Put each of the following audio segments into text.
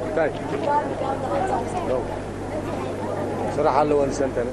እንታይ ስራሕ ኣለወን ሰንተነ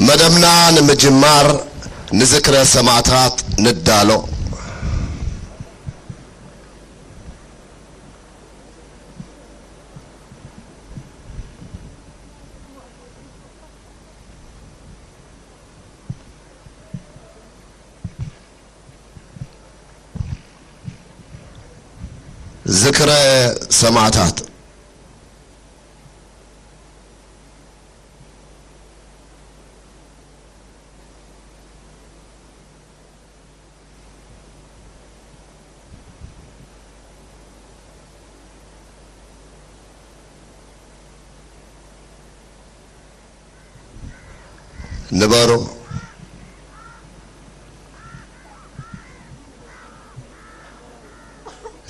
መደብና ንምጅማር ንዝክረ ሰማእታት ንዳሎ። ዝክረ ሰማእታት። ንበሩ።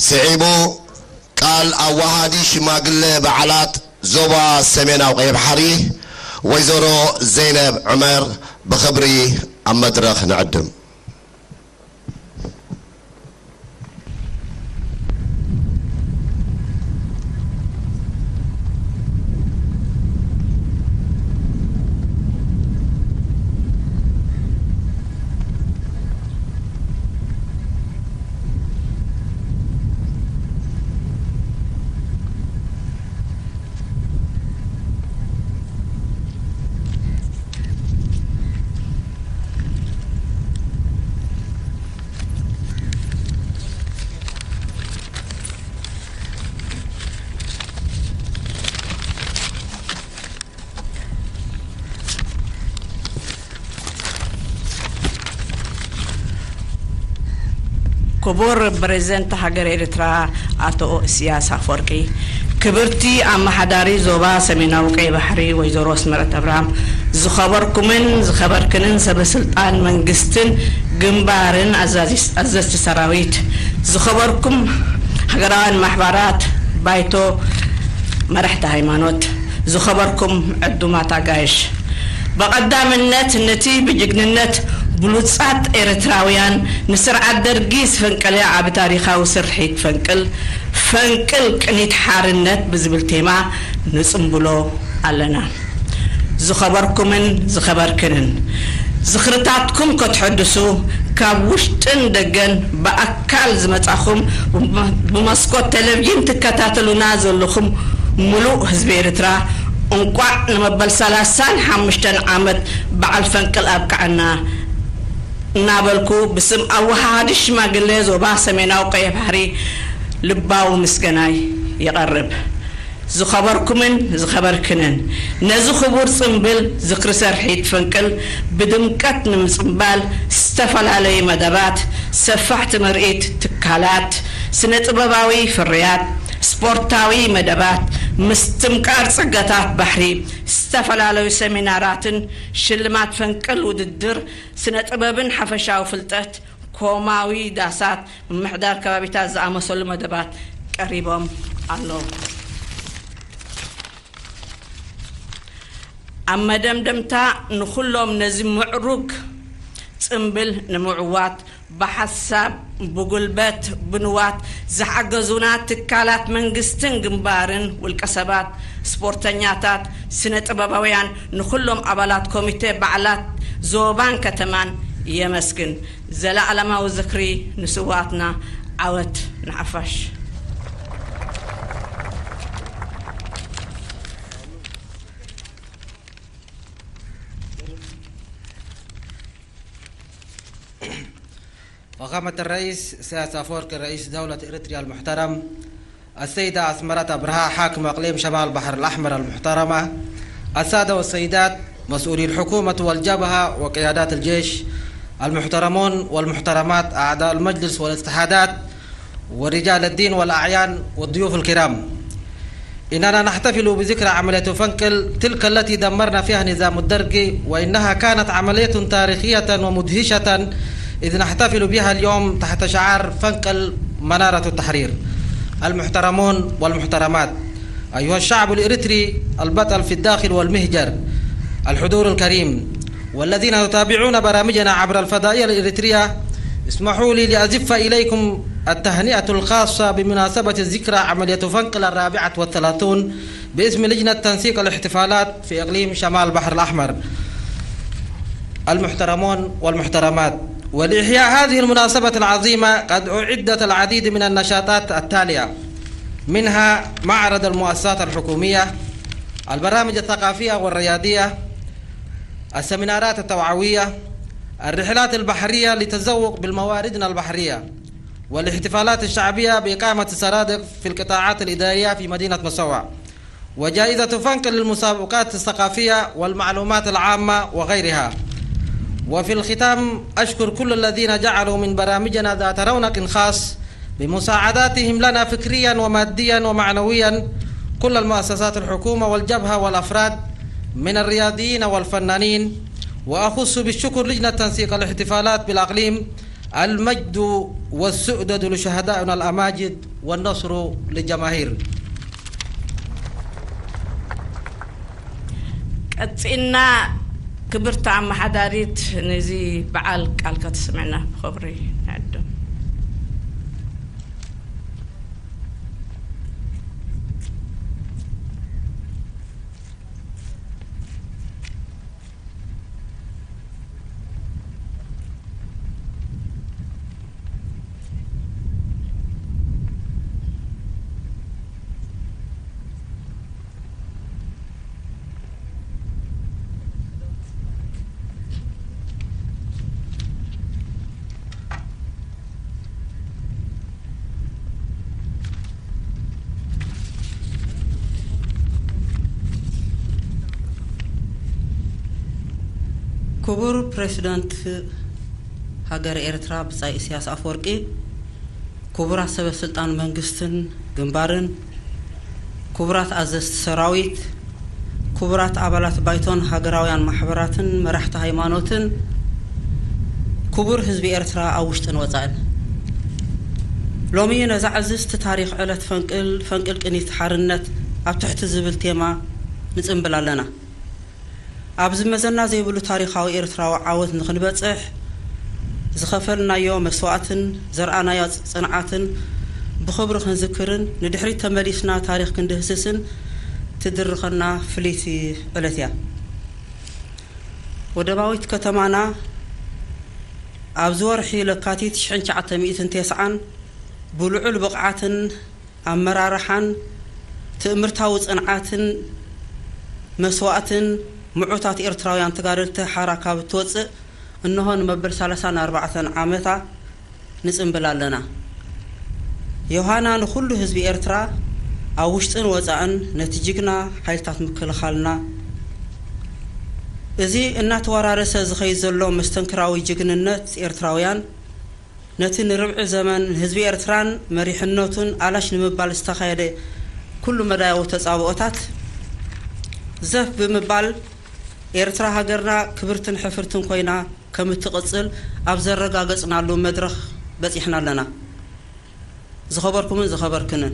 ስዒቡ ቃል ኣዋሃዲ ሽማግለ በዓላት ዞባ ሰሜናዊ ቀይሕ ባሕሪ ወይዘሮ ዘይነብ ዑመር ብኽብሪ ኣብ መድረኽ ንዕድም። ክቡር ፕሬዝደንት ሃገር ኤርትራ ኣቶ ኢሳያስ ኣፈወርቂ፣ ክብርቲ ኣመሓዳሪ ዞባ ሰሜናዊ ቀይ ባሕሪ ወይዘሮ ኣስመረት ኣብርሃም፣ ዝኸበርኩምን ዝኸበርክንን ሰበ ስልጣን መንግስትን ግንባርን ኣዛዚ-፣ ኣዘዝቲ ሰራዊት፣ ዝኸበርኩም ሃገራውያን ማሕበራት፣ ባይቶ፣ መራሕቲ ሃይማኖት፣ ዝኸበርኩም ዕዱማት ኣጋይሽ፣ ብቐዳምነት ነቲ ብጅግንነት ብሉጻት ኤርትራውያን ንስርዓት ደርጊ ዝፈንቀለ ዓቢ ታሪኻዊ ስርሒት ፈንቅል፣ ፈንቅል ቅኒት ሓርነት ብዝብል ቴማ ንጽምብሎ ኣለና። ዝኸበርኩምን ዝኸበርክንን፣ ዝኽርታትኩም ከተሐድሱ ካብ ውሽጥን ደገን ብኣካል ዝመጻኹም፣ ብመስኮት ቴሌቪዥን ትከታተሉና ዘለኹም ምሉእ ህዝቢ ኤርትራ፣ እንቋዕ ንመበል ሰላሳን ሓሙሽተን ዓመት በዓል ፈንቅል ኣብቅዓና እናበልኩ፣ ብስም ኣወሃሃዲ ሽማግለ ዞባ ሰሜናዊ ቀይሕ ባሕሪ ልባዊ ምስጋናይ የቐርብ። ዝኸበርኩምን ዝኸበርክንን፣ ነዚ ክቡር ጽምብል ዝኽሪ ስርሒት ፈንቅል ብድምቀት ንምጽምባል ዝተፈላለዩ መደባት፣ ሰፋሕቲ ምርኢት ትካላት፣ ስነ ጥበባዊ ፍርያት፣ ስፖርታዊ መደባት፣ ምስትምቃር ጸጋታት ባሕሪ፣ ዝተፈላለዩ ሰሚናራትን ሽልማት ፈንቅል ውድድር ስነ ጥበብን ሓፈሻዊ ፍልጠት፣ ኮማዊ ዳሳት፣ ምምሕዳር ከባቢታት ዝኣመሰሉ መደባት ቀሪቦም ኣለዉ። ኣብ መደምደምታ፣ ንኹሎም ነዚ ምዕሩግ ጽምብል ንምዕዋት ብሓሳብ፣ ብጉልበት፣ ብንዋት ዝሓገዙና ትካላት መንግስትን ግንባርን፣ ውልቀ ሰባት፣ ስፖርተኛታት፣ ስነ ጥበባውያን፣ ንኹሎም ኣባላት ኮሚቴ በዓላት ዞባን ከተማን የመስግን። ዘለኣለማዊ ዝኽሪ ንስውኣትና። ዓወት ንሓፋሽ። فخامة الرئيس سياس أفوركي رئيس دولة إريتريا المحترم، السيدة أسمرة أبرهة حاكم إقليم شمال البحر الأحمر المحترمة، السادة والسيدات مسؤولي الحكومة والجبهة وقيادات الجيش المحترمون والمحترمات، أعضاء المجلس والاتحادات، ورجال الدين والأعيان والضيوف الكرام. إننا نحتفل بذكرى عملية فنقل تلك التي دمرنا فيها نظام الدرق، وإنها كانت عملية تاريخية ومدهشة، إذ نحتفل بها اليوم تحت شعار فنقل منارة التحرير. المحترمون والمحترمات، أيها الشعب الإريتري البطل في الداخل والمهجر، الحضور الكريم، والذين يتابعون برامجنا عبر الفضائية الإريترية، اسمحوا لي لأزف إليكم التهنئة الخاصة بمناسبة ذكرى عملية فنقل الرابعة والثلاثون باسم لجنة تنسيق الاحتفالات في إقليم شمال البحر الأحمر. المحترمون والمحترمات، ولإحياء هذه المناسبة العظيمة قد أعدت العديد من النشاطات التالية، منها معرض المؤسسات الحكومية، البرامج الثقافية والرياضية، السمينارات التوعوية، الرحلات البحرية للتذوق بالمواردنا البحرية، والاحتفالات الشعبية بإقامة السرادق في القطاعات الإدارية في مدينة مسوع، وجائزة فنقل للمسابقات الثقافية والمعلومات العامة وغيرها. وفي الختام، أشكر كل الذين جعلوا من برامجنا ذات رونق خاص بمساعداتهم لنا فكريا وماديا ومعنويا، كل المؤسسات الحكومة والجبهة والأفراد من الرياضيين والفنانين، وأخص بالشكر لجنة تنسيق الاحتفالات بالأقليم. المجد والسؤدد لشهدائنا الأماجد والنصر للجماهير. ቀጺልና ክብርቲ ኣመሓዳሪት ነዚ በዓል ቃል ከተስምዕና ብኽብሪ ንዕድም። ክቡር ፕሬዚዳንት ሃገረ ኤርትራ ብጻይ ኢሳያስ ኣፈወርቂ፣ ክቡራት ሰበ ስልጣን መንግስትን ግንባርን፣ ክቡራት ኣዘዝቲ ሰራዊት፣ ክቡራት ኣባላት ባይቶን ሃገራውያን ማሕበራትን መራሕቲ ሃይማኖትን፣ ክቡር ህዝቢ ኤርትራ ኣብ ውሽጥን ወጻእን፣ ሎሚ ነዛ ዕዝዝቲ ታሪኽ ዕለት ፈንቅል፣ ፈንቅል ቅኒት ሓርነት ኣብ ትሕቲ ዝብል ቴማ ንጽንብል ኣለና። ኣብ ዝመዘና ዘይብሉ ታሪኻዊ ኤርትራዊ ዓወት ንኽንበጽሕ፣ ዝኸፈልናዮ መስዋእትን ዘርኣናዮ ጽንዓትን ብኽብሪ ክንዝክርን ንድሕሪት ተመሊስና ታሪኽ ክንድህስስን ትድርኸና ፍልይቲ ዕለት እያ። ወደባዊት ከተማና ኣብዚ ወርሒ ለካቲት ሽሕን ትሽዓተ ሚእትን ተስዓን ብልዑል ብቕዓትን ኣመራርሓን ትእምርታዊ ጽንዓትን መስዋእትን ምዑታት ኤርትራውያን ተጋደልቲ ሓራ ካብ እትወጽእ እንሆ ንመበል ሰላሳን ኣርባዕተን ዓመታ ንጽንብል ኣለና። ዮሃና ንኹሉ ህዝቢ ኤርትራ ኣብ ውሽጥን ወጻእን ነቲ ጅግና ሓይልታት ምክልኻልና እዚ እናተወራረሰ ዝኸይድ ዘሎ መስተንክራዊ ጅግንነት ኤርትራውያን ነቲ ንርብዒ ዘመን ንህዝቢ ኤርትራን መሪሕነቱን ኣላሽ ንምባል ዝተኻየደ ኩሉ መዳያዊ ተጻብኦታት ዘፍ ብምባል ኤርትራ ሃገርና ክብርትን ሕፍርትን ኮይና ከም እትቕጽል ኣብ ዘረጋገጽናሉ መድረኽ በጺሕና ኣለና። ዝኸበርኩምን ዝኸበርክንን፣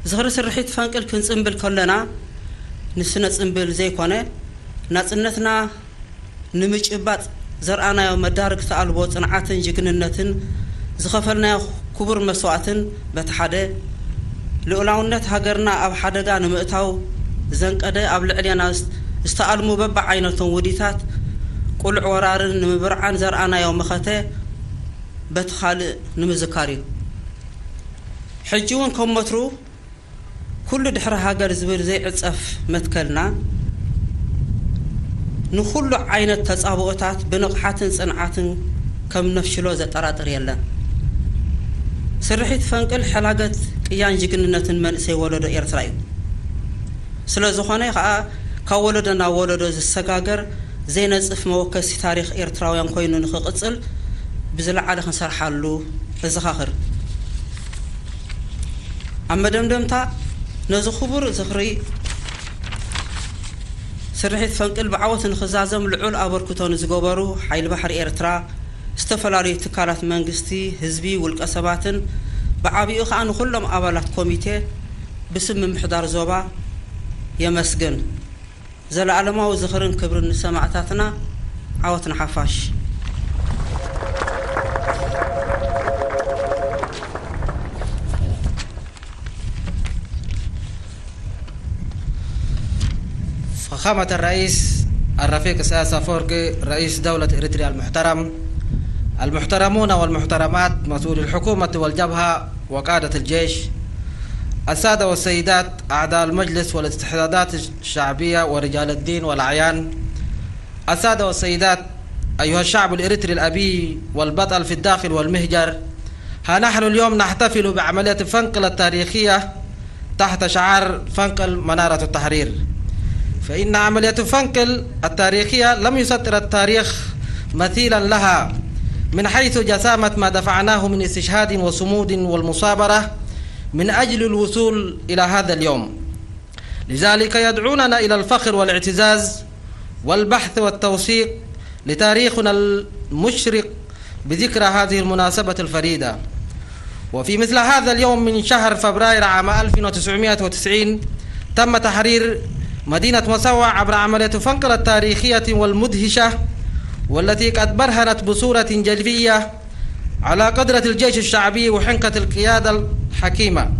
ዝኽሪ ስርሒት ፈንቅል ክንጽንብል ከለና ንስነ ጽንብል ዘይኮነ ናጽነትና ንምጭባጥ ዘርኣናዮ መዳርግቲ ኣልቦ ጽንዓትን ጅግንነትን፣ ዝኸፈልናዮ ክቡር መስዋእትን በቲ ሓደ፣ ልኡላውነት ሃገርና ኣብ ሓደጋ ንምእታው ዘንቀደ፣ ኣብ ልዕሌና ዝስ-፣ ዝተኣልሙ በብዓይነቶም ውዲታት ቅሉዕ ወራርን ንምብርዓን ዘርኣናዮ መኸተ በቲ ካልእ ንምዝካር እዩ። ሕጂ እውን ከም ወትሩ ኩሉ ድሕሪ ሃገር ዝብል ዘይዕጸፍ መትከልና፣ ንኹሉ ዓይነት ተጻብኦታት ብንቕሓትን ጽንዓትን ከም ነፍሽሎ ዘጠራጥር የለን። ስርሒት ፈንቅል ሕላገት ቅያን ጅግንነትን መንእሰይ ወለዶ ኤርትራ እዩ። ስለ ዝኾነ ከኣ ካብ ወለዶ ናብ ወለዶ ዝሰጋገር ዘይነጽፍ መወከሲ ታሪኽ ኤርትራውያን ኮይኑ ንኽቕጽል ብዝለዓለ ክንሰርሓሉ እዘኻኽር። ኣብ መደምደምታ ነዚ ክቡር ዝኽሪ ስርሒት ፈንቅል ብዓወት ንኽዛዘም ልዑል ኣበርክቶ ንዝገበሩ ሓይሊ ባሕሪ ኤርትራ፣ ዝተፈላለዩ ትካላት መንግስቲ፣ ህዝቢ፣ ውልቀ ሰባትን ብዓቢኡ ከኣ ንኹሎም ኣባላት ኮሚቴ ብስም ምምሕዳር ዞባ የመስግን። ዘለኣለማዊ ዝኽርን ክብርን ንሰማእታትና። ዓወት ንሓፋሽ። فخامة الرئيس الرفيق إسياس أفورقي، رئيس دولة إريتريا المحترم، المحترمون والمحترمات، مسؤولي الحكومة والجبهة وقادة الجيش، السادة والسيدات أعضاء المجلس والاستحداثات الشعبية ورجال الدين والأعيان، السادة والسيدات، أيها الشعب الإريتري الأبي والبطل في الداخل والمهجر، ها نحن اليوم نحتفل بعملية فنقل التاريخية تحت شعار فنقل منارة التحرير. فإن عملية فنقل التاريخية لم يسطر التاريخ مثيلا لها من حيث جسامة ما دفعناه من استشهاد وصمود والمصابرة من أجل الوصول إلى هذا اليوم. لذلك يدعوننا إلى الفخر والاعتزاز والبحث والتوثيق لتاريخنا المشرق بذكرى هذه المناسبة الفريدة. وفي مثل هذا اليوم من شهر فبراير عام ألف وتسعمائة وتسعين تم تحرير مدينة مسوع عبر عملية فنقلة تاريخية والمدهشة، والتي قد برهنت بصورة جلية على قدرة الجيش الشعبي وحنكة القيادة الحكيمة.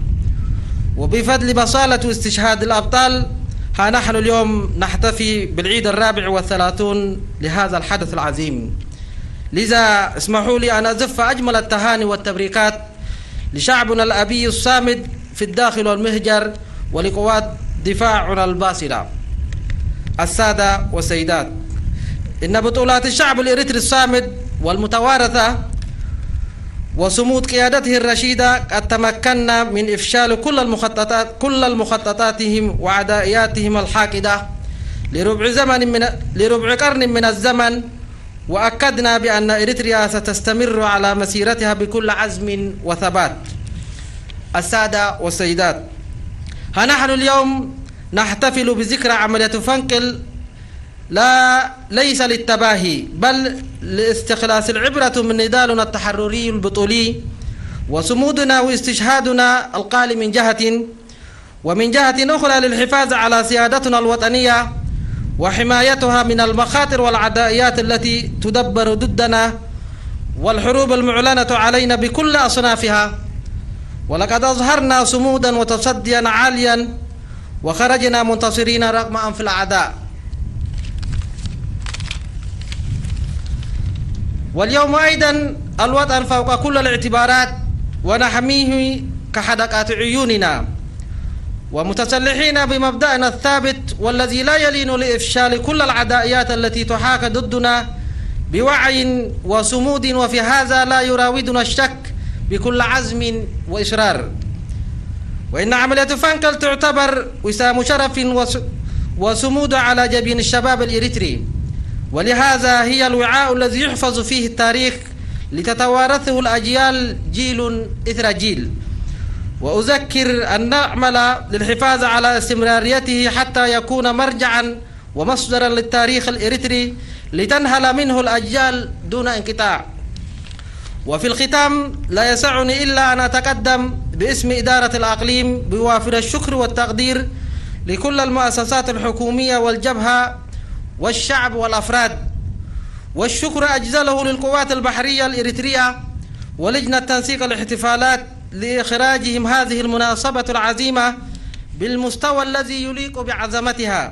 وبفضل بصالة واستشهاد الأبطال، ها نحن اليوم نحتفي بالعيد الرابع والثلاثون لهذا الحدث العظيم. لذا اسمحوا لي أن أزف أجمل التهاني والتبريكات لشعبنا الأبي الصامد في الداخل والمهجر ولقوات دفاعنا الباسلة. السادة والسيدات، إن بطولات الشعب الإريتري الصامد والمتوارثة وصمود قيادته الرشيدة قد تمكنا من إفشال كل المخططات، كل المخططاتهم وعدائياتهم الحاقدة لربع زمن من، لربع قرن من الزمن، وأكدنا بأن إريتريا ستستمر على مسيرتها بكل عزم وثبات. السادة والسيدات، ها نحن اليوم نحتفل بذكرى عملية فنقل لا، ليس للتباهي، بل لاستخلاص العبرة من نضالنا التحرري البطولي وصمودنا واستشهادنا القالي من جهة، ومن جهة أخرى للحفاظ على سيادتنا الوطنية وحمايتها من المخاطر والعدائيات التي تدبر ضدنا والحروب المعلنة علينا بكل أصنافها. ولقد أظهرنا صمودا وتصديا عاليا وخرجنا منتصرين رغم أنف الأعداء. واليوم أيضا الوطن فوق كل الاعتبارات، ونحميه كحدقات عيوننا، ومتسلحين بمبدأنا الثابت والذي لا يلين لإفشال كل العدائيات التي تحاك ضدنا بوعي وصمود، وفي هذا لا يراودنا الشك بكل عزم وإصرار. وإن عملية فانكل تعتبر وسام شرف وص-، وصمود على جبين الشباب الإريتري، ولهذا هي الوعاء الذي يحفظ فيه التاريخ لتتوارثه الأجيال جيل إثر جيل. وأذكر أن نعمل للحفاظ على استمراريته حتى يكون مرجعا ومصدرا للتاريخ الإريتري لتنهل منه الأجيال دون انقطاع. وفي الختام لا يسعني إلا أن أتقدم باسم إدارة الأقليم بوافر الشكر والتقدير لكل المؤسسات الحكومية والجبهة والشعب والأفراد، والشكر أجزله للقوات البحرية الإريترية ولجنة تنسيق الاحتفالات لإخراجهم هذه المناسبة العظيمة بالمستوى الذي يليق بعظمتها.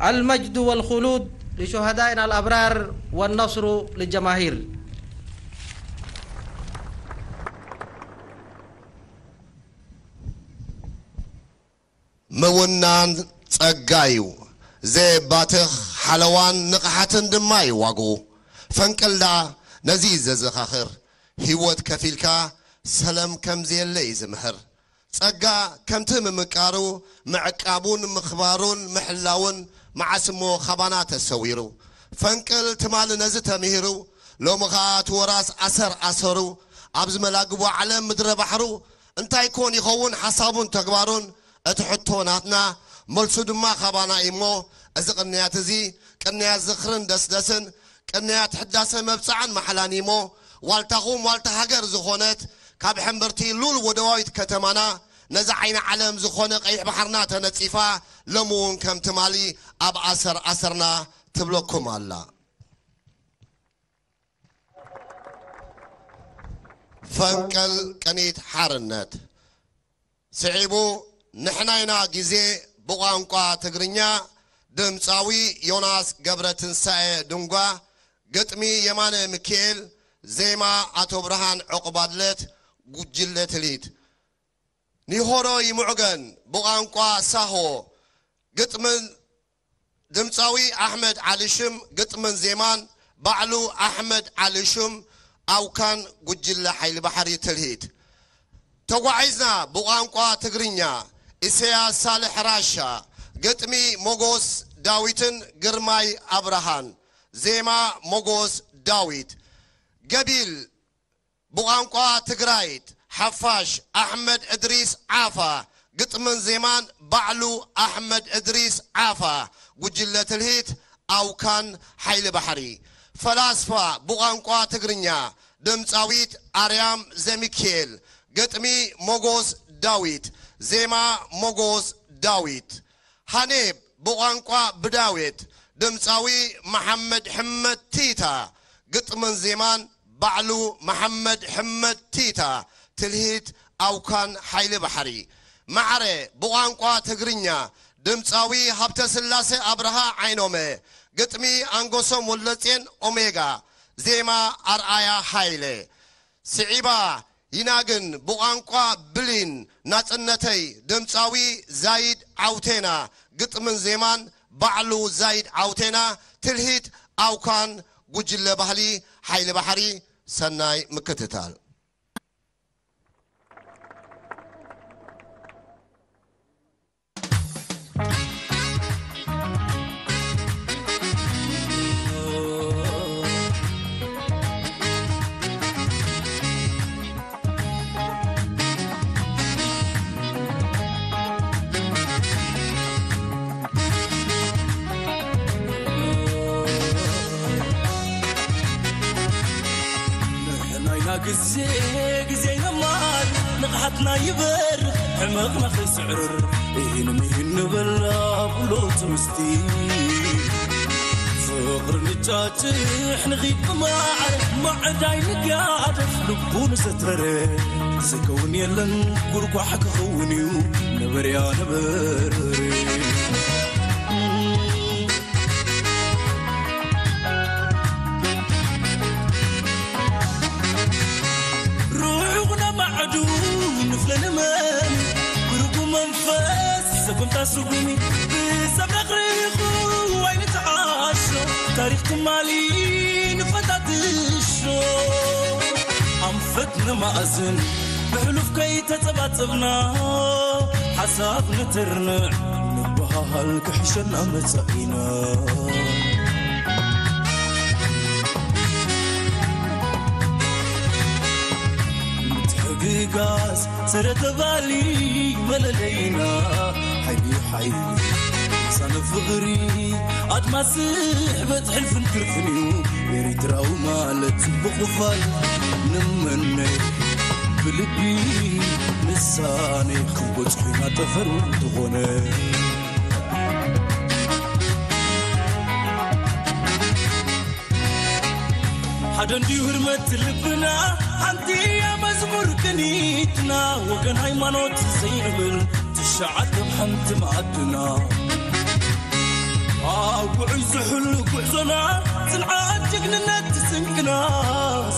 المجد والخلود لشهدائنا الأبرار والنصر للجماهير. ምውናን ጸጋ እዩ፣ ዘየባትኽ ሓለዋን ንቕሓትን ድማ እዩ ዋግኡ። ፈንቅል ደኣ ነዚ እዩ ዘዘኻኽር፣ ህይወት ከፊልካ ሰለም ከም ዘየለ እዩ ዝምህር። ጸጋ ከምቲ ምምቃሩ፣ ምዕቃቡን ምኽባሩን ምሕላውን መዓስ እሞ ካባና ተሰዊሩ። ፈንቅል ትማሊ ነዚ ተምሂሩ፣ ሎሚ ኸኣ እቲ ወራስ ኣሰር ኣሰሩ፣ ኣብ ዝመላግቦ ዓለም ምድረ ባሕሩ፣ እንታይ ኮን ይኸውን ሓሳቡን ተግባሩን? እቲ ሕቶ ናትና፣ መልሱ ድማ ካባና እዩ እሞ፣ እዚ ቅንያት እዚ፣ ቅንያት ዝኽርን ደስደስን፣ ቅንያት ሕዳሰ መብጽዓን ማሕላን እዩ እሞ፣ ዋልታኹም ዋልታ ሃገር ዝኾነት፣ ካብ ሕምብርቲ ሉል ወደባዊት ከተማና፣ ነዚ ዓይኒ ዓለም ዝኾነ ቀይሕ ባሕርና ተነጺፋ፣ ሎሚ እውን ከም ትማሊ ኣብ ኣሰር ኣሰርና ትብለኩም ኣላ። ፈንቅል ቅኒት ሓርነት። ስዒቡ ንሕና ኢና ግዜ ብቋንቋ ትግርኛ፣ ድምጻዊ ዮናስ ገብረትንሳኤ ድንጓ፣ ግጥሚ የማነ ሚኪኤል፣ ዜማ ኣቶ ብርሃን ዑቕባድለት፣ ጉጅለ ትልሂት። ኒሆሮ ይምዑገን ብቋንቋ ሳሆ፣ ግጥምን ድምጻዊ ኣሕመድ ዓሊ ሽም፣ ግጥምን ዜማን ባዕሉ ኣሕመድ ዓሊ ሽም፣ ኣውካን ጉጅለ ሓይሊ ባሕሪ ትልሂት። ተጓዒዝና ብቋንቋ ትግርኛ፣ ኢሰያስ ሳልሕ ራሻ፣ ግጥሚ ሞጎስ ዳዊትን ግርማይ ኣብርሃን፣ ዜማ ሞጎስ ዳዊት። ገቢል ብቋንቋ ትግራይት ሓፋሽ ኣሕመድ እድሪስ ዓፋ፣ ግጥምን ዜማን ባዕሉ ኣሕመድ እድሪስ ዓፋ፣ ጉጅለ ትልሂት ኣውካን ሓይሊ ባሕሪ። ፈላስፋ ብቋንቋ ትግርኛ ድምፃዊት ኣርያም ዘሚኪኤል፣ ግጥሚ ሞጎስ ዳዊት፣ ዜማ ሞጎስ ዳዊት። ሃኔብ ብቋንቋ ብዳዊት ድምፃዊ መሓመድ ሕመድ ቲታ፣ ግጥምን ዜማን ባዕሉ መሓመድ ሕመድ ቲታ፣ ትልሂት ኣውካን ሓይሊ ባሕሪ። ማዕረ ብቋንቋ ትግርኛ ድምፃዊ ሃብተስላሴ ኣብርሃ ዓይኖመ፣ ግጥሚ ኣንጎሶም ወለጼን ኦሜጋ፣ ዜማ ኣርኣያ ሃይለ። ስዒባ ይናግን ብቋንቋ ብሊን ናጽነተይ ድምጻዊ ዛይድ ዓውቴና፣ ግጥምን ዜማን ባዕሉ ዛይድ ዓውቴና፣ ትልሂት ኣውካን ጉጅለ ባህሊ ሓይሊ ባሕሪ። ሰናይ ምክትታል። ንሕና ኢና ግዜ ግዜ ይማል ንቕሓትና ይበር ሕመቕና ከይስዕርር ኢሂን ምሂን ንበላ ብሎት ምስቲ ፍቕሪ ንጫጭሕ ንኺድ ብማዕረ ማዕዳይ ንጋደፍ ልቡ ንሰተረ ዝከውን የለን ጉርጓሕ ክኸውን እዩ ነበርያ ነበር ርሑቕ ነባዕዱ ንፍለ ንመን ብርጉ መንፈስ ዘጎምታ ስጉሚ ብሰብ ረቕሪቑ ዋይ ንተዓሾ ታሪኽ ትማሊ ንፈታትሾ ኣንፈት ነማእዝን ብሕሉፍ ከይተጸባጸብና ሓሳብ ንትርንዕ ንበሃሃል ክሕሸና መጻኢና ምትሕግጋዝ ሰረተባሊ መለለይና ሓይሊ ሓይሊ ሳነ ፍቕሪ ኣድማስ ስሕበት ሕልፍን ክርፍን እዩ ኤሪትራዊ ማለት ጽቡቕ ምዃን ንምነ ብልቢ ንሳነ ክንበጽሑ ኢና ጠፈር ዝኾነ ደንድዩ ህርመት ልብና ሓንቲ እያ መዝሙር ቅኒትና፣ ወገን ሃይማኖት ዘይንብል ትሽዓተ ኣብ ሓንቲ መኣድና። ኣብ ውዑይ ዝሕሉ ጉዕዞና ጽንዓት ጅግንነት ስንቅና፣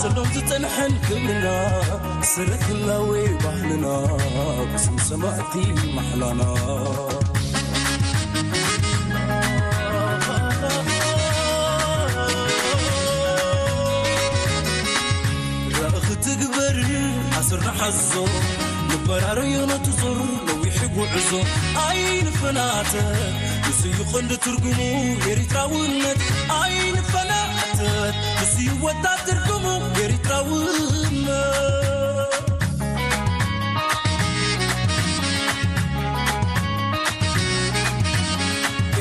ዘሎን ዝጸንሐን ክብርና፣ ስረ ህላዌ ባህልና፣ ብስም ሰማእቲ ማሕላና። ራእኺ ትግበር ኣስርና ሓዞ፣ ንበራረዮ ነቲ ዙር ነዊሕ ጉዕዞ። ኣይንፈናተ፣ ንሱ እዩ ቐንዲ ትርጉሙ ኤሪትራውነት። ኣይንፈናተ፣ ንሱ እዩ ወታ ትርጉሙ ኤሪትራውነት።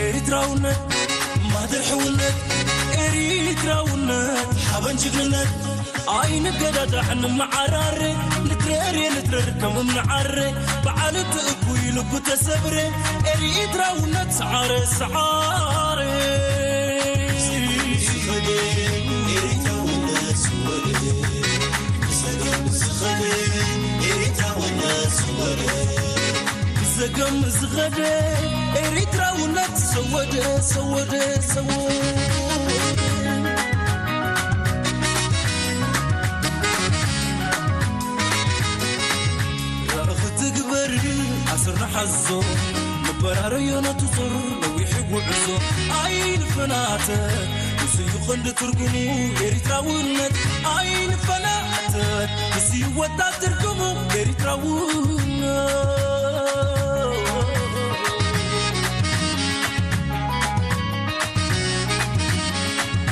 ኤሪትራውነት ማህደር ሕውነት፣ ኤሪትራውነት ሓበን ጅግንነት። ኣይንገዳዳዕ ንመዓራረ፣ ንትረር ንትረር ከም እምኒ ዓረ፣ በዓል እቲ እኩይ ልቡ ተሰብረ። ኤሪትራውነት ሰዓረ ሰዓረ። ዝኸደ ኤሪትራውነት ዝወደ፣ ብሰላም ዝኸደ ኤሪትራውነት ዝወደ። ብዘገም ዝኸደ ኤሪትራውነት ሰወደ፣ ሰወደ፣ ሰወደ። ራእኺ ትግበር ኣስርና ሓዞ፣ ንበራረዮ ነቲ ዙር ነዊሕ ጉዕዞ። ኣይንፈናተ፣ ንሱ እዩ ቐንዲ ትርጉሙ ኤሪትራውነት። ኣይንፈናተ፣ ንሱ እዩ ወታ ትርጉሙ ኤሪትራውነት።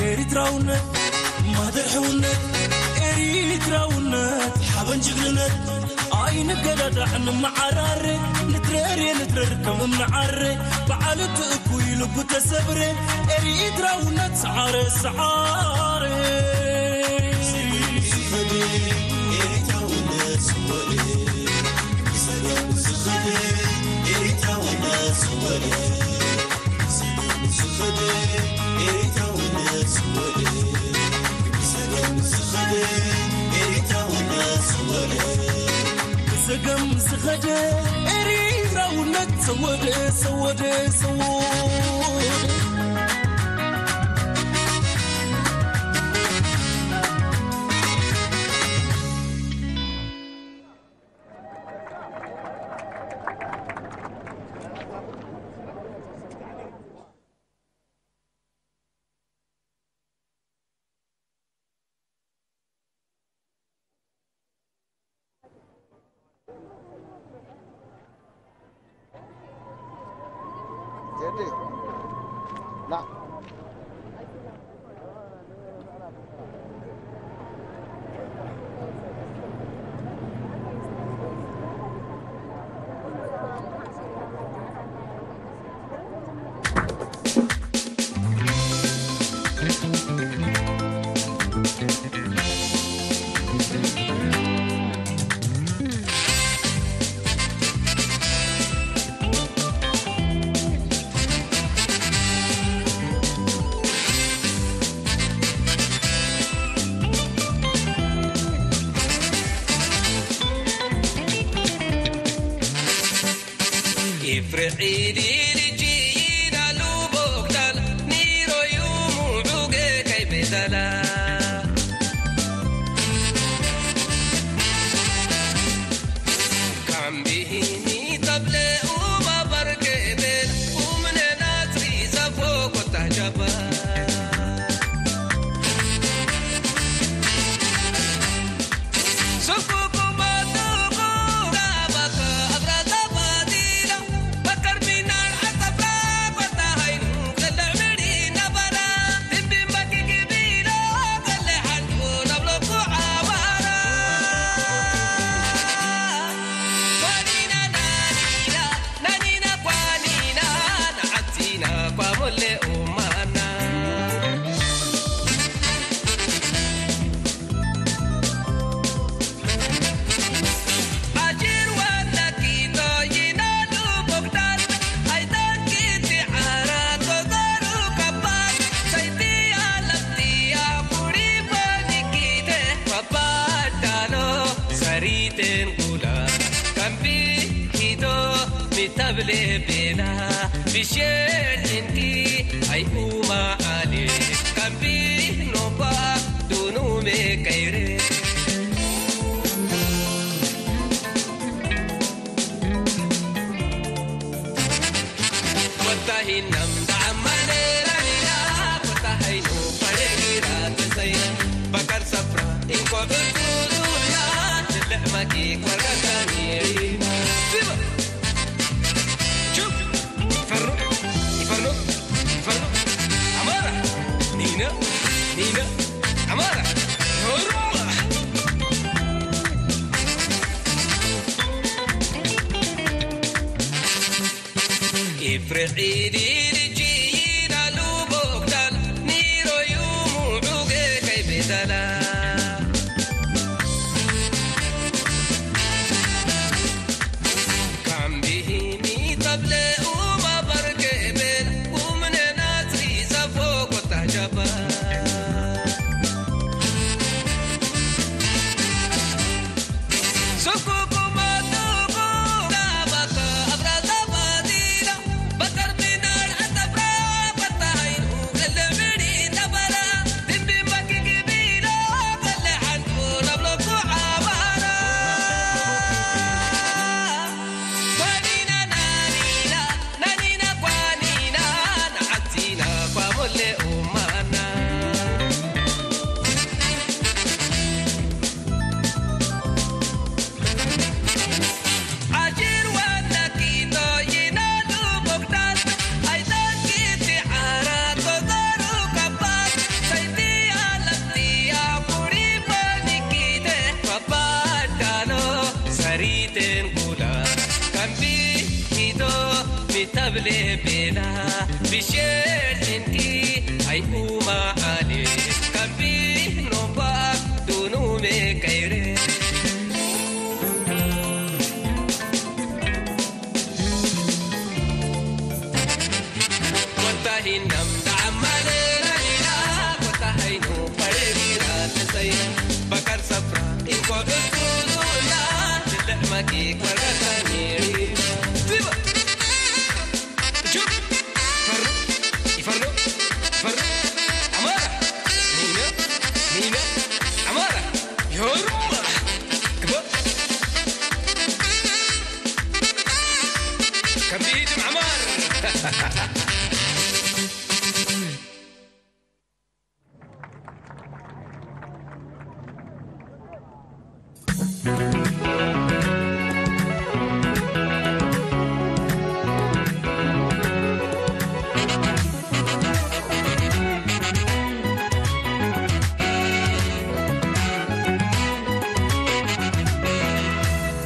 ኤሪትራውነት ማህደር ሕውነት፣ ኤሪትራውነት ሓበን ጅግንነት። ኣይንገዳዳዕ ንመዓራረ፣ ንትረር ንትረር ከም እምኒ ዓረ፣ በዓል እቲ እኩይ ልቡ ተሰብረ። ኤሪትራውነት ሰዓረ ሰዓረ። ዝኸደ ኤሪትራውነት ዝወደ፣ ብሰላም ዝኸደ ኤሪትራውነት ዝወደ። ብሰላም ዝኸደ ኤሪትራውነት ዝወደ፣ ብሰላም ዝኸደ ኤሪትራውነት ዝወደ። ብዘገም ዝኸደ ኤሪትራውነት ሰወደ፣ ሰወደ፣ ሰወደ። ቴዲ፣ ና። Table bela, bishen inti, ay uma ali, kambi no ba, dunu me kaire. Watahi nam da amane la ila, watahi no pare gira tesai, bakar safra, inko bertulu la, tele maki kwa katani. Viva! Jump! Ifarno, Ifarno, Ifarno. Amara, Nina, Nina, Amara. Norma. Ifri idi di jina lubo kdal, niro yumu uge kai bedala. Sariten gula, kambi hito, mitable bela, bisher inti, ay uma ale, kambi no ba, dunu me kaire. ከቢድ ማዕማር።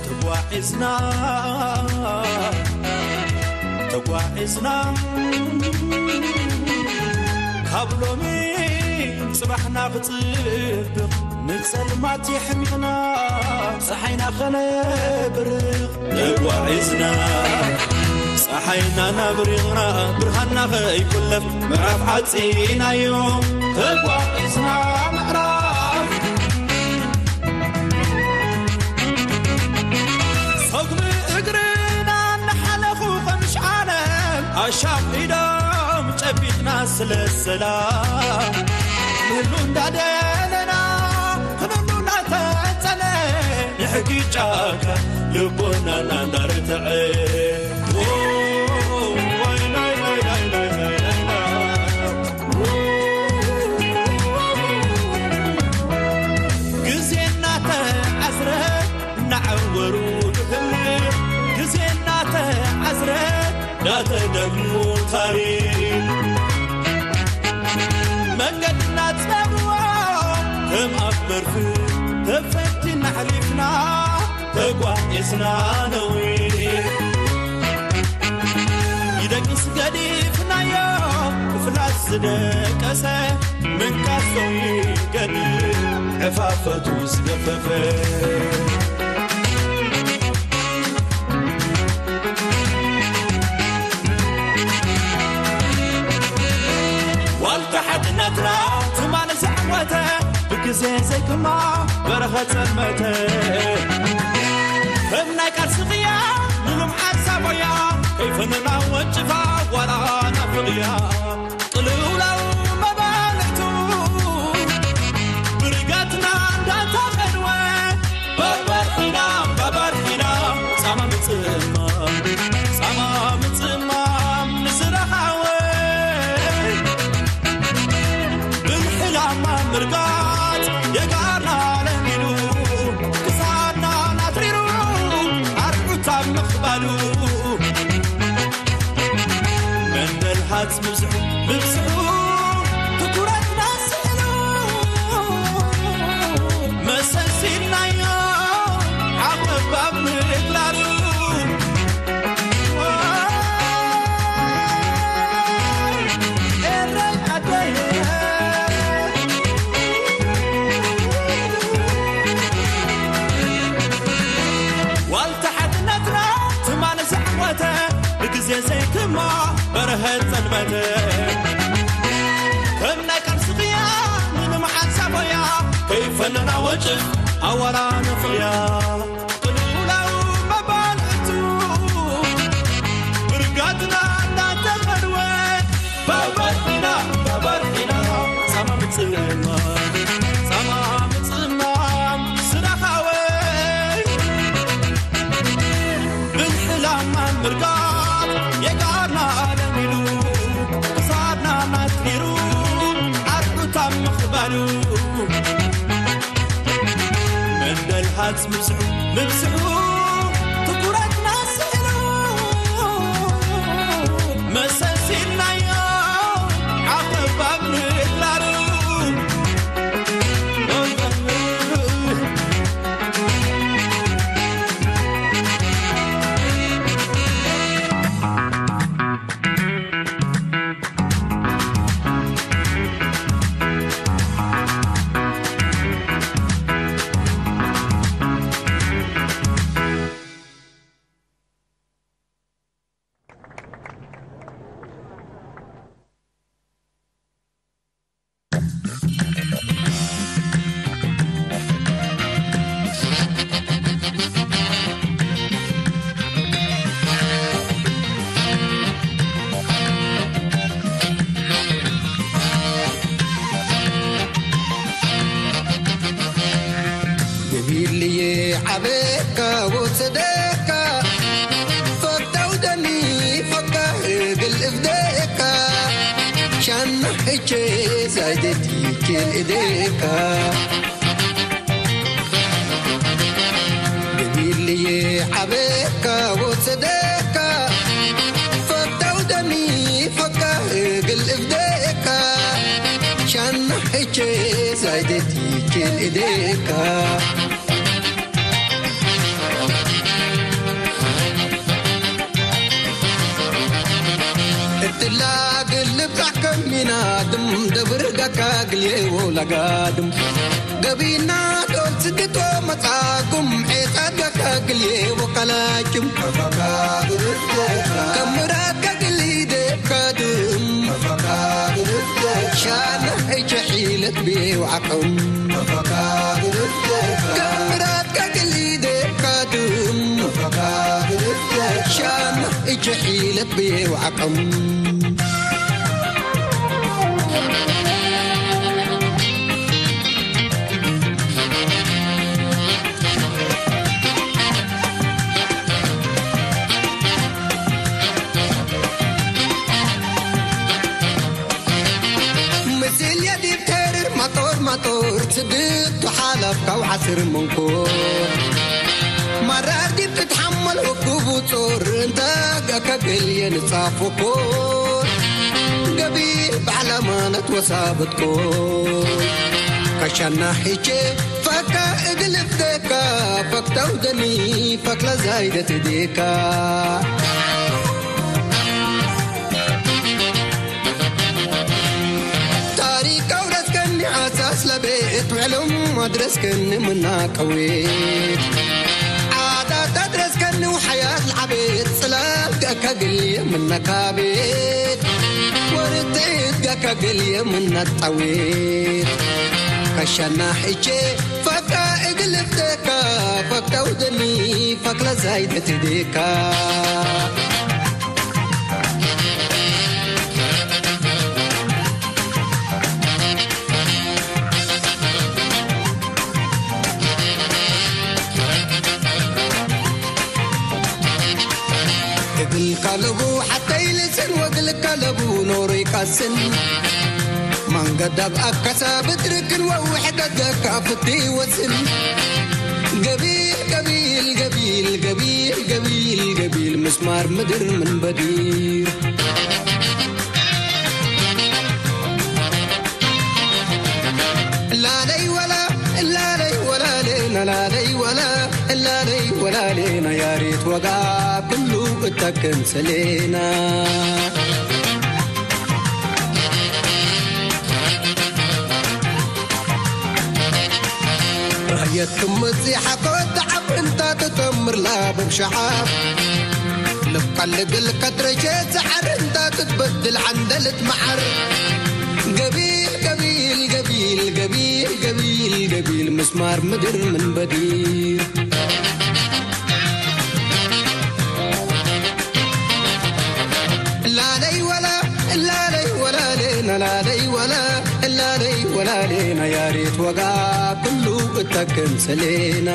ተጓዒዝና፣ ተጓዒዝና፣ ካብ ሎሚ ጽባሕና ክጽብቕ፣ ንጸልማት የሕሚቕና፣ ጸሓይና ከነብርቕ። ተጓዒዝና፣ ጸሓይና ናብሪቕና፣ ብርሃንና ከይቁለፍ፣ ምዕራፍ ዓጺናዮ። ተጓዒዝና ምዕራፍ፣ ሰጉሚ እግርና እናሓለኹ ከም ሸዓለም፣ ኣሻቒዶም ጨቢጥና ስለ ሰላም። ንህሉ እንዳደለና፣ ክንህሉ እንዳተጸነ፣ ንሕጊ ጫካ ልቦናና እንዳርትዐ። ግዜ እናተዓዝረ እናዓወሩ ድሕሪ፣ ግዜ እናተዓዝረ እንዳተደግሙ ታሪኽ፣ መንገድና ዝነብርዎ ከም ኣብ በርፊ ተፈቲና ኣሕሊፍና። ተጓዒዝና ነዊሕ፣ ይደቅስ ገዲፍናዮ፣ ክፍላስ ዝደቀሰ፣ ምንካስ ዘይገድፍ፣ ዕፋፈቱ ዝገፈፈ። ዋልታ ሓድነትና ትማሊ ዘዕወተ፣ ብግዜ ዘይክማ በረኸ ጸልመተ። ከም ናይ ቃልሲ ቅያ ንልምዓት ሳቦያ፣ ፈነና ወጭፋ ዋላ ናፍቕያ ቅልውላው መባልዕቱ ብርጋትና እንዳተቐድወ በበርሒና በበርሒና ጻማ ምጽማ ጻማ ምጽማ ምስራኻወ ብንሕላማ ምርጋጽ የጋርና ለሚኑ ክሳድና ናትሪሩ ኣርዑታ ምኽባሉ መንደል ሃጽ ምብዝሑ ምብዝሑ ትኩረትና ስእሉ መሰሲናዮ ዓቐባብ ምግላሉ ኤረይ ዓደየ ዋልታ ሓድነትና ትማሊ ዘዕወተ ብግዜ ዘይክማ በረሀት ጸልመተ ከም ናይ ቃልሲ ቅያ ንምምዓን ሳቦያ ከይፈነና ወጭፍ ኣዋራ ነፍቕያ ቅልውላው መባልዕቱ ብርጋትና እናተቐድወ ባባርሒና ባባርሒና ጻማ ምጽማ ጻማ ምጽማ ስራኻወይ ብንሕላማ ምርጋጥ የጋርና ለሚሉ ክሳድና ናትሪሩ ዓርዑታ ምኽባሉ መንደል ሃጽ ምብዝሑ ምብዝሑ ትኩረትና ስእሉ መሰሲልናዮ ዓቐባብ ንላሉ ገቢልዬ ዓበካ ወሰደካ ፈታው ደኒ ፈካ እግል እፍደካ ሻና እቼ ዛይደት ይኬል እደካ ገቢልዬ ዓበካ ወሰደካ ፈታው ደኒ ፈካ እግል እፍደካ ሻና እቼ ዛይደት ይኬል እደካ እትላ ግልብጣዕ ከሚና ድም ደብርጋካ ግልየዎ ለጋድም ገቢና ዶል ስድቶ መጻጉም ዔጻድጋካ ግልየዎ ካላጭም ከምራትካ ግሊ ደብካ ድም ሻና እቸ ሒለት ብየው ዓቅም ከምራትካ ግሊ ደብካ ድም ሻና እቸ ሒለት ብየው ዓቅም ምስል የዲብ ተርር ማጦር ማጦር ትድቱ ሓላፍ ካብ ዓስር መንኮር ማራር ዲብ ትትሓመል ወኩቡ ጾር እንተ ገከግል የንጻፍ ወኮር ገቢር ብዓላማነት ወሳብት ኮር ከሻና ሒቼ ፈካ እግል እፍደካ ፈክተው ደኒ ፈክለ ዛይደት እዴካ ታሪክ ኣውረስከኒ ኣሳስ ለቤት ውዕሎም ኣድረስከኒ ምና ቀዌት ዓዳት ኣድረስከኒ ውሓያት ለዓቤት ጽላል ገካ ግልየ ምነካ ቤት ወርተየት ገካ ግልየ ምነጣዌት ከሸና ሒቼ ፈካ እግል እፍደካ ፈክታ ውደኒ ፈክለ ዛይደት እዴካ ኖሮ ይቃስን መንገድ ኣብ ኣካሳ ብትርክን ወውሕደት ዘካፍት ይወስን ገቢል ገቢል ገቢል ገቢል ገቢል ገቢል ምስማር ምድር ምን በዲር ላለይ ወላ ላለይ ወላሌና ላለይ ወላ ላለይ ወላሌና ያሬት ወጋ ኩሉ እተክን ሰሌና ራየት ክመጽእ ሓኮት ዓፍንታ ትተምርላ በብሸዓብ ልብ ቀልግል ከትረሸ ሰዓር እንታ ትትበድል ዓንደልት መዓር ገቢል ገቢል ገቢል ገቢል ገቢል ገቢል ምስማር ምድር ምን በዲር ላለይ ወላ ላለይ ወላሌና ላለይ ወላ ላለይ ወላሌና ያሬት ወጋ ኩሉ እተክን ሰሌና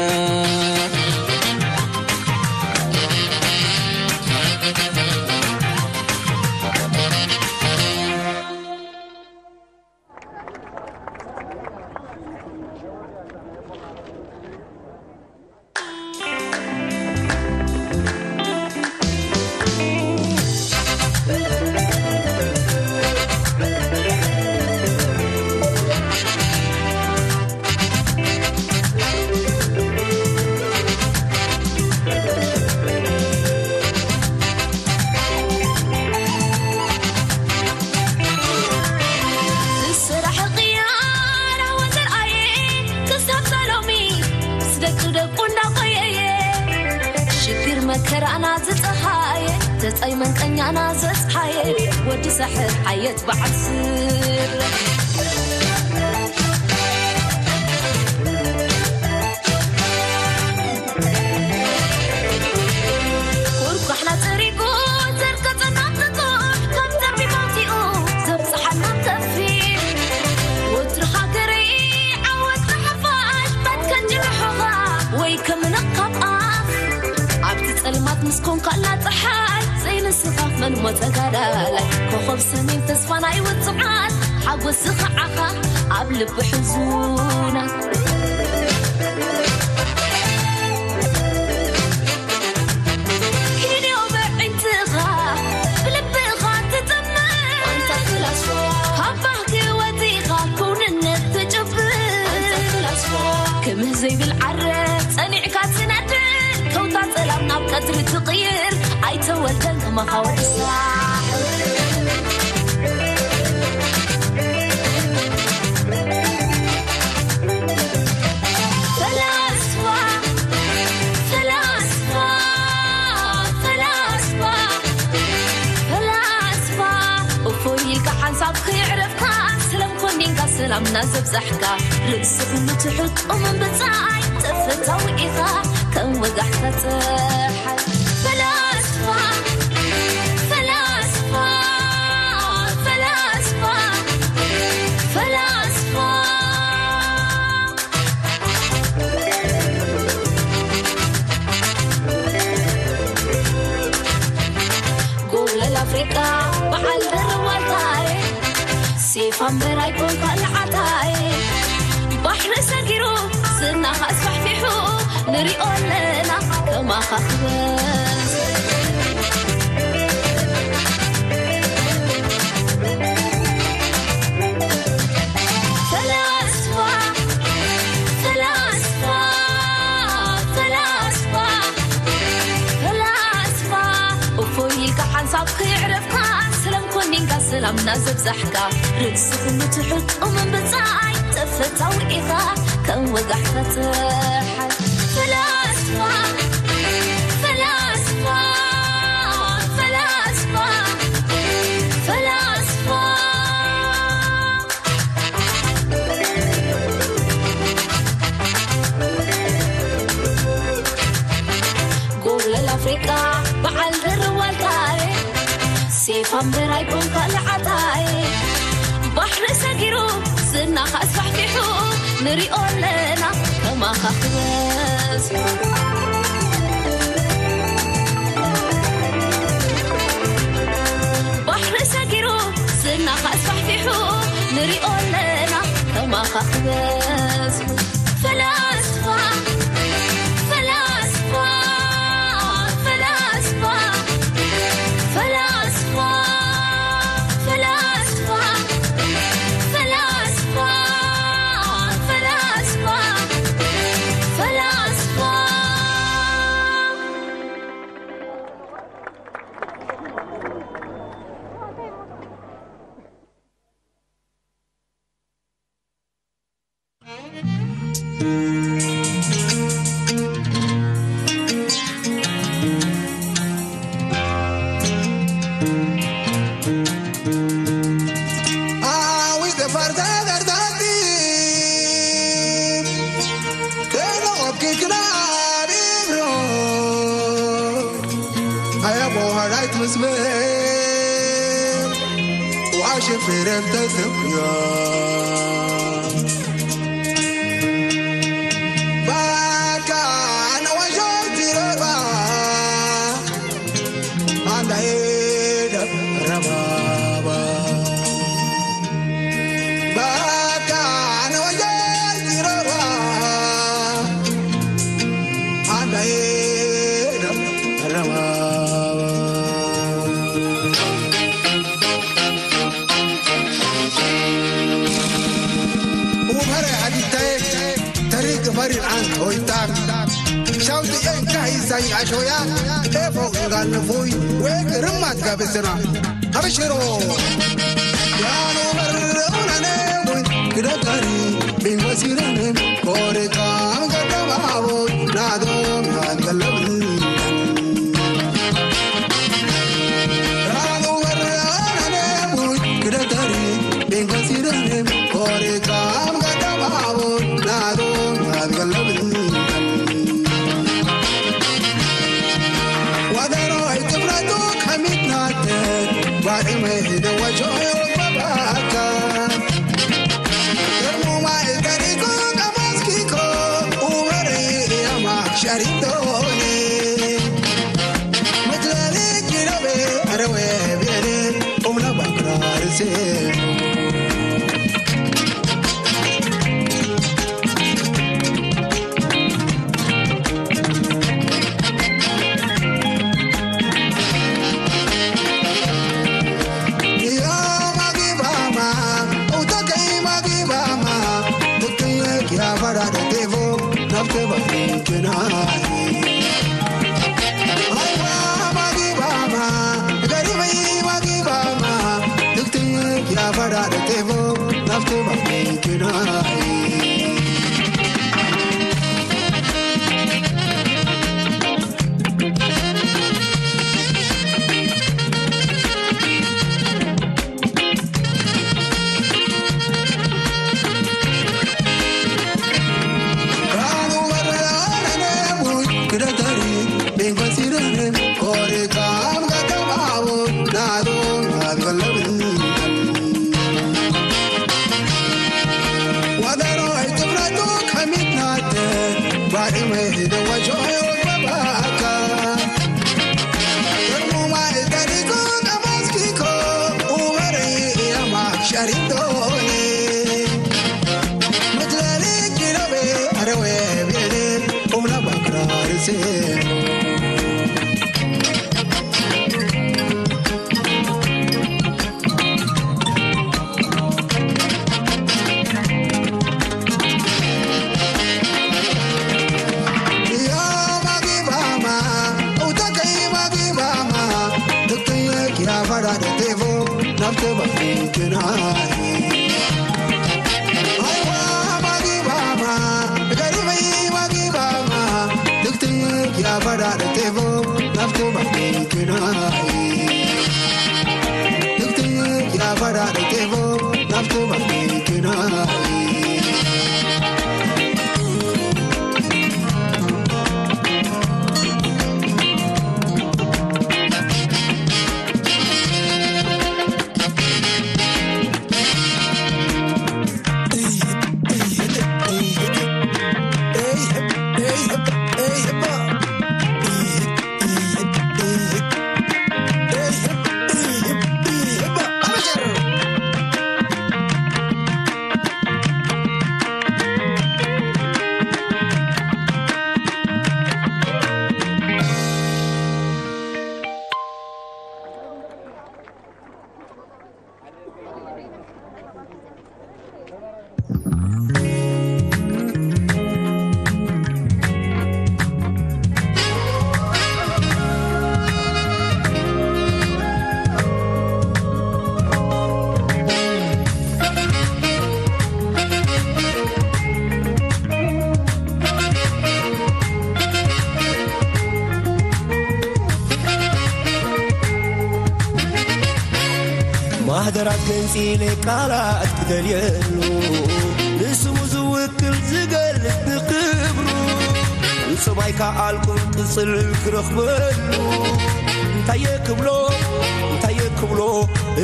መከራና ዝፀሃየ ተፀይ መንቀኛና ዘፀሃየ ወዲ ሳሕር ሓየት በዓል ስረ ኩርኳሕና ፀሪጉ ዘርገፀና ጥጡሕ ካብ ዘርቢ መውቲኡ ዘብፅሓና ከፊ ወትሪ ሃገረይ ዓወት ንሓፋሽ መትከል ጅምሑኻ ወይ ከምንቕ ካብ ኣፍ ኣብቲ ጸልማት ምስ ኮንካ ኣላ ጸሓይ ዘይንስኻ መን ሞ ተጋዳላይ ኮኸብ ሰሜን ተስፋ ናይ ውጹዓት ሓጎስ ዝኸዓኻ ኣብ ልቢ ሕዙናት ኪድዮ ብዕንትኻ ብልብኻ ትጥምር ኣንታ ፍላስፎ ካብ ባህጊ ወጺኻ ክውንነት ትጭብር ኣንታ ፍላስፎ ክምህ ዘይብል ዓረ ጸኒዕካ ትነድር ከውታ ጸላም ናብ ቀትሪ ትቕይር ኣይተወልደን ከማኻ ወዲ ሳሕር ፈላስፋ ፈላስፋ ፈላስፋ ፈላስፋ እፎይ ኢልካ ሓንሳብ ከየዕረፍካ ሰላም ኮኒንካ ሰላምና ዘብዛሕካ ርእሲ ኩሉ ትሑት ቁምን ብጻይ ተፈታዊ ኢኻ ከም ወጋሕታ ጸሓይ ፈላስፋ ፈላስፋ ፈላስፋ ፈላስፋ ጎብለል ኣፍሪቃ በዓል ደርብ ዋልታዬ ሴፍ ኣምበር ኣይኮንካ ለዓታዬ ባሕሪ ሰጊሩ ዝናኻ ኣስፋሕፊሑ ንሪኦ ኣለና ከማኻ ክበዝ ፈላስፋ ፈላስፋ ፈላስፋ ፈላስፋ እፎይ ኢልካ ሓንሳብ ከየዕረፍካ ሰላም ኮኒንካ ሰላምና ዘብዛሕካ ርእሲ ኩሉ ትሑት ቁምን ብጻይ ተፈታዊ ኢኻ ከም ወጋሕታ ጸሓይ ፈላስፋ ፈላስፋ ፈላስፋ ፈላስፋ ጎብለል ኣፍሪቃ በዓል ደርብ ዋልታዬ ሴፍ ኣምበር ኣይኮንካ ለዓታዬ ባሕሪ ሰጊሩ ዝናኻ ኣስፋሕፊሑ ንሪኦ ኣለና ከማኻ ክበዝሑ ባሕሪ ሰጊሩ ንሪኦ ኣለና ከማኻ ክበዝሑ ፈላስፋ፣ ፈላስፋ፣ ፈላስፋ፣ ፈላስፋ፣ ፈላስፋ፣ ፈላስፋ፣ ፈላስፋ፣ ፈላስፋ። Ubare aditae, tari kemarin an hoitak. Shauti en kai sai ashoya, efo egal fui, wek rumat kabesena. Abishiro. Yano barra unane, wek kidakari, bingo sirene, kore kam kadama, nado, nado. Sharitone, Mitlali Kirobe, Arawe, Biere, Umla Bakra, Rese. ማህደራት ገንጺለ ቃላት ክደልየሉ፣ ንስሙ ዝውክል ዝገልጽ ንክብሩ። ንጽባይ ከኣልኩ ቅጽል ክረኽበሉ። እንታይ ክብሎ፣ እንታይ ክብሎ፣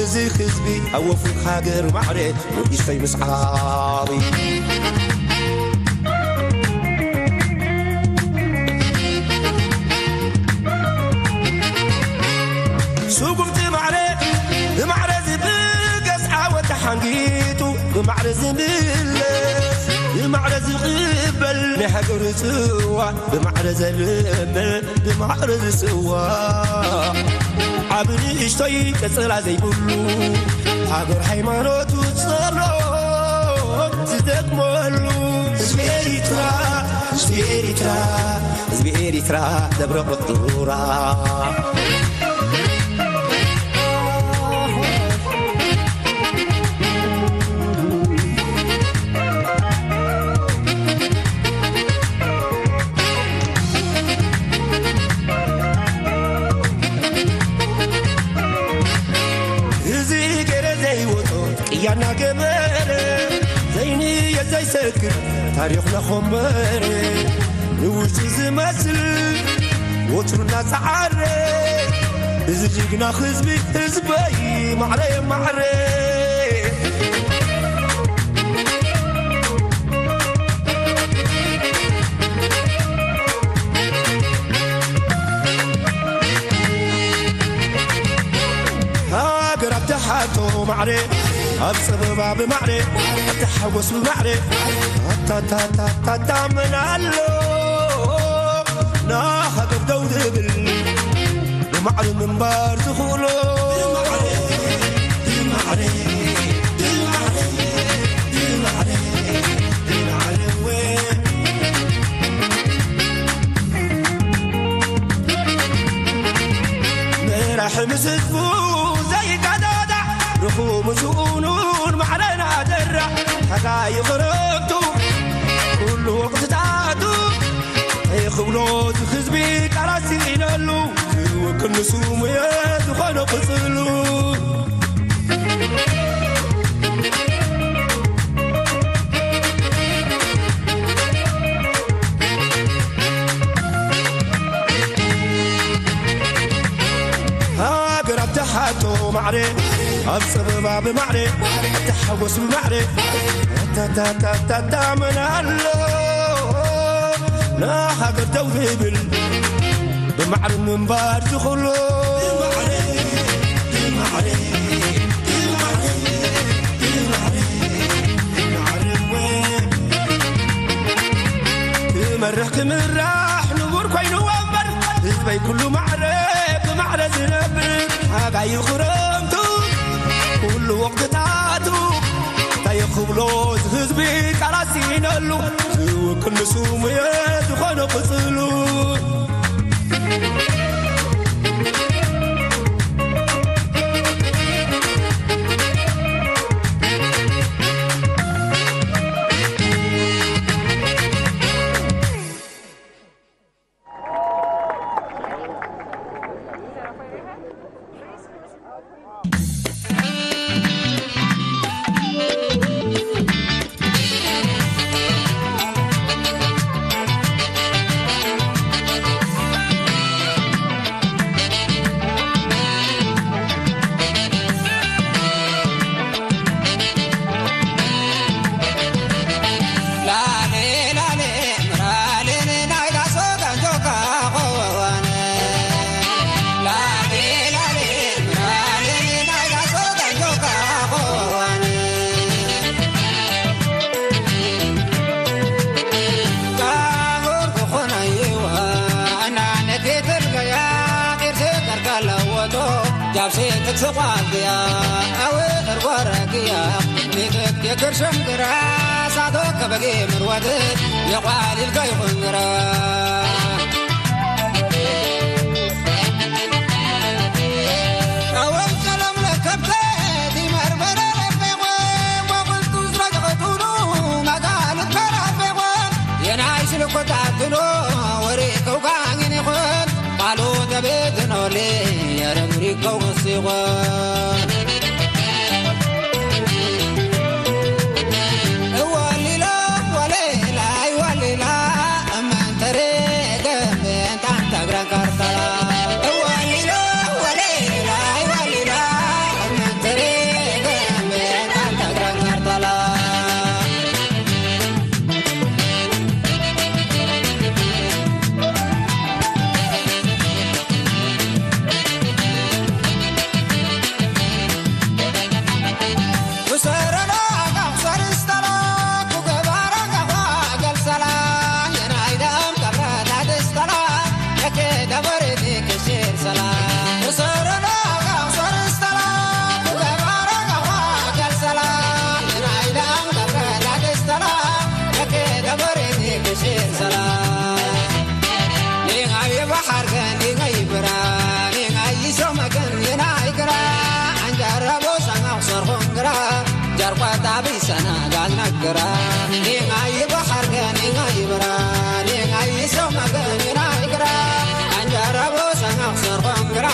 እዚ ህዝቢ ኣወፉ ሃገር ማዕረ ንእሽተይ ምስ ዓቢ። ስጉምቲ ማዕረ ብማዕረ ዝብገስ ዓወት ተሓንጊጡ ብማዕረ ዝምለስ ብማዕረ ዝቕበል ናይ ሃገሩ ጽዋ ብማዕረ ዘልምዕ ብማዕረ ዝጽዋ ዓብ ንእሽቶይ ቀጸላ ዘይብሉ ሃገር ሃይማኖቱ ጸሎት ዝደግመሉ ህዝቢ ኤሪትራ ህዝቢ ኤሪትራ ህዝቢ ኤሪትራ ደብረ ቁጡራ። እዚ ገረ ዘይወጾ ቅያና ገበረ ዘይንየ ዘይሰክር ታሪኽና ኾመረ ንውሽጢ ዝመስል ወትሩ እናጸዓረ እዚ ጅግና ህዝቢ ህዝበይ ማዕረ ማዕረ። ሃገር ኣብቲ ሓቶ ማዕረ ኣብ ጸበባ ብማዕረ ኣብቲ ሓጎስ ብማዕረ ኣታታታታታ መን ኣሎ ንሃገር ደው ዝብል ብማዕረ ምንባር ዝኽእሎ ብማዕረ ብማዕረ ብማዕረ ብማዕረ ምራሕ ምስ ህዝቡ ዘይጋዳዳዕ ርኹ ምስኡኑን ማዕረና ደራዕ ሓጋይ ኽረብቱ ኩሉ ወቕትታቱ ይኽብሎ ዝህዝቢ ቃላት ስኢነሉ ዝውክል ንሱ ሙየ ዝኾነ ቅጽሉ። ሃገር ኣብቲ ሓቶ ማዕረ ኣብ ጸበባ ብማዕረ ኣብቲ ሓጎስ ብማዕረ ኣታታታታታ መን ኣሎ ንሃገር ደው ዝብል ብማዕረ ምንባር ዝኽእሎ ብማዕረ ብማዕረ ብማዕረ ብማዕረ ብማዕረ ክመርሕ ክምራሕ ንቡር ኮይኑ ወንበር ህዝበይ ኩሉ ማዕረ ብማዕረ ዝነብር ሓጋይ ክረምቱ ኩሉ ወቕትታቱ እንታይ ክብሎ ህዝቢ ቃላት ስኢነሉ ዝውክል ንሱ ሙየ ዝኾነ ቅጽሉ። ጃብሴ ተክሰቋልያ ኣወ እርጓረግያ ንግድ የክርሸም ግራ ሳቶ ከበጌ ምርወት የቋሊል ከይኹን ግራ ኣወ ሰላም ለከብተ ዲመርበረ ለቤቆ ወቁንቱ ዝረግጡሉ መጋል ከራቤቆ የናይ ስልኮታትሎ ወሬ ከውጋኝን ይኾን ቃሉ ተቤትኖሌ የረጉሪ ከውስቆ Tabi sana gal nagara, ningai bahar ga ningai bara, ningai soma ga ninai gara, anjara bo sana sor kongra,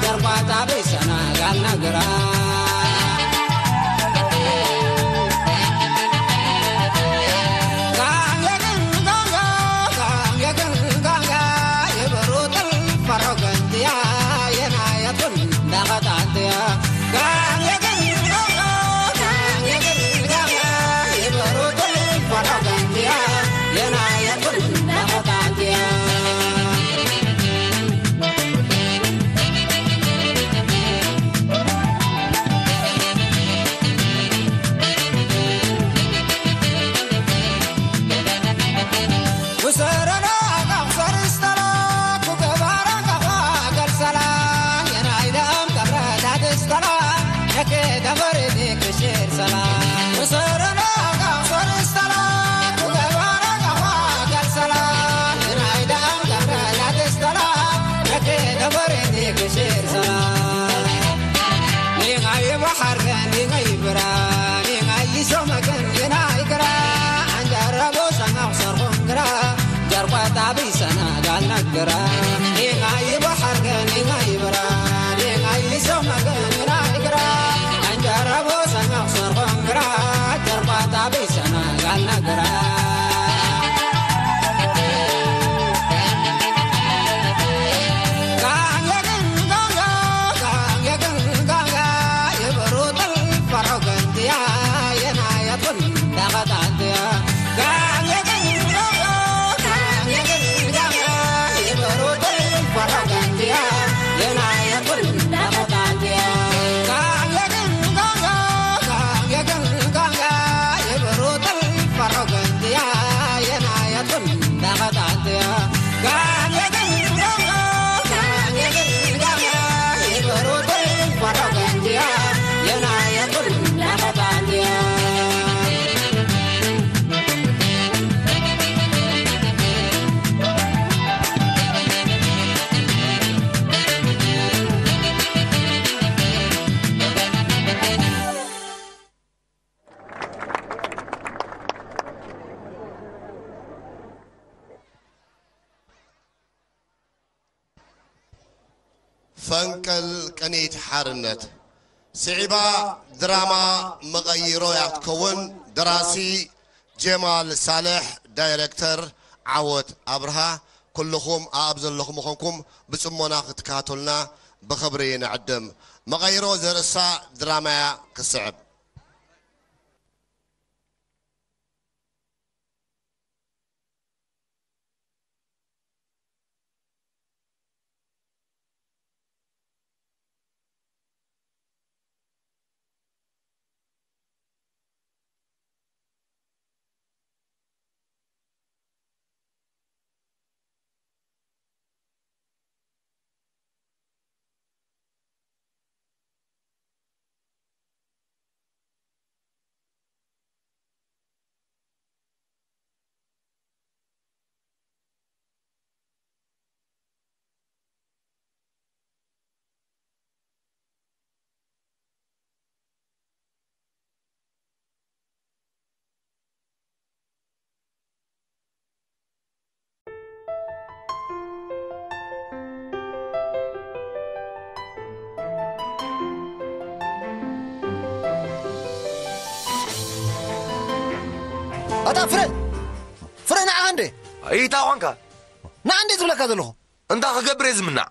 jarba tabi sana gal nagara. ፈንቅል ቅኒት ሓርነት። ስዒባ ድራማ መቐይሮ እያ ክትከውን። ደራሲ ጀማል ሳልሕ፣ ዳይሬክተር ዓወት ኣብርሃ። ኩልኹም ኣብ ዘለኹም ምዃንኩም ብጽሞና ክትከታተሉና ብኽብሪ ንዕድም። መቐይሮ ዘርእስታ ድራማ እያ ክትስዕብ። ኣታ ፍረ! ፍረ ንዓኻ እንዴ? ኣይታ ኳንካ? ንዓ እንዴ ዝብለካ ዘለኹ? እንታ ክገብር እየ ዝምናዕ?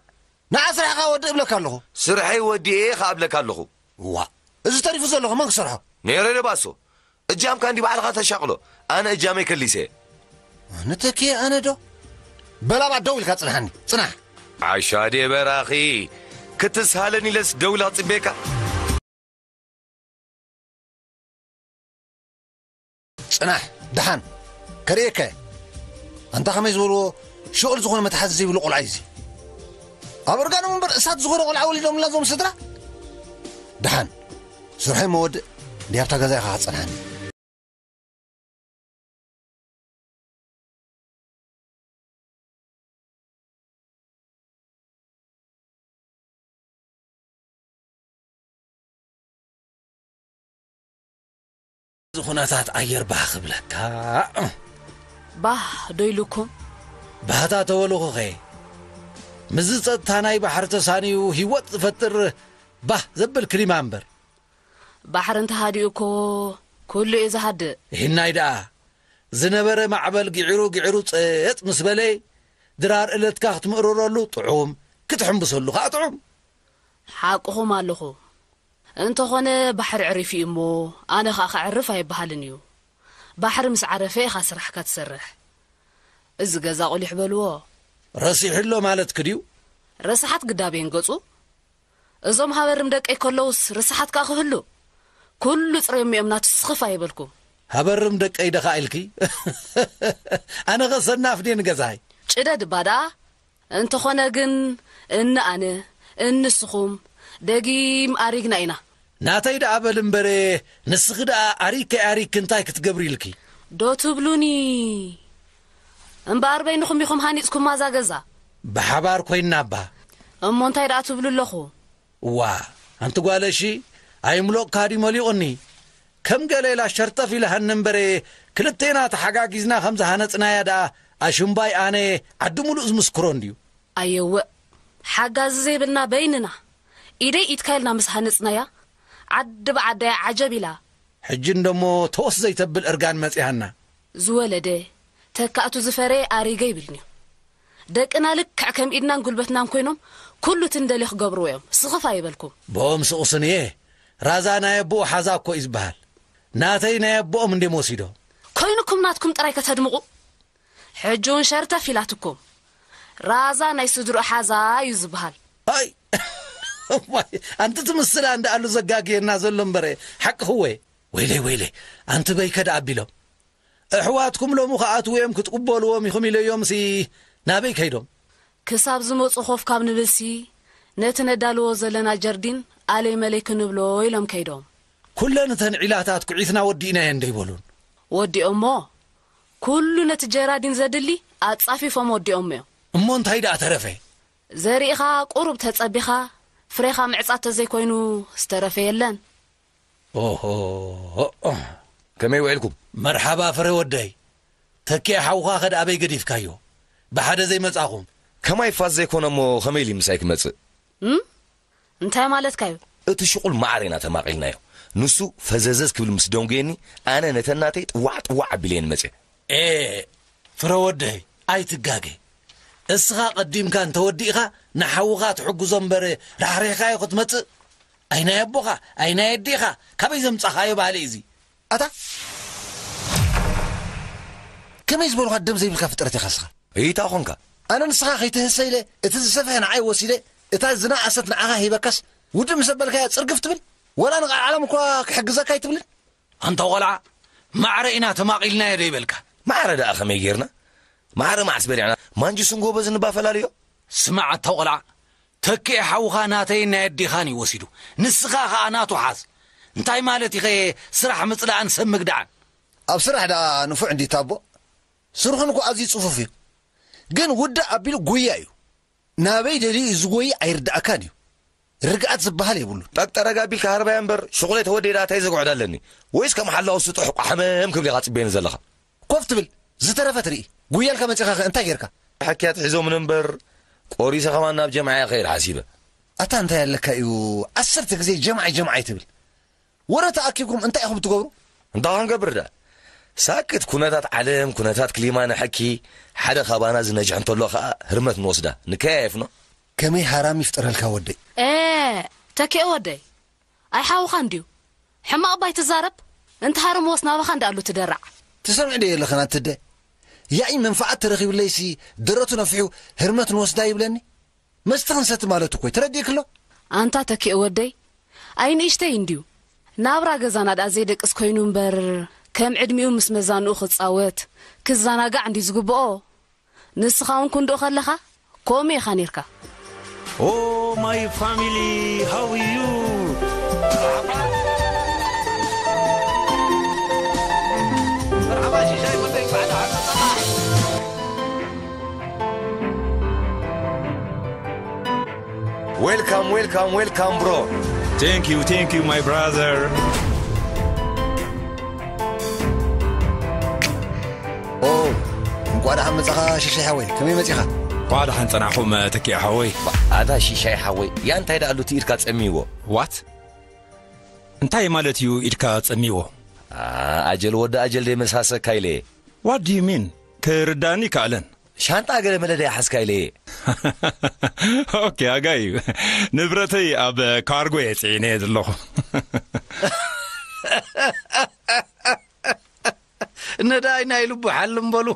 ንዓ ስራሕኻ ወድእ እብለካ ኣለኹ። ስርሐይ ወዲኤ እየ ኸኣ እብለካ ኣለኹ። ዋ፣ እዚ ተሪፉ ዘሎ ከ መን ክሰርሖ? ነይረ ዶ ባሶ? እጃምካ እንዲ ባዕልኻ ተሻቕሎ። ኣነ እጃመይ ከሊሰ እየ። ኣነ ተኪኤ ኣነ ዶ? በላባ ደው ኢልካ ጽንሓኒ። ጽናሕ። ዓሻ ድየ በራኺ? ክትስሃለኒ ኢለስ ደው ኢለ ክጽበየካ? ጽናሕ፣ ደሓን ከርእየካ እየ። ኣንታ ከመይ ዝበልዎ ሽቕል ዝኾነ መትሓዚ ዘይብሉ ቆልዓ እዩ እዚ። ኣብ እርጋኖም እምበር እሳት ዝኾነ ቆልዓ ወሊዶምልና እዞም ስድራ። ደሓን ስርሐይ መወድእ እንድያ ኣብታ ገዛ ኢኻ ከጸንሓኒ። ኩነታት ኣየር ባህ ክብለካ። ባህ ዶ ኢሉኩም? ባህታ ተወልኹኸ ምስዚ ጸጥታ ናይ ባሕሪ ተሳንዩ ህይወት ዝፈጥር ባህ ዘብል ክሊማ እምበር። ባሕሪ እንተሃዲኡ እኮ ኩሉ እዩ ዝሃድእ። ይህናይ ደኣ ዝነበረ ማዕበል ግዒሩ ግዒሩ ጸጥ ምስ በለ ድራር እለትካ ክትምእርረሉ ጥዑም፣ ክትሕምብሰሉ ከዓ ጥዑም። ሓቅኹም ኣለኹ። እንተኾነ ባሕሪ ዕሪፍ እዩ እሞ ኣነ ኸዓ ክዕርፍ ኣይበሃልን እዩ። ባሕሪ ምስ ዓረፈ ኢኻ ስራሕካ ትሰርሕ። እዚ ገዛ ቁሊሕ በልዎ። ረሲሑ ኣሎ ማለትኪ ድዩ? ረሳሓት ግዳብ እየን ገጹ። እዞም ሃበርም ደቀይ ከለውስ ርሳሓት ከኣ ክህሉ? ኩሉ ጽረዮም እዮም ናቱ ስኽፍ ኣይበልኩም። ሃበርም ደቀይ ደኻ ኢልኪ? ኣነ ኸ ሰናፍ ድየ ንገዛይ? ጭደድ እባ ደኣ። እንተኾነ ግን እኒ ኣነ እንስኹም ደጊም ኣሪግና ኢና። ናተይ ደኣ በል እምበረ ንስኺ ደኣ ኣሪግኪ ኣሪግኪ እንታይ ክትገብሪ ኢልኪ? ዶ ትብሉኒ? እምበኣር በይንኹም ኢኹም ሃኒጽኩማ እዛ ገዛ። ብሓባር ኮይንና እባ። እሞ እንታይ ደኣ ትብሉ ኣለኹ? እዋ ኣንቲ ጓለሺ ኣይምሎቕካ ድዩ መሊቑኒ ከም ገለ ኢላ ሸርጠፍ ኢላሃኒ እምበረ ክልቴና ተሓጋጊዝና ከም ዝሃነጽናያ ደኣ ኣሽምባይ ኣነ ዓዲ ሙሉእ ዝምስክሮ እንድዩ ኣየውእ ሓጋዚ ዘይብልና በይንና ኢደይ ኢድካ ኢልና ምስ ሃነጽናያ ዓዲ ብዓዳያ ዓጀብ ኢላ ሕጂ እንደሞ ተወስ ዘይተብል እርጋን መጺሃና ዝወለደ ተካእቱ ዝፈረየ ኣሪገ ይብልንዩ ደቅና ልክዕ ከም ኢድናን ጉልበትናን ኮይኖም ኩሉ ትንደሊ ክገብርዎ እዮም ስኽፍ ኣይበልኩም ብኦም ስቑስን እየ ራዛ ናይ ኣቦኡ ሓዛ እኮ እዩ ዝበሃል ናተይ ናይ ኣቦኦም እንዴም ወሲዶ ኮይኑኩም ናትኩም ጥራይ ከተድምቑ ሕጂ እውን ሸርተፍ ኢላትኩም ራዛ ናይ ስድርኡ ሓዛ እዩ ዝበሃል ኣይ ኣንቲ ትምስላ እንዳኣሉ ዘጋግየና ዘሎ እምበረ ሓቅኽወ ወይለይ ወይለይ ኣንቲ በይከ ደኣ ኣቢሎም ኣሕዋትኩም ሎሚ ክኣትዉ እዮም ክትቕበልዎም ኢኹም ኢለዮምሲ ናበይ ከይዶም? ክሳብ ዝመጹ ኮፍ ካብ ንብልሲ ነቲ ነዳልዎ ዘለና ጀርዲን ኣለይ መለይ ክንብሎ ኢሎም ከይዶም። ኩለን እተን ዒላታት ኩዒትና ወዲእናየን ዶ ኣይበሉን? ወዲኦሞ ኩሉ ነቲ ጀራዲን ዘድሊ ኣጻፊፎም ወዲኦሞ እዮም። እሞ እንታይ ደኣ ተረፈ? ዘሪእኻ ቁሩብ ተጸቢኻ ፍሬኻ ምዕጻድ ተዘይኮይኑ ዝተረፈ የለን። ኦሆ ከመይ ውዒልኩም? መርሓባ ፍረ ወደይ። ተኪኤ ሓውኻ ከ ኣበይ ገዲፍካዮ? ብሓደ ዘይመጻኹም? ከማይ ፋስ ዘይኮነ እሞ ከመይ ኢሉ ምሳይ ክመጽእ? እም? እንታይ ማለትካ እዩ? እቲ ሽቑል ማዕረ ኢና ተማቒልናዮ። ንሱ ፈዘዘዝ ክብል ምስ ደንጉየኒ ኣነ ነተን ናተይ ጥዋዕ ጥዋዕ ኣቢለየን መጽየ። ኤእ ፍረ ወደይ ኣይትጋገ። እስኻ ቀዲምካ እንተወዲእኻ ንሓውኻ ትሕግዞ እምበር ራሕሪሕካዮ ክትመጽእ ኣይ ናይ ኣቦኻ ኣይ ናይ ኣዴኻ ካበይ ዘምጻኻዮ ባህሊ እዚ? ኣታ ከመይ ዝበልኻ ደም ዘይብልካ ፍጥረት ኢኻ እስኻ? እይታ ኾንካ። ኣነ ንስኻ ከይትህሰ ኢለ እቲ ዝሰፍሐ ንዓይ ወሲደ እታ ዝነኣሰት ንዓኻ ሂበካስ ውድእ ምስ ኣበልካያ ጽርግፍ ትብል? ወላ ንቃልዓለም እኳ ክሕግዘካ ኣይትብልን? ኣንታ ቆልዓ ማዕረ ኢና ተማቒልናዮ ዶ ይበልካ? ማዕረ ደኣ ከመይ ጌርና? ማዕረ መዓስ በሊዕና? ማንጁስን ጎበዝን እባ ፈላልዮ። ስማዕ ኣታ ቆልዓ ተኪኤ ሓውኻ ናተይን ናይ ኣዴኻን እዩ ወሲዱ። ንስኻ ኸኣ ናቱ ሓዝ። እንታይ ማለት ኢኸ ስራሕ ምጽላእን ሰብ ምግዳዕን? ኣብ ስራሕ ደኣ ንፉዕ እንድዩ ታቦ። ስርሑን እኮ ኣዝዩ ጽፉፍ እዩ። ግን ውድእ ኣቢሉ ጉያ እዩ። ናበይ ደልዩ እዩ ዝጎይ ኣይርድኣካን እዩ። ርግኣት ዝበሃል የብሉን። ጠቅጠረግ ኣቢልካ ሃርባያ እምበር ሽቑለይ ተወደይ ደኣ ታይ ዘግዕዶ ኣለኒ? ወይስ ከም ሓላዊ ስጡሕ ቋሕመም ክብል ኢኻ ጽበየኒ ዘለኻ? ኮፍ ትብል ዝተረፈ ትርኢ። ጉያልካ መጺኻ ከ እንታይ ጌርካ? ሕክያት ሒዞምኒ እምበር ቆሪሰ ከማን ናብ ጀምዓ እየ ክኸይድ ሓሲበ። ኣታ እንታይ ኣለካ እዩ ዓሰርተ ግዜ ጀምዓይ ጀምዓይ ትብል? ወረ ተኣኪብኩም እንታይ ኢኹም ትገብሩ? እንታይ ክንገብር ደኣ? ሳክት ኩነታት ዓለም ኩነታት ክሊማ ንሐኪ ሓደ ካባና ዝነጅሕ እንተሎ ኸኣ ህርመት ንወስዳ ንከያየፍኖ። ከመይ ሃራም ይፍጠረልካ ወደይ። ኤ ተኪኤ ወደይ ኣይሓውኻን ድዩ? ሕማቕ እባ ኣይትዛረብ። እንተሃረምዎስ ናባኻ እንዳኣሉ ትደራዕ። ትሰምዒ ዶ የለኽን ኣንትደ? ያኢ መንፍዓት ተረኺብለይሲ ደረቱ ነፊሑ ህርመት ንወስዳ ይብለኒ? መስቲ ክንሰቲ ማለቱ እኮ እዩ። ተረዲእኪ ኣሎ? ኣንታ ተኪኤ ወደይ ኣይ ንእሽተይ እንድዩ። ናብራ ገዛና ደኣ ዘይደቅስ ኮይኑ እምበር ከም ዕድሚኡ ምስ መዛንኡ ክጻወት ክዘናጋዕ እንድዩ ዝግብኦ። ንስኻ እውን ክንድኡ ከለኻ ከምኡ ኢኻ ኔርካ። Oh my family, how are you? Welcome, welcome, welcome, bro. Thank you, thank you, my brother. ዋዳ ሓመጻኻ ሽሻይ ሓወይ፣ ከመይ መጺኻ? ዋዳ ሓንጸናኹም ተኪያ ሓወይ። ኣታ ሽሻይ ሓወይ፣ ያ እንታይ ደኣ ኣሎ እቲ ኢድካ ጸሚዎ? ዋት? እንታይ ማለት እዩ ኢድካ ጸሚዎ? ኣጀል ወዲ ኣጀል ደይ መሳሰካ ኢለ። What do you mean? ክርዳኒ ከኣለን። ሻንጣ ገለ መለ ደይ ሓዝካ ኢለ። ኦኬ፣ ኣጋዩ። ንብረተይ ኣብ ካርጎ እየ ጽዒነ ዘለኹ። ነዳይ ናይ ልቡ ሓልም በሉ።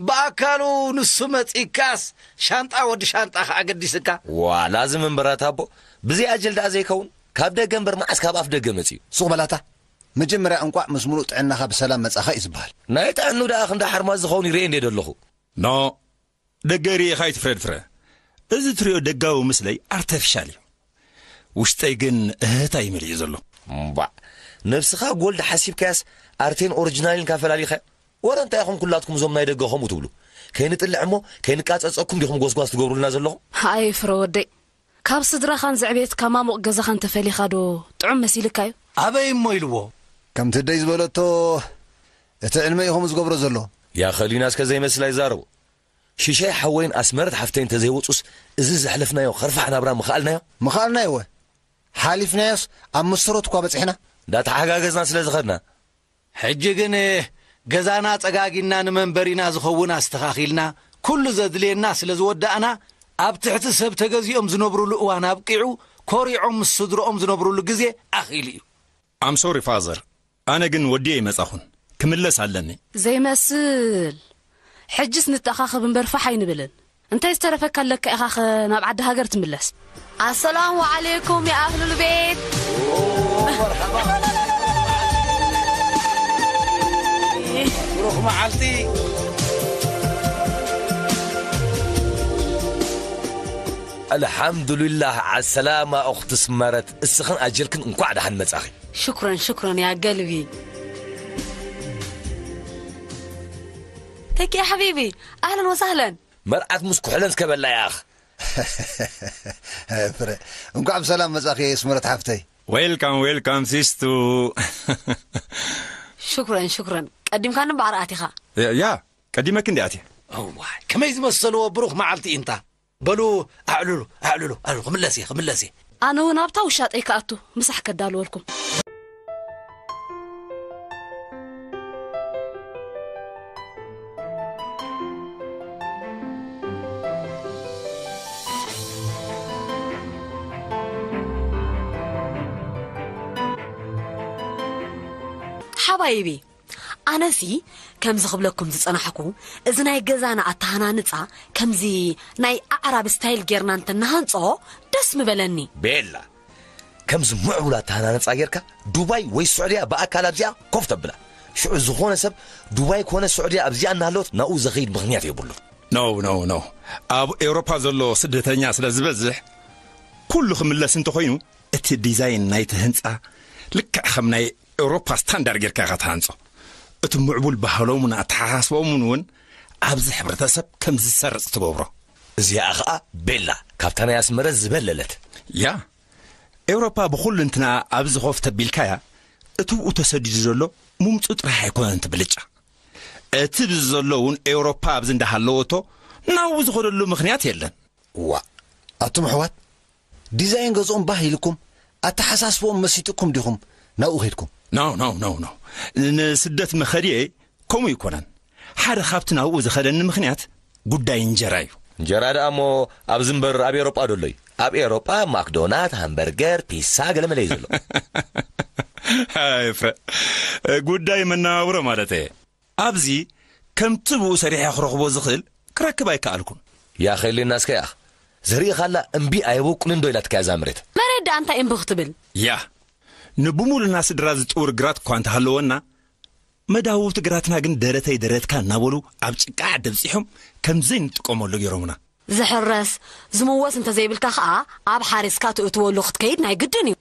ብኣካሉ ንሱ መጺካስ ሻንጣ ወዲ ሻንጣ ከኣ ገዲስካ። ዋላ እዚ መንበራት ኣቦ፣ ብዘይ ኣጀል ደኣ ዘይከውን፣ ካብ ደገ እምበር መዓስ ካብ ኣፍ ደገ መጺኡ። ሱቕ በላታ። መጀመርያ እንቋዕ ምስ ምሉእ ጥዕናኻ ብሰላም መጻኻ እዩ ዝበሃል። ናይ ጥዕኑ ደኣ ክንዲ ሓርማዝ ዝኸውን ይርኤ እንዴ ደለኹ። ኖ፣ ደገ ርኢኻ ኣይትፍረድ ፍረ። እዚ ትሪኦ ደጋዊ ምስለይ ኣርተፊሻል እዩ። ውሽጠይ ግን እህህታ እዩ መሊኡ ዘሎ። እምባዕ፣ ነብስኻ ጎልድ ሓሲብካያስ ኣርቴን ኦሪጂናሊን ካፈላሊኻዮ? ወረ እንታይ ኢኹም ኩላትኩም እዞም ናይ ደገ ከምኡ ትብሉ? ከይንጥልዕ እሞ ከይንቃጸጸኩም ዲኹም ጎስጓስ ትገብሩልና ዘለኹም? ኣይ ፍረ ወደይ፣ ካብ ስድራኻን ዘዕቤትካ ማሙቕ ገዛኻን ተፈሊኻ ዶ ጥዑም መሲልካ እዩ? ኣበይ እሞ ኢልዎ? ከምቲ ደይ ዝበለቶ፣ እቲ ዕልመ እዩ ከምኡ ዝገብሮ ዘሎ። ያ ኸሊናስ ከ ዘይመስል ኣይዛረቡ። ሽሻይ ሓወይን ኣስመረት ሓፍተይን ተዘይወጹስ፣ እዚ ዘሕለፍናዮ ኸርፋሕ ናብራ ምኸኣልናዮ? ምኸኣልናዮ እወ። ሓሊፍናዮስ ኣብ መሰረቱ እኳ በጺሕና። እንዳተሓጋገዝና ስለ ዝኸድና። ሕጂ ግን ገዛና ጸጋጊና ንመንበሪና ዝኸውን ኣስተኻኺልና፣ ኩሉ ዘድልየና ስለ ዝወዳእና፣ ኣብ ትሕቲ ሰብ ተገዚኦም ዝነብሩሉ እዋን ኣብቂዑ፣ ኮሪዖም ምስ ስድርኦም ዝነብሩሉ ግዜ ኣኺሉ እዩ። I'm sorry father፣ ኣነ ግን ወዲየ ይመጻኹን፣ ክምለስ ኣለኒ። ዘይመስል። ሕጅስ ንተኣኻኸብ እምበር ፋሕ ኣይንብልን። እንታይ ዝተረፈካ ኣለካ ኢኻ ኸ ናብ ዓዲ ሃገር ትምለስ? ኣሰላሙ ዓለይኩም ያ ኣህሉል ቤት። ብሩኽ መዓልቲ። ኣልሓምዱሊላህ ዓሰላማ ኡኽቲ ስመረት፣ እስኽን ኣጀልክን እንኳዕ ደሓን መጻኺ። ሽኩረን፣ ሽኩረን ያ ገልቢ። ተኪ ሓቢቢ፣ ኣህለን ወሳህለን። መርዓት ምስ ኩሕለን እስከ በላ ያኽ። ፍረ፣ እንኳዕ ብሰላም መጻኺ ስመረት ሓፍተይ። ዌልካም፣ ዌልካም ሲስቱ። ሽኩረን፣ ሽኩረን። ቀዲምካኒ እምበኣር ኣቲኻ። ያ፣ ያ፣ ቀዲመኪ እንዲ ኣትየ። እዋይ፣ ከመይ ዝመሰልዎ ብሩኽ መዓልቲ ኢንታ። በሉ፣ ኣዕልሉ፣ ኣዕልሉ፣ ኣዕልሉ፣ ክምለስ እየ፣ ክምለስ እየ። ኣነ እውን ኣብታ ውሻጠይ ክኣቱ ምሳሕ ከዳልወልኩም። ሓባይቢ፣ ኣነሲ ከምዚ ክብለኩም ዝጸናሕኩ፣ እዚ ናይ ገዛና ኣተሃናንጻ ከምዚ ናይ ኣዕራብ ስታይል ጌርና እንተናሃንጾ ደስ ምበለኒ። ቤላ፣ ከምዚ ምዕቡል ኣተሃናንጻ ጌርካ ዱባይ ወይ ስዑድያ ብኣካል ኣብዚኣ ኮፍ ተብላ። ሽዑ ዝኾነ ሰብ ዱባይ ኮነ ስዑድያ ኣብዚኣ እናሃለወት ናብኡ ዘኸይድ ምኽንያት የብሉን። ኖ፣ ኖ፣ ኖ። ኣብ ኤውሮፓ ዘሎ ስደተኛ ስለ ዝበዝሕ፣ ኩሉ ክምለስ እንተኾይኑ፣ እቲ ዲዛይን ናይቲ ህንጻ ልክዕ ከም ናይ ኤውሮፓ ስታንዳርድ ጌርካ ኢኻ ትሃንጾ። እቲ ምዕቡል ባህሎምን ኣተሓሳስባኦምን እውን ኣብዚ ሕብረተሰብ ከም ዝሰርጽ ትገብሮ። እዚኣ ኸኣ ቤላ ካብታ ናይ ኣስመረ ዝበለለት። ያ፣ ኤውሮፓ ብኹሉ እንትና ኣብዚ ኮፍ ተቢልካያ፣ እቲ ብኡ ተሰዲዱ ዘሎ ምምጹ ጥራሕ ኣይኮነን እቲ ብልጫ። እቲ ብዚ ዘሎ እውን ኤውሮፓ ኣብዚ እንዳሃለወቶ ናብኡ ዝኸደሉ ምኽንያት የለን። እዋ፣ ኣቱም ኣሕዋት፣ ዲዛይን ገዝኦም ባህ ኢልኩም፣ ኣተሓሳስብኦም መሲጥኩም ዲኹም ናብኡ ኸይድኩም? ኖ፣ ኖ፣ ኖ፣ ኖ። ንስደት መኸድየ ከምኡ ኣይኮነን። ሓደ ካብቲ ናብኡ ዝኸደኒ ምኽንያት ጉዳይ እንጀራ እዩ። እንጀራ ደኣ እሞ ኣብዚ እምበር ኣብ ኤውሮጳ ዶ ኣሎ እዩ? ኣብ ኤውሮጳ ማክዶናት፣ ሃምበርገር፣ ፒሳ ገለ መለ እዩ ዘሎ። ኣይ ፍረ፣ ጉዳይ መነባብሮ ማለት እየ። ኣብዚ ከምቲ ብኡ ሰሪሐ ክረኽቦ ዝኽእል ክረክብ ኣይከኣልኩን። ያ ኸይሌና እስከ ያኽ፣ ዘርኢ ኻላ እምቢ ኣየበቁንን ዶ ኢላትካ እዛ መሬት? መሬት ደኣ እንታይ እምቢ ክትብል? ያ፣ ንብሙሉና ስድራ ዝጥውር ግራት እኳ እንተሃለወና፣ መዳውብቲ ግራትና ግን ደረተይ ደረትካ እናበሉ ኣብ ጭቃ ዓዲ ኣብጺሖም ከም ዘይንጥቀመሉ ገይሮምና። ዝሕረስ፣ ዝምወስ እንተዘይብልካ ኸኣ ኣብ ሓሪስካ ትእትወሉ ክትከይድ ናይ ግድን እዩ።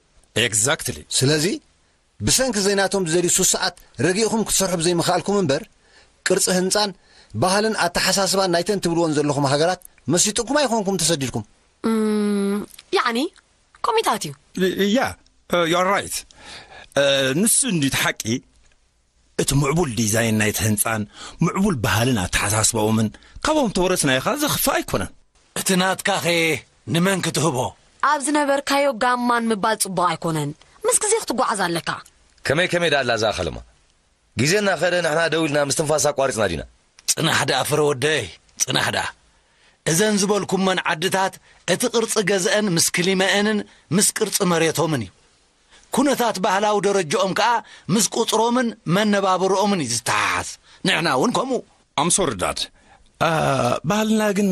ኤግዛክትሊ። ስለዚ ብሰንኪ ዘይናቶም ዝደልዩ ሱስ ሰዓት ረጊእኹም ክትሰርሑ ብዘይምኽኣልኩም እምበር፣ ቅርጺ ህንጻን ባህልን ኣተሓሳስባን ናይተን ትብልወን ዘለኹም ሃገራት መሲጥኩም ኣይኮንኩም ተሰዲድኩም። እም፣ ያዕኒ፣ ኮሚታት እዩ። ያ፣ ዩ ኣር ራይት። ንሱ እንዲ እቲ ሓቂ። እቲ ምዕቡል ዲዛይን ናይቲ ህንጻን ምዕቡል ባህልን ኣተሓሳስባኦምን ካብኦም ተወረስናዮ ኸኣ ዘኽፍእ ኣይኮነን። እቲ ናትካኸ ንመን ክትህቦ? ኣብ ዝነበርካዮ ጋማን ምባል ጽቡቕ ኣይኮነን። ምስ ግዜ ክትጓዓዝ ኣለካ። ከመይ ከመይ ደኣ ኣላ እዛ ከለማ? ግዜ እናኸደ ንሕና ደው ኢልና ምስትንፋስ ኣቋሪጽና ዲና? ጽናሕ ደኣ ፍረ ወደይ፣ ጽናሕ ደኣ። እዘን ዝበልኩመን ዓድታት እቲ ቅርጺ ገዝአን ምስ ክሊመአንን ምስ ቅርጺ መሬቶምን እዩ። ኩነታት ባህላዊ ደረጃኦም ከኣ ምስ ቁጽሮምን መነባብሮኦምን እዩ ዝተሓሓዝ። ንሕና እውን ከምኡ። ኣምሶርዳድ፣ ኣ፣ ባህልና ግን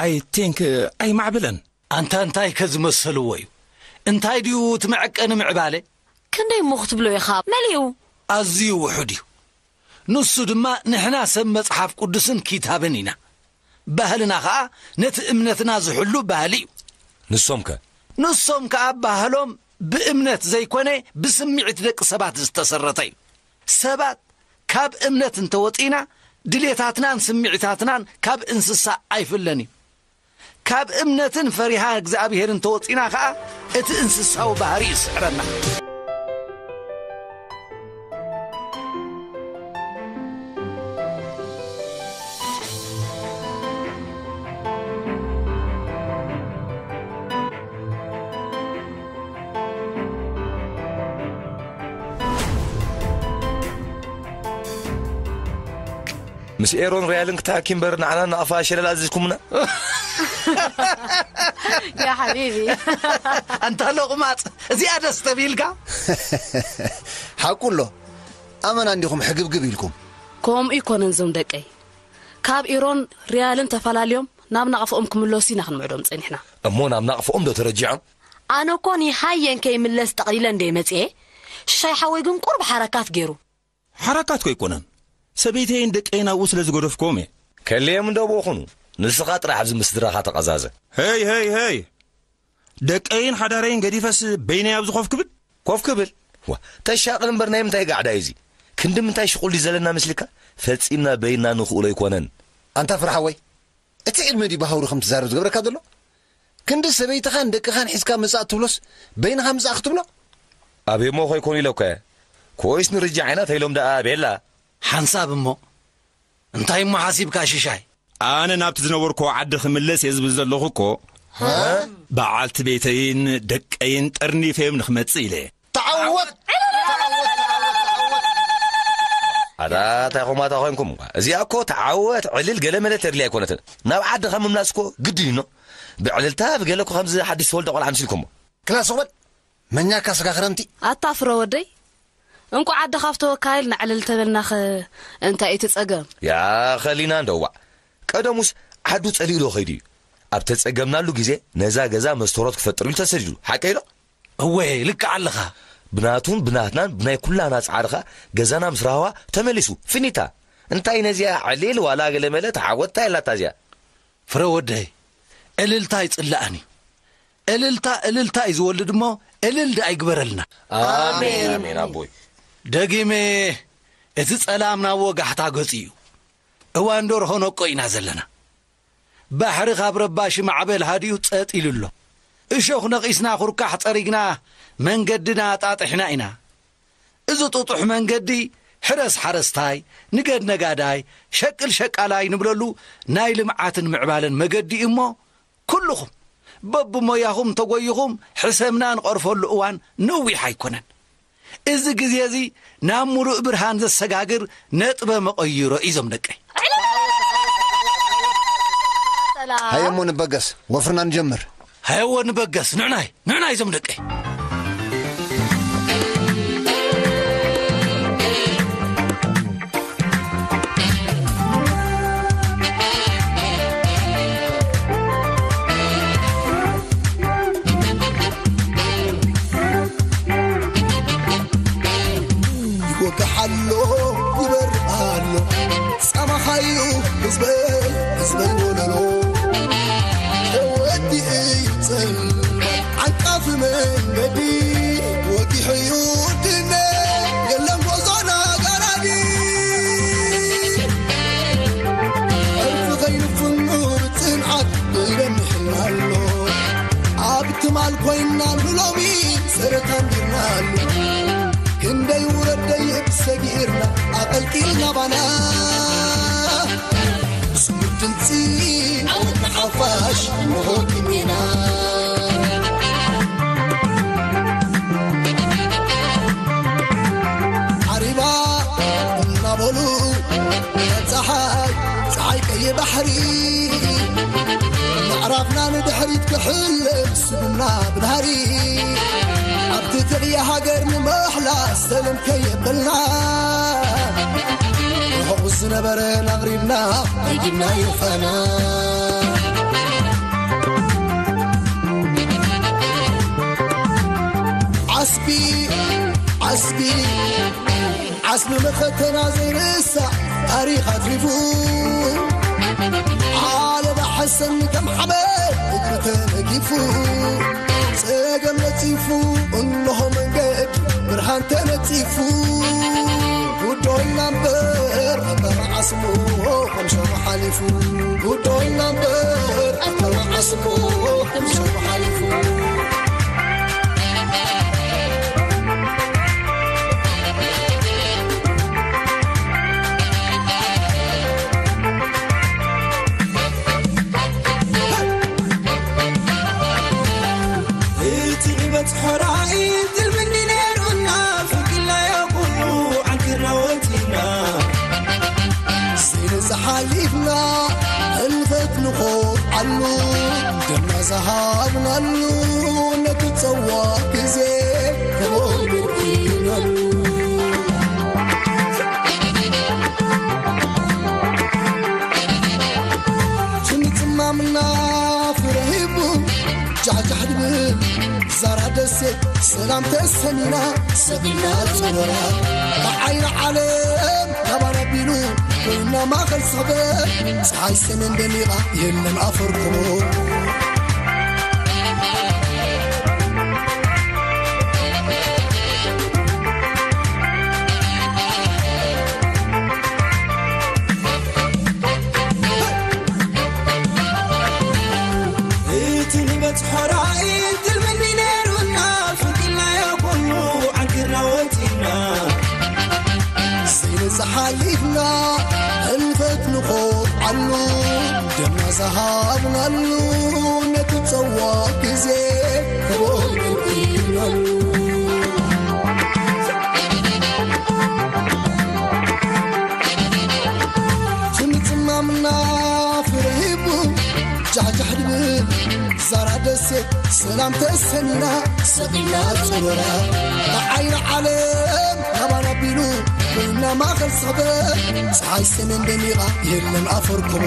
ኣይ ቲንክ ኣይማዕበለን። ኣንታ እንታይ ከዝመሰልዎ እዩ? እንታይ ድዩ እቲ መዐቀኒ ምዕባለ? ክንደይ እሞ ክትብሎ ኢኻ? መሊኡ። ኣዝዩ ውሑድ እዩ። ንሱ ድማ ንሕና ሰብ መጽሓፍ ቅዱስን ኪታብን ኢና። ባህልና ኸኣ ነቲ እምነትና ዝሕሉ ባህሊ እዩ። ንሶም ከ? ንሶም ከኣ ባህሎም ብእምነት ዘይኮነ ብስምዒት ደቂ ሰባት ዝተሰረተ እዩ። ሰባት ካብ እምነት እንተወጺና ድሌታትናን ስምዒታትናን ካብ እንስሳ ኣይፍለን እዩ። ካብ እምነትን ፈሪሃ እግዚኣብሄርን ተወጺና ኸኣ እቲ እንስሳዊ ባህሪ ይስዕረና። ምስ ኤሮን ሪያልን ክትሓኪ እምበር ንዓና ናቕፋ ሸለል ኣዚዝኩምና። ያ ሓቢቢ። ኣንታ ሎቕማጽ፣ እዚኣ ደስ ተቢልካ። ሓቁ ኣሎ። ኣመና እንዲኹም ሕግብግብ ኢልኩም። ከምኡ ይኮነን ዞም ደቀይ። ካብ ኢሮን ሪያልን ተፈላለዮም ናብ ናቕፍኦም ክምለሱ ኢና ክንምዕዶም ጸኒሕና። እሞ ናብ ናቕፍኦም ዶ ተረጂዖም? ኣነ እኮ ንሃየን ከይምለስ ጠቕሊለ እንደ መጽኤ፣ ሽሻይ ሓወይ ግን ቁሩብ ሓረካት ገይሩ። ሓረካት ከይኮነን፣ ሰበይተይን ደቀይን ኣብኡ ስለ ዝገደፍክዎም እየ። ከልዮም እንዶ ብኡ ኹኑ፣ ንስኻ ጥራሕ ኣብዚ ምስ ስድራኻ ተቐዛዘ። ሄይ ሄይ ሄይ! ደቀይን ሓዳረይን ገዲፈስ በይነይ ኣብዚ ኮፍ ክብል? ኮፍ ክብል? ዋ፣ ተሻቕል እምበር ናይ ምንታይ ጋዕዳ እዩ እዚ? ክንዲ ምንታይ ሽቑል ድዩ ዘለና መስልካ? ፈጺምና በይንና ንኽእሎ ኣይኮነን። ኣንታ ፍረ ሓወይ፣ እቲ ዕድመ ድዩ ብሃውሪ ከም ትዛረብ ዝገብረካ ዘሎ? ክንዲ ሰበይትኻን ደቅኻን ሒዝካ ምጻእ ትብሎስ በይንኻ ምጻእ ክትብሎ? ኣበይ እሞ ከይኮኑ ኢለኳ እየ። ኮይስ ንርጃ ዓይና ተይሎም ደኣ ቤላ። ሓንሳብ እሞ እንታይ እሞ ሓሲብካ ሽሻይ? ኣነ ናብቲ ዝነበርክዎ ዓዲ ክምለስ እየ ዝብል ዘለኹ እኮ። በዓልቲ ቤተይን ደቀይን ጠርኒፈዮም ንክመጽእ ኢለ እየ። ተዓወት! ኣታ እንታይ ኹም ኣታ ኾንኩም? እዚኣ እኮ ተዓወት ዕልል ገለ መለ ተድልያ ኣይኮነትን። ናብ ዓድኻ ምምላስ እኮ ግድን እዩ። ብዕልልታ ብገለ እኮ ከምዚ ሓድሽ ተወልደ ቆልዓ ኣምሲልኩሞ። ክላ ስቕ በል። መኛካ ስጋ ክረምቲ። ኣታ ፍረ ወደይ፣ እንቋዕ ዓዲ ካብ ተወካይል ንዕልል ተበልናኸ እንታይ እቲ ጸገም? ያ ኸሊና እንደዋዕ። ቀደሙስ ዓዱ ጸሊኡ ዶ ኸይዱ እዩ? ኣብ ተጸገምናሉ ግዜ ነዛ ገዛ መስተሮት ክፈጥር ኢሉ ተሰዲዱ። ሓቀይ ዶ? እወ፣ ልክዕ ኣለኻ። ብናቱን ብናትናን ብናይ ኩላና ጻዕሪ ኸኣ ገዛና ምስ ራህዋ ተመሊሱ። ፊኒታ። እንታይ ነዚኣ ዕሊል ዋላ ገለ መለ ተዓወት እንታይ ኣላታ እዚኣ? ፍረ ወደይ፣ እልልታ ኣይጽላእን እዩ። እልልታ እልልታ እዩ ዝወልድ እሞ እልል ደኣ ይግበረልና። ኣሜን፣ ኣሜን ኣቦይ። ደጊመ እቲ ጸላም ናብ ወጋሕታ ገጹ እዩ። እዋን ደርሆ ነቆ ኢና ዘለና። ባሕሪ ካብ ረባሺ ማዕበል ሃዲኡ ጸጥ ኢሉ ኣሎ። እሾኽ ነቒስና፣ ኹርካሕ ጸሪግና፣ መንገድና ኣጣጢሕና ኢና። እዚ ጥጡሕ መንገዲ ሕረስ ሓረስታይ፣ ንገድ ነጋዳይ፣ ሸቅል ሸቃላይ ንብለሉ ናይ ልምዓትን ምዕባለን መገዲ እዩ እሞ፣ ኩልኹም በብሞያኹም ተጎይኹም ሕሰምና ንቐርፈሉ እዋን ነዊሕ ኣይኮነን። እዚ ግዜ እዚ ናብ ምሉእ ብርሃን ዘሰጋግር ነጥበ መቐይሮ እዩ ዞም ደቀይ። ሃየሞ ንበገስ፣ ወፍርና ንጀምር። ሃየዎ ንበገስ፣ ንዕናይ፣ ንዕናይ ዞም ደቀይ። ይወግሕ ኣሎ ይበርቕ ኣሎ ጻማኻዩ ህዝበይ ህዝበይ ወለሎ ተወዲኡ እዩ ጽልመት ዓንቃፊ መንገዲ ወጊሑ እዩ ድነ የለን ጎዞና ጋራዲ እርፊ ከይንፍኑ ብጽንዓት ይደምሕና ኣሎ ኣብ ትማል ኮይና ንሎሚ ሰረታን ዲርና ኣሎ ክንደይ ውረድ ደይብ ሰጊርና ኣቐ ጸሓይ ጸሓይ ቀይ ባሕሪ ምዕራፍና ንድሕሪት ክሕልፍ ስብና ብናህሪ ኣብቲ ትዕየ ሃገር ንምሕላስ ሰለም ከየበልና ርሑቕ ዝነበረ ኣቕሪብና ደጊምና ይፋና ዓስቢ ዓስቢ ዓስቢ መኸተና ዘይርሳዕ ታሪኽ ኣትሪፉ ዓለባ ሓሰን ከም ሓመድ እግሪ ተነጊፉ ጸገም ነጺፉ እንሆ መንገድ ብርሃን ተነጺፉ ጉዶይና እምበር ኣተመዓስሞ ከም ሸሙ ሓሊፉ ጉዶይና እምበር ኣተመዓስሞ ከም ሸሙ ሓሊፉ ሰላም ተሰኒና ሰቢና ጸወራ ብዓይኒ ዓለም ካባና ቢሉ ኮይና ማኸል ሰበ ፀሓይ ሰሜን ደሚቓ የለን ኣፈርክቦ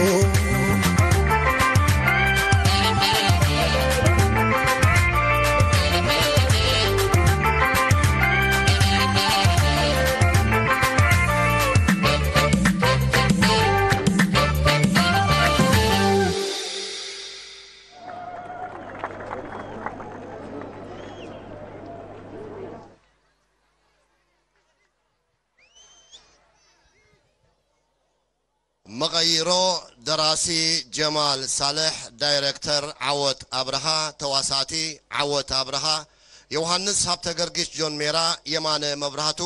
መቐይሮ ደራሲ ጀማል ሳልሕ፣ ዳይረክተር ዓወት ኣብርሃ፣ ተዋሳእቲ ዓወት ኣብርሃ፣ ዮሃንስ ሃብተገርጊሽ፣ ጆን ሜራ፣ የማነ መብራህቱ፣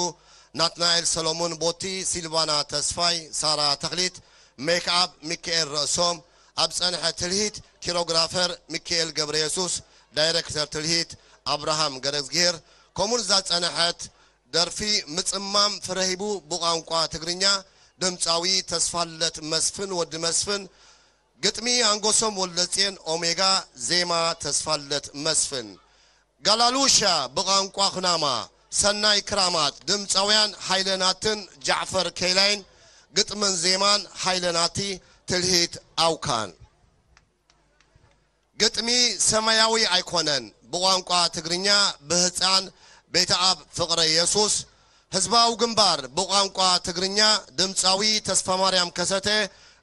ናትናኤል ሰሎሙን፣ ቦቲ ሲልቫና ተስፋይ፣ ሳራ ተኽሊት፣ ሜክኣፕ ሚካኤል ርእሶም፣ ኣብ ዝጸንሐ ትልሂት ኪሮግራፈር ሚካኤል ገብረየሱስ፣ ዳይረክተር ትልሂት ኣብርሃም ገረዝግሄር፣ ከምኡውን እዛ ዝጸንሐት ደርፊ ምጽማም ፍረ ሂቡ ብቋንቋ ትግርኛ ድምጻዊ ተስፋለት መስፍን ወዲ መስፍን፣ ግጥሚ ኣንጎሶም ወልደጽዮን ኦሜጋ፣ ዜማ ተስፋለት መስፍን። ጋላሉሻ ብቋንቋ ኩናማ ሰናይ ክራማት፣ ድምጻውያን ሃይለ ናትን ጃዕፈር ኬላይን፣ ግጥምን ዜማን ሃይለ ናቲ፣ ትልሂት ኣውካን። ግጥሚ ሰማያዊ ኣይኮነን ብቋንቋ ትግርኛ ብህፃን ቤተኣብ ፍቕረ የሱስ። ህዝባዊ ግንባር ብቋንቋ ትግርኛ ድምፃዊ ተስፋማርያም ከሰተ።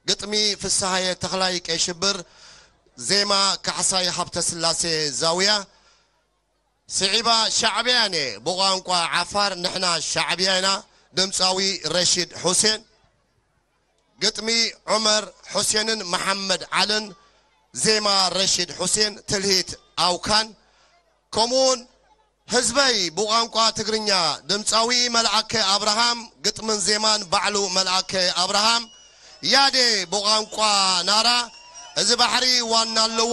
ግጥሚ ፍስሃየ ተኽላይ ቀይ ሽብር። ዜማ ካሕሳይ ሃብተስላሴ ዛውያ። ስዒባ ሻዕብያ እኔ ብቋንቋ ዓፋር ንሕና ሻዕብያ ኢና። ድምፃዊ ረሺድ ሑሴን። ግጥሚ ዑመር ሑሴንን መሓመድ ዓልን፣ ዜማ ረሺድ ሑሴን፣ ትልሂት ኣውካን። ከምኡውን ህዝበይ ብቋንቋ ትግርኛ ድምፃዊ መልኣከ ኣብርሃም፣ ግጥምን ዜማን ባዕሉ መልኣከ ኣብርሃም። ያዴ ብቋንቋ ናራ፣ እዚ ባሕሪ ዋና ኣለዎ፣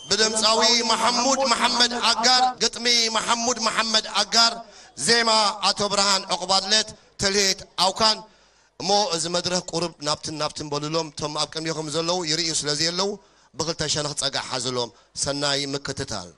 ብድምፃዊ መሓሙድ መሓመድ ኣጋር፣ ግጥሚ መሓሙድ መሓመድ ኣጋር፣ ዜማ ኣቶ ብርሃን ዕቑባድለት፣ ትልሂት ኣውካን። እሞ እዚ መድረኽ ቁሩብ ናብትን ናብትን በሉሎም። እቶም ኣብ ቅድሜኹም ዘለዉ ይርእዩ ስለ ዘየለዉ ብኽልተ ሸነኽ ጸጋዕ ሓዙሎም። ሰናይ ምክትታል።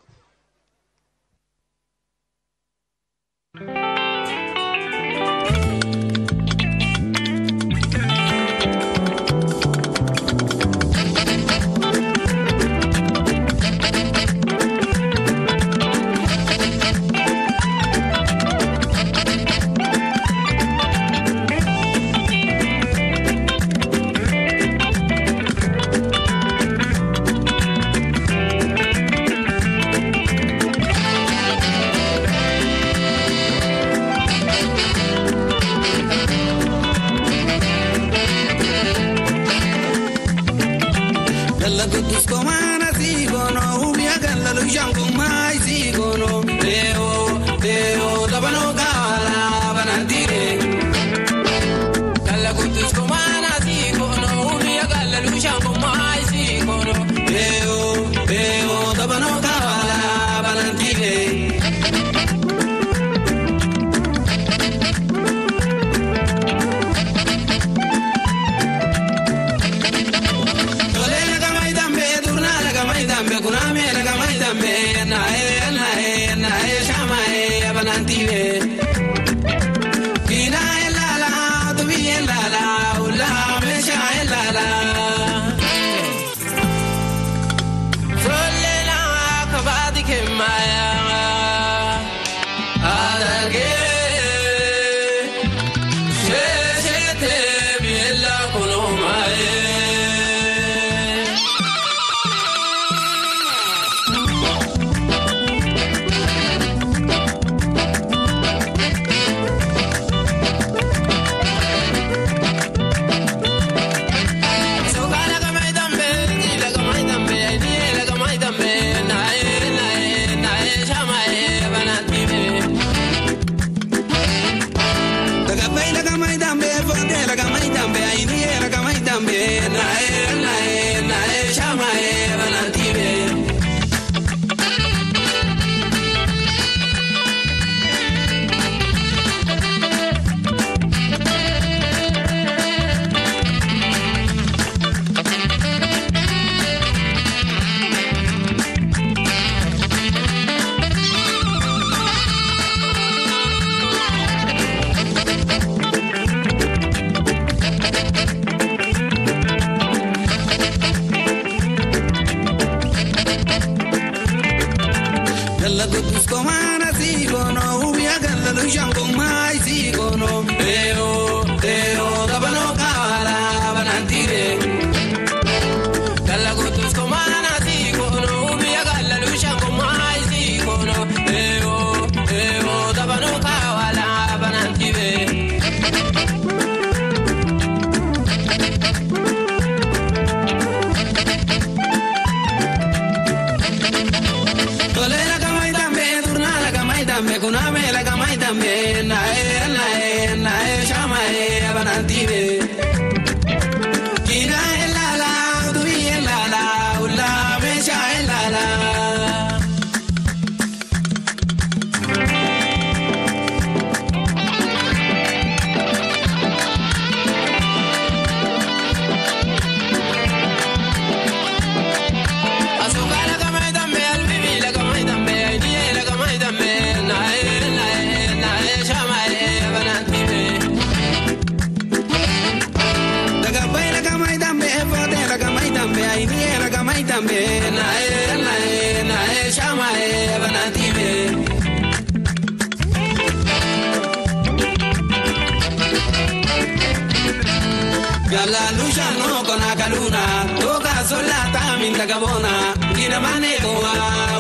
Gala lushano kona kaluna, toka sola tamin tagabona, gina mane koa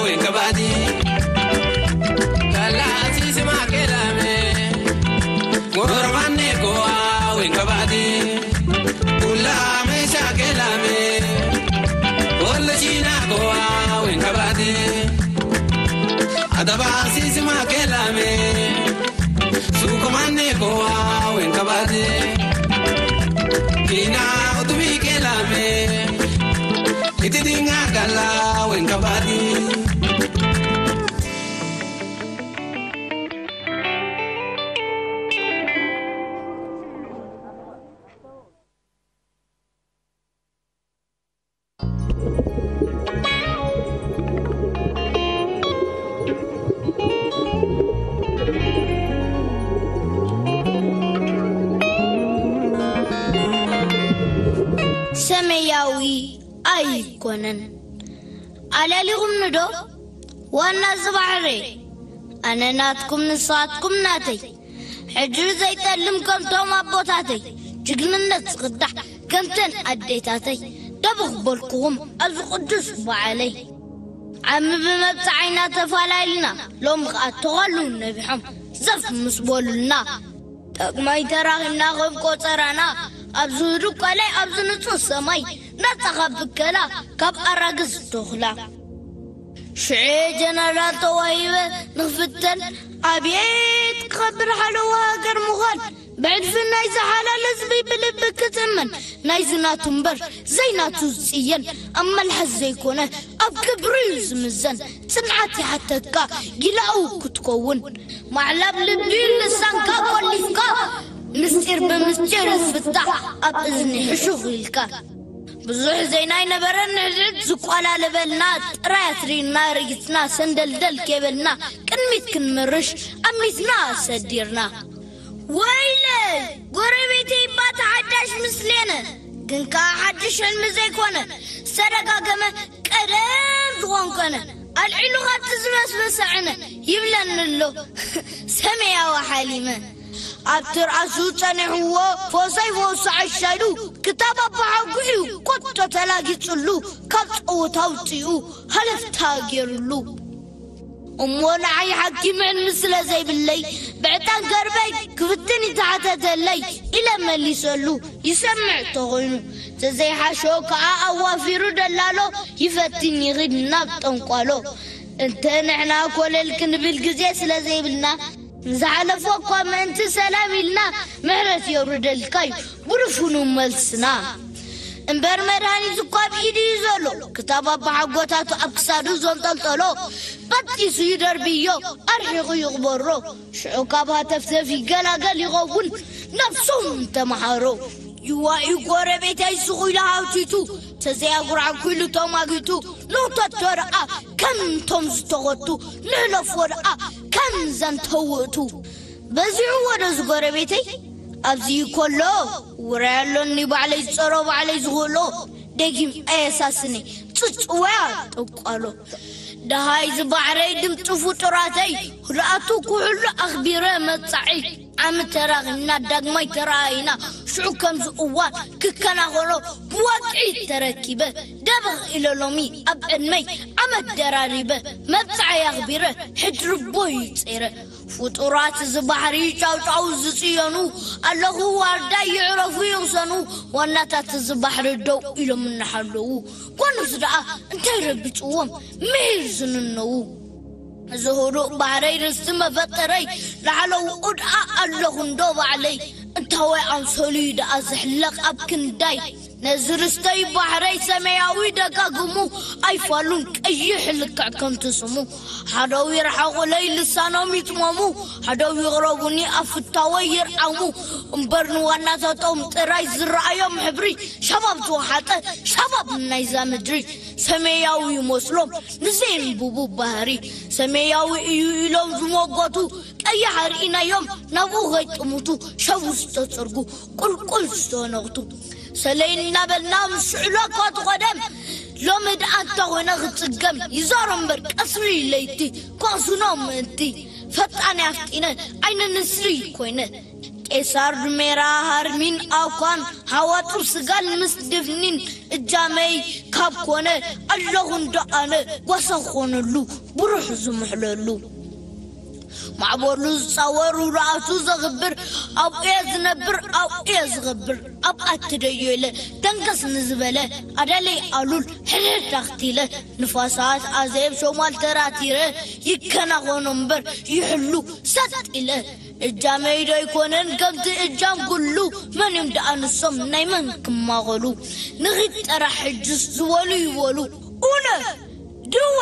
wen kabadi. Gala sisi makelame, goro mane koa wen kabadi. Ula me shakelame, ola china koa wen kabadi. Adaba sisi makelame. Sukumane ko awen kabade. Kina utumi kelame. Iti dinga gala wen kabadi. ሰማያዊ ኣይኮነን። ኣለሊኹምኒ ዶ? ዋና እዚ ባሕሪ፣ ኣነ ናትኩም ንስኻትኩም ናተይ። ሕድሪ ዘይጠልም ከምቶም ኣቦታተይ፣ ጅግንነት ዝቕዳሕ ከምተን ኣዴታተይ። ደብኽ በልኩኹም ኣብዚ ቅዱስ በዓለይ። ዓሚ ብመብጽዓ ኢና ተፋላሊና፣ ሎም ከኣ ተቐሉ ነቢሖም ዘፍ ምስ በሉልና። ዳግማይ ተራኺብና ከም ቆጸራና፣ ኣብዚ ህዱእ ቃላይ፣ ኣብዚ ንጹህ ሰማይ፣ ነጻ ካብ ብከላ፣ ካብ ኣራግዝ ተኹላ። ሽዑ ጀነራል ተዋሂበ ንኽፍተን፣ ኣብየት ክኸብር ሓለዋ ሃገር ምዃን፣ ብዕድፊ ናይዚ ሓላል ህዝቢ ብልቢ ክጽመን፣ ናይዚ ናቱ እምበር ዘይናቱ ዝጽየን፣ ኣብ መልሓስ ዘይኮነ ኣብ ክብሪ እዩ ዝምዘን። ጽንዓት ይሓተካ ጊላኡ ክትከውን፣ ማዕላ ብልቢ ልሳንካ ቆሊፍካ፣ ምስጢር ብምስጢር ዝፍታሕ ኣብ እዝኒ ሕሹኽ ኢልካ። ብዙሕ ዘይናይ ነበረን ንሕድሕድ ዝቋላለበልና፣ ጥራይ ኣትሪርና ረጊጽና ሰንደልደል ከይበልና ቅድሚት ክንምርሽ ኣሚትና ሰዲርና። ወይለይ ጎረቤተይ እባ ተሓዳሽ ምስሌነ፣ ግን ከኣ ሓድሽ ሕልሚ ዘይኮነ ዝተደጋገመ ቀደም ዝኾንከነ ኣልዒሉ ካብቲ ዝበስበሰ ዕነ ይብለኒ ኣሎ ሰመያዊ ሓሊመ። ኣብ ትርኣሱ ጸኒሕዎ ፎሳይ ፎሱ ዓሻሉ ክታብ ኣባሓጉ እዩ ኮቶ ተላጊጽሉ ካብ ጸወታ ኣውጺኡ ሃለፍታ ገይርሉ። እሞ ንዓይ ሓኪም ዕልሚ ስለ ዘይብለይ፣ ብዕጣን ገርበይ ክፍትን ይተሓተተለይ ኢለ መሊሰሉ። ይሰምዕ ተኾይኑ፣ ተዘይሓሾ ከኣ ኣዋፊሩ ደላሎ፣ ይፈትን ይኺድ ናብ ጠንቋሎ። እንተ ንሕና ኮለል ክንብል ግዜ ስለ ዘይብልና፣ ንዝሓለፎ እኳ ምእንቲ ሰላም ኢልና ምሕረት የውርደልካ እዩ ብድፉኑ መልስና። እምበር መድሃኒት እኳ ኣብ ኢዱ እዩ ዘሎ፣ ክታብ ኣባሓጎታቱ ኣብ ክሳዱ ዘንጠልጠሎ፣ በጢሱ ይደርብዮ፣ ኣርሒቑ ይቕበሮ። ሽዑ ካብ ሃተፍተፍ ይገላገል ይኸውን፣ ነብሱ እንተመሃሮ። ይዋኢ ጎረቤተይ ስቕ ኢሉ ሃውቲቱ፣ ተዘያጉርዓኩ ኢሉ ተማጊቱ፣ ንኽተቶ ደኣ ከምቶም ዝተኸቱ፣ ንሕለፎ ደኣ ከምዘን ተውእቱ። በዚሑ ወደዚ ጎረቤተይ ኣብዚ ከሎ፣ ውራይ ኣሎኒ ባዕለይ ዝጸሮ ባዕለይ ዝኽእሎ፣ ደጊም ኣየሳስኒ ጽጽወያ ጠቋሎ። ደሃይ ዝባሕረይ ድምጺ ፍጡራተይ፣ ህድኣቱ ኩሕሉ ኣኽቢረ መጻዒ፣ ዓሚ ተራኺብና ዳግማይ ተረኣይና፣ ሽዑ ከምዚ እዋን ክከናኸኖ ብወግዒ ተረኪበ፣ ደበኽ ኢለ ሎሚ ኣብ ዕድመይ ዓመት ደራሪበ፣ መብጽዓይ ኣኽቢረ፣ ሕድሪ ቦይ ጸይረ። ፍጡራት እዚ ባሕሪ ጫውጫው ዝጽየኑ፣ ኣለኹ ዋርዳይ ይዕረፉ ይቕሰኑ፣ ዋናታት እዚ ባሕሪ ደው ኢሎም እናሓለዉ፣ ጓኖስ ደኣ እንታይ ረቢጽዎም ምሂር ዝንነዉ። እዚ ህዱእ ባሕረይ ርስቲ መፈጠረይ፣ ላዕለውኡ ደኣ ኣለኹ እንዶ ባዕለይ፣ እንታወይ ኣምሰሉ'ዩ ደኣ ዝሕለቕ ኣብ ክንዳይ። ነዚ ርስተይ ባሕረይ ሰማያዊ ደጋግሙ፣ ኣይፋሉን ቀይሕ ልክዕ ከምቲ ስሙ። ሓደው ይርሓቑለይ ልሳኖም ይጥመሙ፣ ሓደው ይቕረቡኒ ኣፍታወይ ይርዓሙ። እምበር ንዋናታቶም ጥራይ ዝረኣዮም ሕብሪ፣ ሸባብ ዝወሓጠ ሸባብ ናይዛ ምድሪ። ሰማያዊ ይመስሎም ንዘየንብቡ ባህሪ፣ ሰማያዊ እዩ ኢሎም ዝሞገቱ፣ ቀይሕ ኣርኢናዮም ናብኡ ከይጥምቱ፣ ሸቡ ዝተጸርጉ ቁልቁል ዝተነቕቱ። ሰለይ እናበልና ምስ ሽዕሎ እኳ ትቐደም፣ ሎሚ ደኣ እንተ ኾይነ ክጽገም፣ ይዛሮ እምበር ቀስሪ ለይቲ፣ ከቕስኖ ምእንቲ፣ ፈጣን ኣፍጢነ ዓይኒ ንስሪ ኮይነ። ቄሳር ዱሜራ ሃርሚን ኣኳን፣ ሓዋጡብ ስጋል ምስ ድፍኒን፣ እጃመይ ካብ ኮነ ኣለኹ እንዶ ኣነ፣ ጓሳ ክኾነሉ ብሩሕ ዝምሕለሉ። ማዕበሉ ዝጻወር ውርኣቱ ዘኽብር፣ ኣብኡየ ዝነብር ኣብኡየ ዝኸብር፣ ኣብኣ ትደዮ ኢለ ደንገስ ንዝበለ ኣዳለይ ኣሉል ሕድሕድ ኣኽቲለ፣ ንፋሳት ኣዜብ ሾማል ተራቲረ፣ ይከናኸኖ እምበር ይሕሉ ሰጥ ኢለ። እጃመይ ዶ ኣይኮነን ከምቲ እጃም ኩሉ፣ መን እዮም ደኣ ንሶም ናይ መን ክማቐሉ? ንኺድ ጥራሕ ሕጅስ ዝበሉ ይበሉ። ኡነ ድወ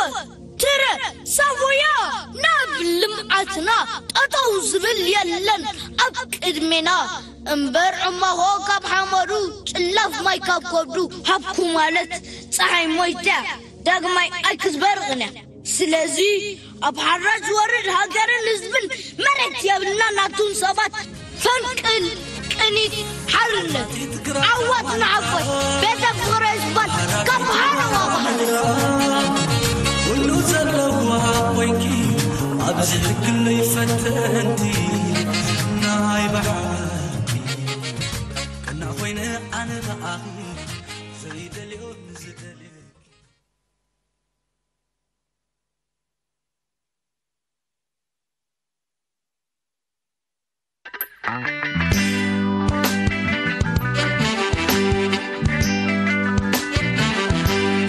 ትረ ሳቦያ ናብ ልምዓትና ጠጠው ዝብል የለን ኣብ ቅድሜና። እምበር ዕማኾ ካብ ሓመዱ፣ ጭላፍ ማይ ካብ ከብዱ ሃብኩ ማለት፣ ጸሓይ ሞይታ ዳግማይ ኣይክትበርቕን እያ። ስለዚ ኣብ ሓራ ዝወርድ ሃገርን ህዝብን መሬት የብልና፣ ናቱን ሰባት ፈንቅል ቅኒት ሓርነት ዓወት ንዓቦይ ቤተ ፍቕረ ዝበል ካብ ሃረዋ ባህል ኩሉ ዘለዋ ኮይንኪ ኣብዚ ሕግለይ ፈተንቲ ናይ ብሓቂ ቀና ኮይነ ኣነ ብኣኺ ዘይደልዮ ንዝደልዮ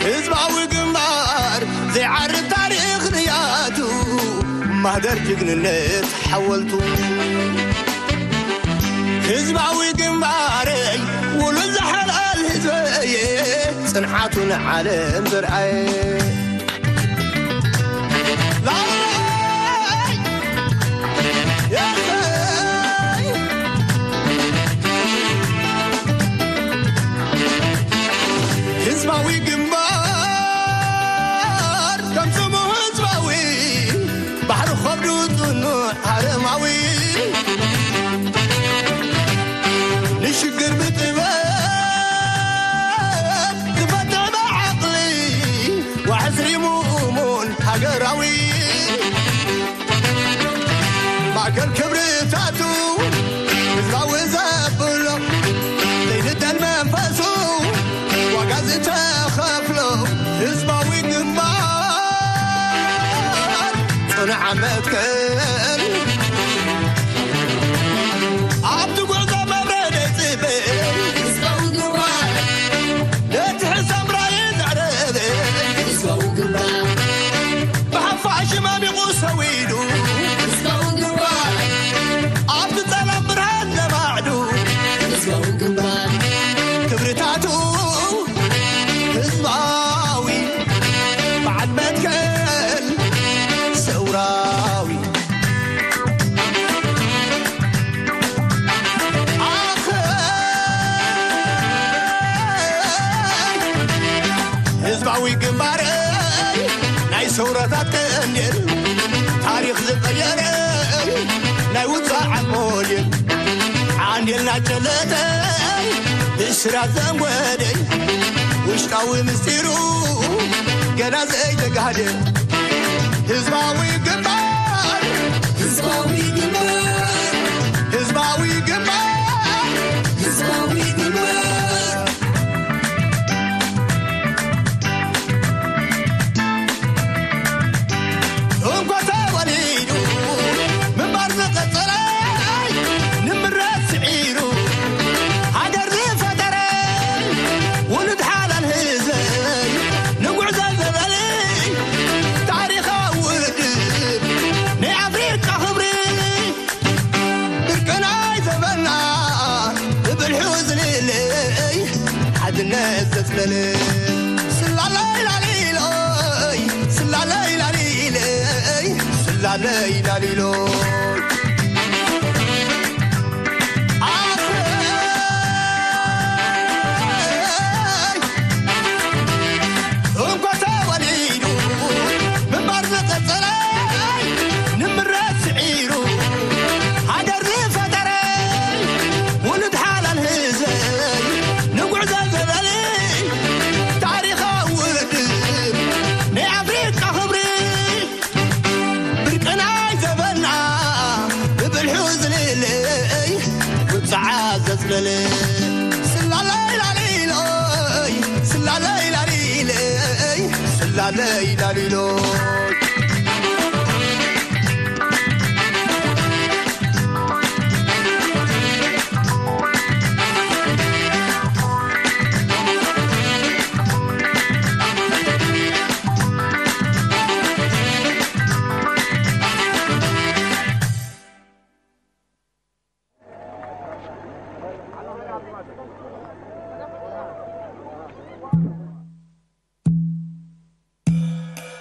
ህዝባዊ ግንባር ዘይዓርብ ታሪኽ ንያቱ ማህደር ጅግንነት ሓወልቱ ህዝባዊ ግንባረይ ውሉድ ዝሓላል ህዝበየ ጽንዓቱ ንዓለም ዘርኣየ ህዝባዊ ግንባር ከም ስሙ ህዝባዊ ባሕሪ ከብዱ ጽኑዕ ኣረማዊ ንሽግር ብጥበብ ዝፈትሕ ብዓቕሊ ዋሕስ ሪሙ እሙን ሃገራዊ ማእከል ክብርታቱ ህዝባዊ ዘብሎ ዘይንደል መንፈሱ ዋጋ ዝተኸፍሎ ህዝባዊ ግንባር ጽኑዕ መትከል ኣብቲ ጉዕዞ መብረደ ጽበ ህዝባዊ ግንባር ነቲ ሕሳም ራእይ ዘዕረበ ህዝባዊ ግንባር ብሓፋሽ ማሚቑ ሰዊዱ ህዝባዊ ግንባር ኣብቲ ጸላም ብርሃን ለማዕዱ ህዝባዊ ግንባር ክብርታቱ ህዝባዊ በዓል መትከል ሰውራዊ ኣኸ ህዝባዊ ግንባር ናይ ሰውረታት ቀንዴል ታሪኽ ዝቐየረ ናይ ውፃዕ ሞዴል ዓንዴልና ጨለተ ብስራት ዘንጎደ ውሽጣዊ ምስጢሩ ገና ዘይተጋህደ ህዝባዊ ግንባር ህዝባዊ ግንባር ህዝባዊ ግንባር ህዝባዊ ግንባር እንኳ ተወሊዱ ምንባር ዝቐጸለ ንምረት ስዒሩ ሃገር ዝፈጠረ ውሉድ ሓላል ህዝበይ ንጉዕዞ ዝበል ታሪኻዊ ውድብ ናይ ኣፍሪቃ ክብሪ ብርቅናይ ዘበና ብብልሑ ዝልለይ ሓድነት ዘጽለለ ስላለይ ላሊሎይ ስላለይ ላሊለይ ስላለይ ላሊሎይ ኣኸይ እንኳ ተወሊዱ ምንባር ዝቐጸለ ንምረት ስዒሩ ሃገር ዝፈጠረ ውሉድ ሓላል ህዝበይ ንጉዕዞ ዝበል ታሪኻዊ ውድብ ናይ ኣፍሪቃ ክብሪ ብርቅናይ ዘበና ብብልሑ ዝልለይ ውፅዓት ዘፅለለ ስላለይ ላሊሎይ ስላለይ ላሊለይ ስላለይ ላሊሎይ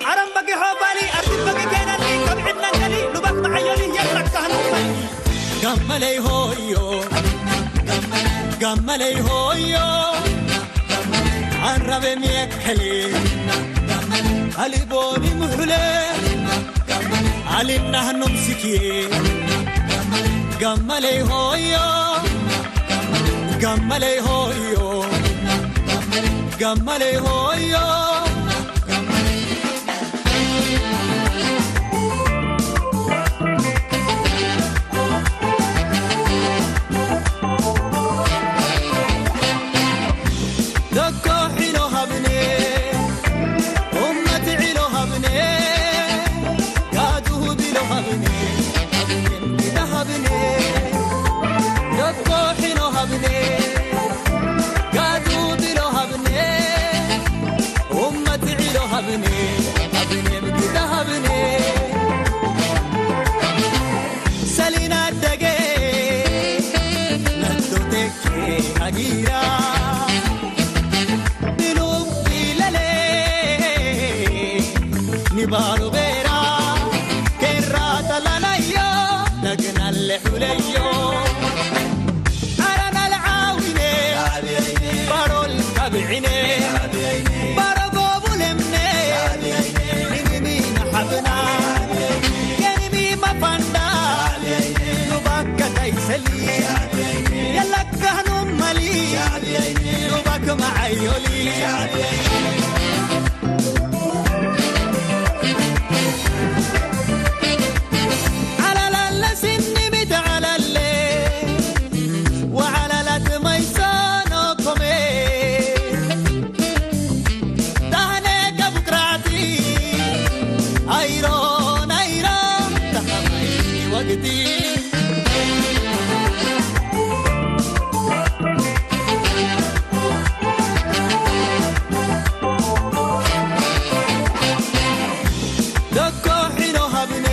ዓረም በጊሖ ባሊ ኣርቲት በጊ ኬነዲ ከብዒድ መንገዲ ሉባክ መዓዮኒ የጥረካ ህንፈል ጋመለይ ሆዮ ጋመለይ ሆዮ ዓራበ ሚየከሌ ኣሊቦኒ ምሑለ ኣሊና ህኖም ሲኪ ጋመለይ ሆዮ ጋመለይ ሆዮ፣ ጋመለይ ሆዮ። ደኮ ሒኖ ሃብኔ፣ ኡመት ዒሎ ሃብኔ፣ ጋዱ ቢሎ ሃብኔ፣ ሃብኔ፣ ጌታ ሃብኔ። ደኮ ሒኖ ሃብኔ፣ ጋዱ ቢሎ ሃብኔ፣ ኡመት ዒሎ ሃብኔ፣ ሃብኔ፣ ጌታ ሃብኔ። ሰሊና ደገ፣ ነቶቴ ሃጊራ ንሉብ ኢለሌ ኒባሮ ቤራ ኬራ ጠላናዮ ደግናለ ሑለዮ። ኣረና ልዓዊኔ ባሮል ካብዒኔ ባሮ ጎቡለምኔ ንግኒ ንሓብና ገኒሚ መፋንዳ ኑባከ ታይሰሊ የለካህኑ መሊ ኑባክ መዓዮሊ። ዓላላለ ሲኒ ሚተ ዓላለ ወዓላላት ማይሶኖ ኮሜ ታህነ ከቡቅራዕቲ ኣይሮን ኣይሮን ተኸማይ ወግዲ። ደኮ ሒኖ ሃብኔ፣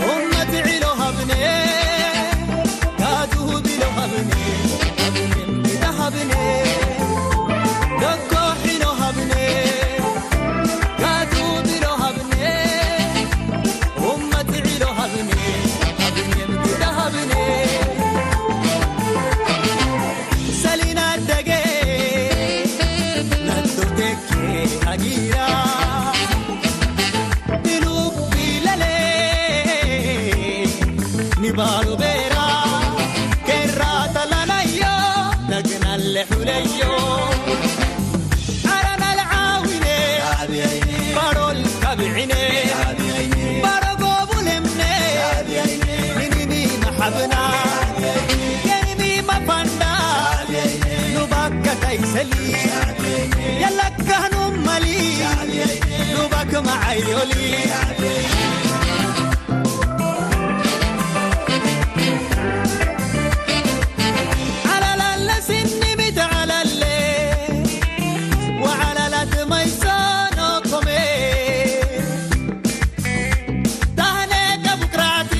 ኡመት ዒሎ ሃብኔ፣ ጋዱ ቢሎ ሃብኔ፣ ሃብኔ፣ ጌታ ሃብኔ። ደኮ ሒኖ ሃብኔ፣ ጋዱ ቢሎ ሃብኔ፣ ኡመት ዒሎ ሃብኔ፣ ሃብኔ፣ ጌታ ሃብኔ። ሰሊና ደገ፣ ነቶቴ ሃጊራ ንሉቢ ለለ ኒባሉ ቤራ ኬራ ተላናዮ ነግናለ ሑለዮ። ኣረና ልዓዊነ ባሮል ካብዒነ ባሮ ጎቡለምነ ንኒኒ መሓብና ገኒሚ መፋንዳ ኑባከ ታይሰሊ የለካህኑ መሊ ኑባክ መዓዮሊ። ዓላላለ ሲኒ ሚተ ዓላለ ወዓላላት ማይሶኖ ኮሜ ታህነ ከቡቅራዕቲ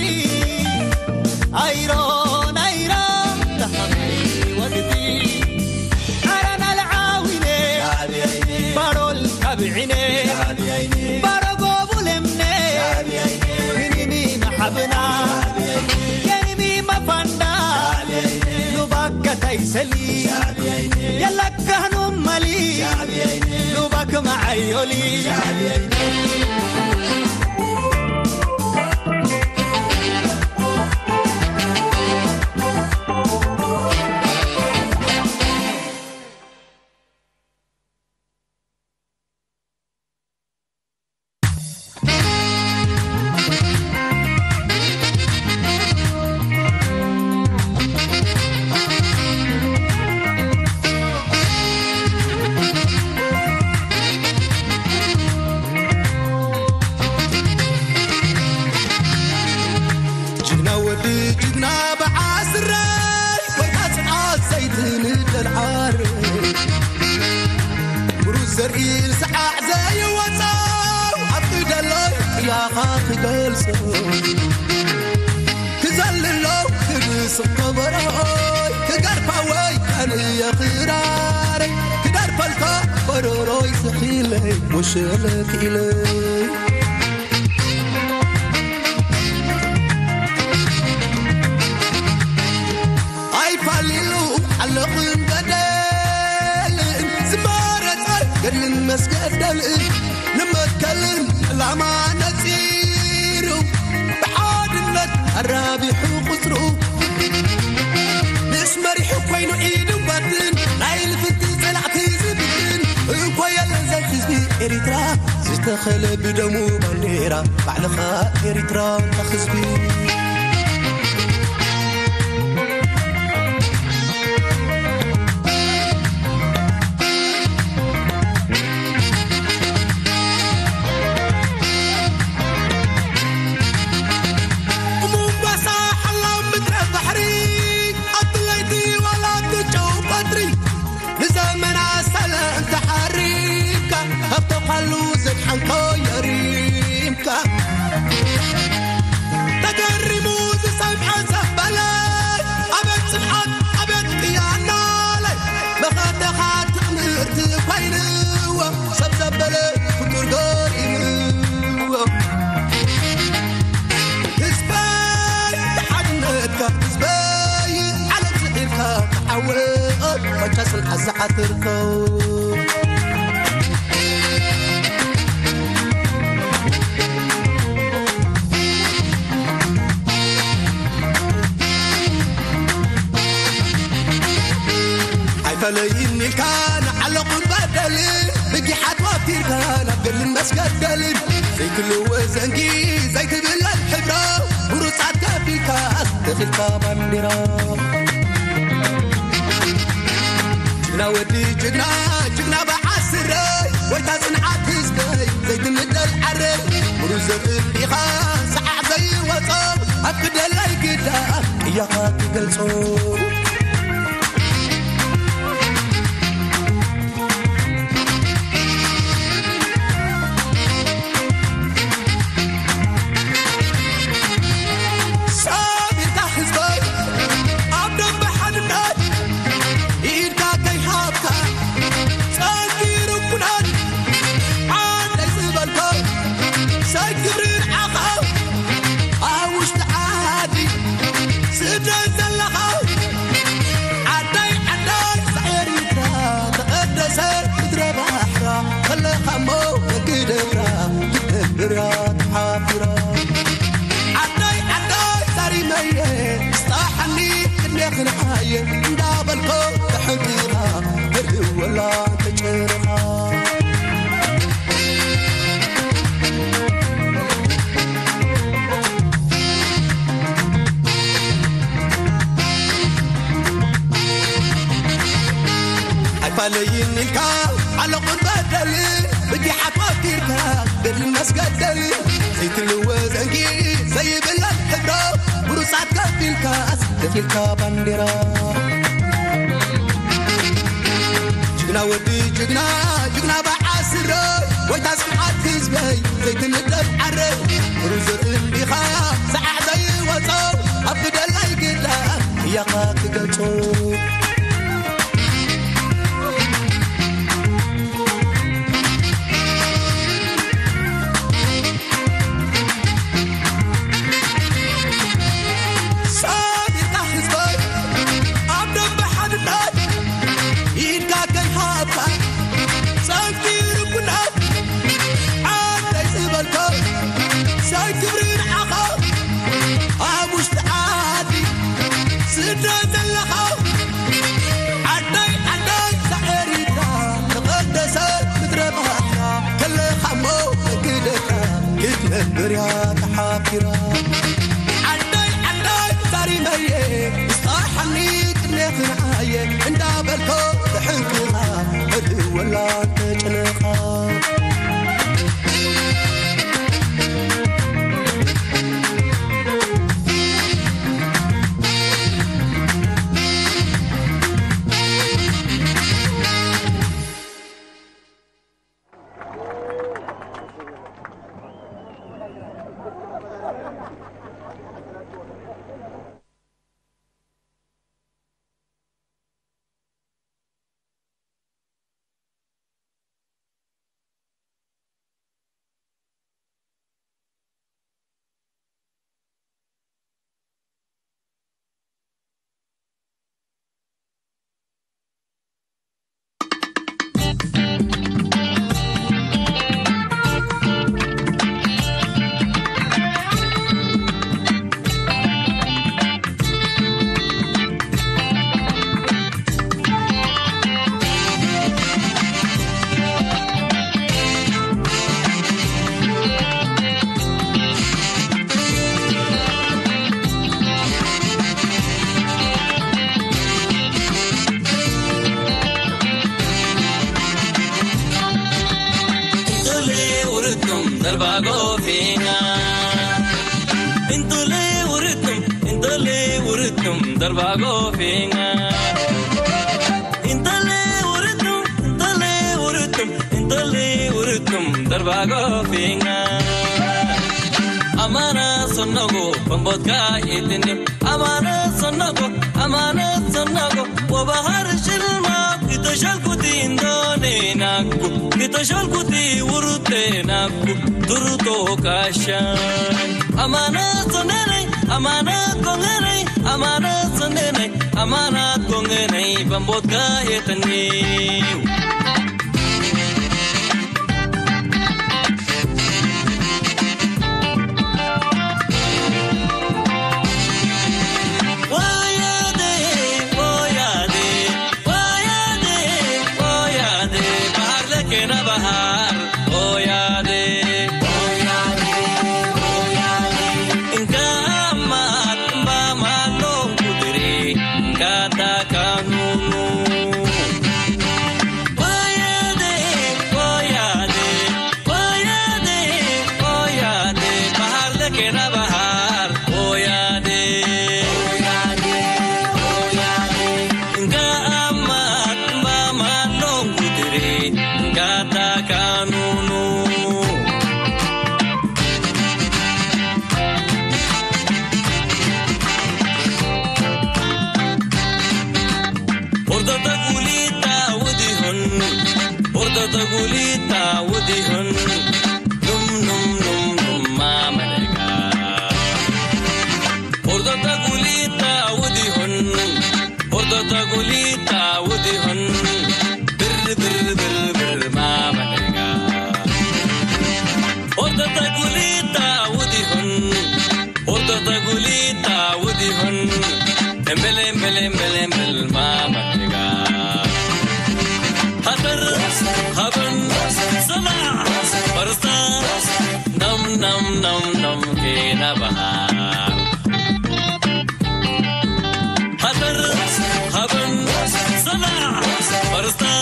ኣይሮን ኣይሮን ተኸሚ ወግዲ። ኣረና ልዓዊነ ባሮል ካብዒነ ባሮ ጎቡለምነ ንኒኒ መሓብና ገኒሚ መፋንዳ ኑባከ ታይሰሊ የለካህኑ መሊ ኑባክ መዓዮሊ። ጅግና ወዲ ጅግና በዓስረይ ወይ ኣጽዓ ዘይትንደል ዓረይ ምሩዝ ዘርኢ ሰዓዕ ዘይወጻው ኣብ ክደለይ ጥያኻ ክገልጾ ክዘልሎ ክብስቕ ከበሮይ ክገርፋ ወይ ከንየ ክራረይ ክደርፈልካ በረሮይ ስሒለይ ወሸለ ክኢለይ ኣይፋሊሉ ኣለኹን ገደልን ዝመረጸ ገድልን መስገደልን ንመትከልን ዕላማ ነጺሩ ብሓድነት ኣራቢሑ ቁጽሩ ንእስ መሪሑ እኮ ኢዱ ባትን ናይ ልፍንቲ ጸላእቲ ዝብትን እንኮ የለን ዘይ ህዝቢ ኤሪትራ ዝተኸለ ብደሙ ባንዴራ ባዕልኻ ኤሪትራ እንታ ህዝቢ እሙን ጓሳ ሓላም ምድረ ባሕሪ ኣብ ለይቲ ዋላ ትጨው ቀትሪ ንዘመና ሰላም ተሓሪምካ ካብ ተዃሉ ዘድሓንኮ የሪምካ ተገሪሙ ዝሰምዐ ዘበለ ኣቤት ጽንዓት ኣቤት ቅያናለ መኸተኻ ትእምርቲ ኮይንዎ ሰብ ዘበለ ፍጡር ገሪምዎ ህዝበይ ሓድነትካ ህዝበይ ዓለም ስዒርካ ተዓወት ፈቻ ስልሓ ዝዓትርከው ኣይፈለይን ኢልካ ንዓለቑን በደል ብጊሓት ወቲርካ ናብ ገልን መስገደልን ዘይትልወ ዘንጊ ዘይትብለል ሕብራ ብሩጻት ከፊልካ ተኺልካ ባንዲራ ጅግና ወዲ ጅግና ጅግና በዓስረይ ወይታ ጽንዓት ህዝበይ ዘይትምደል ዓረይ ሙሉ ዘርኢ ኢኻ ሰዓዕ ዘይወጾ ኣብ ክደላይ ግዳ ቅያኻ ትገልጾ ሳቢታ ህዝበይ ኣብ ደንበ ሓድነት ኢድካ ከይሃብካ ጸንኪሩ ኩናት ዓደይ ዝበልኮ ሰይ ክብሪ ንዓኻ ኣብ ውሽጢ ዓዲ ስደት ዘለኻ ዓደይ ዓደይ ኤሪትራ ተቐደሰ ምድረ ባሕራ ከለኻሞ መግደፍራ ክትነብራ ተሓፊራ ዓዳይ ዓዳይ ዛሪመየ ስጣሓኒ ቅድሜ ክንዓየ እንዳበልኮ ተሐንቂኻ ህልወላ ተጨርኻ ኣይፋለይን ኢልካ ዓለቑን በደል ብጊሓት ወኪርካ ገድልን መስገደል ዘይትልወ ዘንጊ ዘይብለን ሕብሮ ብሩሳት ከፊልካ ከፊልካ ባንዴራ ጅግና ወዲ ጅግና ጅግና በዓል ስረ ወይታ ስርዓት ህዝበይ ዘይትንደድ ዓረ ሩዝ እንዲኻ ሰዓዕ ዘይወጾ ኣብ ግደላይ ግዳ እያኻ ትገልጾ ሳቢታ ህዝበይ ኣብ ደንበ ሓድነት ኢድካ ከይሃብካ ጸንኪሩ ኩናት ዓደይ ዝበልኮ ሰብ ክብሪ ንዓኻ ኣብ ውሽጢ ዓዲ ስደት ዘለኻ ዓደይ ዓደይ ዛኤሪትራ ተቐደሰት ምድረ ባሕራ ከለኻሞ ክደካ ክትነብር እያ ተሓፊራ ዓደይ ዓደይ ዛሪመየ ስጣሓኒ ቅድሜ ክንዓየ እንዳበልኮ ተሕንቅኻ እድወላ ተጨነኻ Darbago finga. Intole urutum, intole urutum, darbago finga. Intole urutum, intole urutum, intole urutum, darbago finga. Amana sonogo, pambotka itini. Amana sonogo, amana sonogo, wabahar shilma, kita shalkuti indone naku, kita shalkuti urute naku, turuto kasha. Amana sonene, amana kongene, amana sonene, amana kongene, bambotka etani. Oyade, oyade, oyade, bahar leke na bahar. Oyade, oyade, oyade. Nga amat mama nongudre, nga takanunu. Orda tagulita udihun, orda tagulita udihun. Num, num, num, num, mama nega. Orda tagulita udihun, orda tagulita udihun. Bir, bir, bir, bir, mama nega. Orda tagulita udihun, orda tagulita udihun. Embel, embel, embel, embel, mama nega. Hatar, haban, sala, barsta, nam, nam, nam, nam, kena bahar. Hatar, haban, sala, barsta,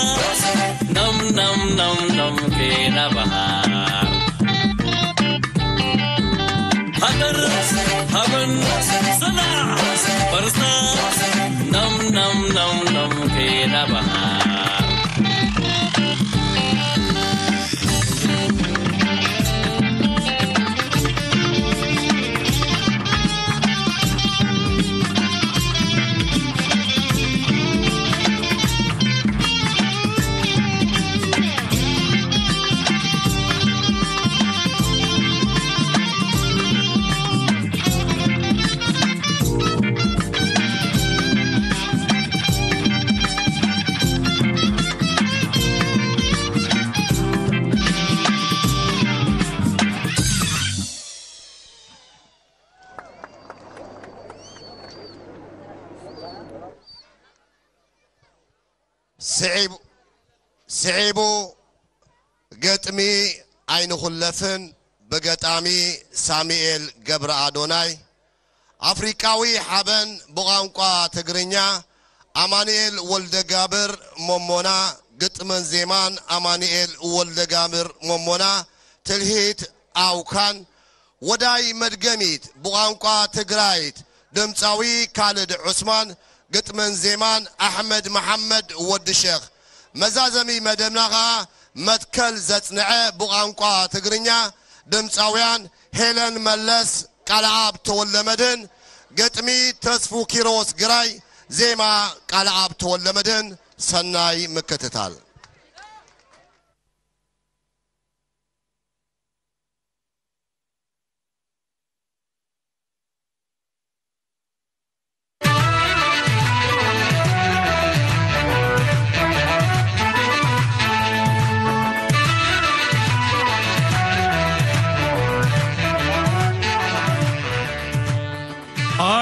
nam, nam, nam, nam, kena bahar. Hatar, haban, sala, barsta, nam, nam, nam, nam, kena bahar. ስዒቡ፣ ስዒቡ ግጥሚ ኣይንኹለፍን ብገጣሚ ሳሙኤል ገብረኣዶናይ። ኣፍሪቃዊ ሓበን ብቋንቋ ትግርኛ ኣማኑኤል ወልደጋብር ሞሞና። ግጥምን ዜማን ኣማኑኤል ወልደጋብር ሞሞና። ትልሂት ኣውካን። ወዳይ መድገሚት ብቋንቋ ትግራይት ድምፃዊ ካልድ ዑስማን፣ ግጥምን ዜማን ኣሕመድ መሓመድ ወዲ ሸኽ። መዛዘሚ መደብና ኸዓ መትከል ዘጽንዐ ብቋንቋ ትግርኛ ድምፃውያን ሄለን መለስ፣ ቃልኣብ ተወልደመድህን፣ ግጥሚ ተስፉ ኪሮስ ግራይ፣ ዜማ ቃልኣብ ተወልደመድህን። ሰናይ ምክትታል።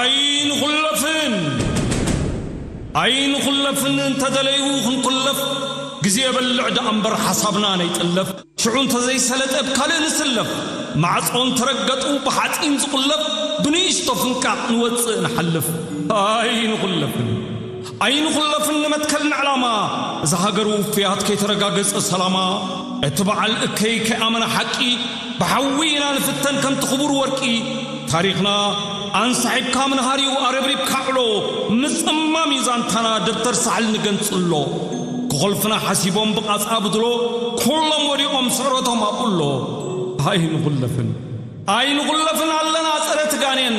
ኣይንኹለፍን! ኣይንኹለፍን! እንተደለዩ ክንኩለፍ፣ ግዜ የበልዕ ደኣ እምበር ሓሳብና ነይጥለፍ። ሽዑ እንተዘይሰለጠ ብካልእ ንስለፍ፣ ማዕጾ እንተረገጡ ብሓጺን ዝቑለፍ፣ ብንእሽቶ ፍንቃቕ ንወጽእ ንሓልፍ። ኣይንኹለፍን! ኣይንኹለፍን ንመትከል ንዕላማ፣ እዛ ሃገር ውፍያት ከይተረጋገጸ ሰላማ፣ እቲ በዓል እከይ ከይኣመነ ሓቂ፣ ብሓዊ ኢና ንፍተን ከምቲ ክቡር ወርቂ። ታሪኽና ኣንሳሒብካ ምንሃርዩ ኣረብሪብካ ዕሎ። ምጽማም እዩ ዛንታና ደብተር ሳሕል ንገንጽሎ። ክኾልፍና ሓሲቦም ብቓጻ ብድሎ። ኩሎም ወዲቖም ስዕረቶም ኣብኡ ኣሎ። ኣይንኹለፍን ኣይንኹለፍን ኣለና ጸረ ትጋኔን።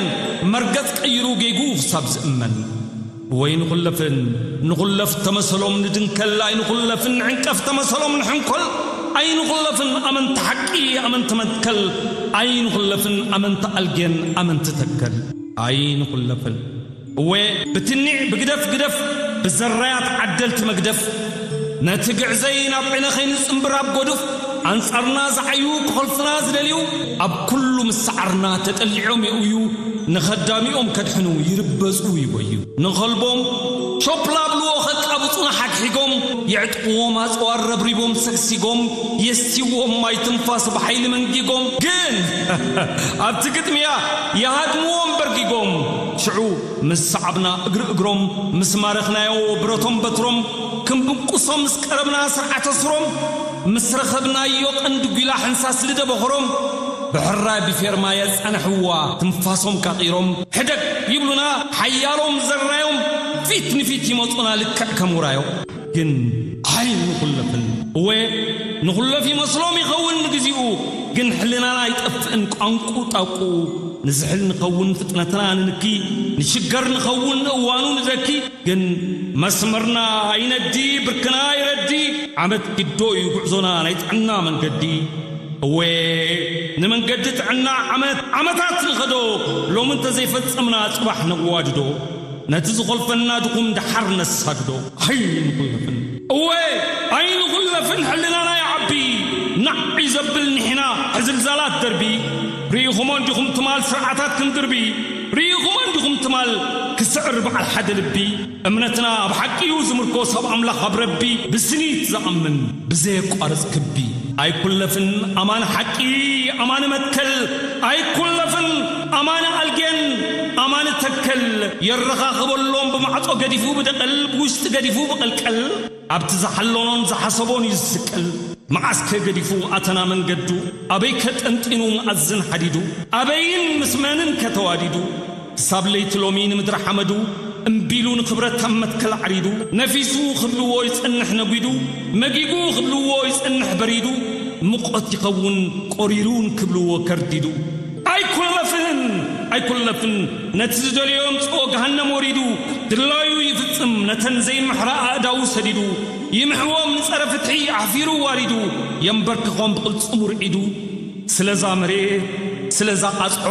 መርገጽ ቀይሩ ጌጉ ክሳብ ዝእመን። ወይ ንኹለፍን ንኹለፍ ተመሰሎም ንድንከል። ኣይንኹለፍን ንዕንቀፍ ተመሰሎም ንሕንኮል። ኣይንኹለፍን ኣመንቲ ሓቂ ኣመንቲ መትከል። ኣይንኹለፍን ኣመንቲ ኣልጌን ኣመንቲ ተከል። ኣይንኹለፍን እወ ብትኒዕ ብግደፍ ግደፍ ብዘራያት ዓደልቲ መግደፍ። ነቲ ግዕዘይ ናብ ዕነ ከይንጽንብር ኣብ ጎዱፍ። ኣንጻርና ዝዓዩ ክኾልፍና ዝደልዩ። ኣብ ኩሉ ምስዓርና ተጠሊዖም የእውዩ። ንኸዳሚኦም ከድሕኑ ይርበጹ ይጎዩ። ንኸልቦም ሾፕ ላብልዎ ከቃብጹና ሓግሒጎም። የዕጥቕዎም ኣጽዋር ረብሪቦም ሰግሲጎም። የስቲዎም ማይ ትንፋስ ብሓይሊ መንጊጎም። ግን ኣብቲ ግጥምያ ይሃድምዎም በርጊጎም። ሽዑ ምስ ሰዓብና እግሪ እግሮም፣ ምስ ማረኽናዮ ብረቶም በትሮም፣ ክንብንቁሶም ምስ ቀረብና ስርዓተ ስሮም፣ ምስ ረኸብናዮ ቀንዲ ጒላ ሕንሳስ ልደ በኸሮም፣ ብሕራይ ብፌርማ የጸንሕዋ ትንፋሶም ካቒሮም፣ ሕደግ ይብሉና ሓያሎም ዘራዮም፣ ፊት ንፊት ይመጹና ልክዕ ከም ውራዮም። ግን ኣይንኹለፍን። እወ ንኹለፍ ይመስሎም ይኸውን ንግዚኡ፣ ግን ሕልናና ኣይጠፍእን ቋንቁ ጣቁ። ንዝሕል ንኸውን ፍጥነትና ንንኪ፣ ንሽገር ንኸውን እዋኑ ንደኪ። ግን መስመርና ኣይነዲ፣ ብርክና ኣይረዲ። ዓመት ግዶ እዩ ጉዕዞና ናይ ጥዕና መንገዲ። እወ ንመንገዲ ጥዕና ዓመት ዓመታት ንኸዶ፣ ሎሚ እንተዘይፈጸምና ጽባሕ ነዋድዶ። ነቲ ዝኾልፈና ድኹም ደሓር ነሳድዶ። ኣይንኹለፍን እወ ኣይንኹለፍን ሕልናና ይዓቢ። ናዕ እዩ ዘብል ንሕና ሕዝልዛላት ደርቢ። ርኢኹሞ እንዲኹም ትማል ስርዓታት ክንድርቢ። ርኢኹሞ እንዲኹም ትማል ክስዕር በዓል ሓደ ልቢ። እምነትና ኣብ ሓቂ እዩ ዝምርኮስ ኣብ ኣምላኽ ኣብ ረቢ ብስኒት ዝኣምን ብዘየቋርጽ ክቢ። ኣይኩለፍን ኣማን ሓቂ ኣማን መትከል። ኣይኩለፍን ኣማን ኣልጌን ኣማን ተከል። የረኻኽበሎም ብማዕጾ ገዲፉ ብደቐል ብውሽጢ ገዲፉ ብቐልቀል። ኣብቲ ዝሓለኖን ዝሓሰቦን እዩ ዝስቀል። መዓስከ ገዲፉ ኣተና መንገዱ ኣበይከ ጠንጢኑ መኣዝን ሓዲዱ ኣበይን ምስ መንን ከተዋዲዱ። ክሳብ ለይቲ ሎሚ ንምድሪ ሓመዱ እምቢሉ ንኽብረት ኣብ መትከል ዓሪዱ። ነፊሱ ክብልዎ ይጸንሕ ነጒዱ። መጊጉ ክብልዎ ይጸንሕ በሪዱ። ምቖት ይኸውን ቆሪሩን ክብልዎ ከርዲዱ። ኣይኩለፍን ኣይኩለፍን ነቲ ዝደልዮ ምጽኦ ገሃነም ወሪዱ። ድላዩ ይፍጽም ነተን ዘይምሕራ ኣእዳዉ ሰዲዱ። ይምሕዎም ንጸረ ፍትሒ ኣሕፊሩ ዋሪዱ። የንበርክኾም ብቕልጽሙ ርዒዱ። ስለዛ መሬት ስለዛ ቃጽዖ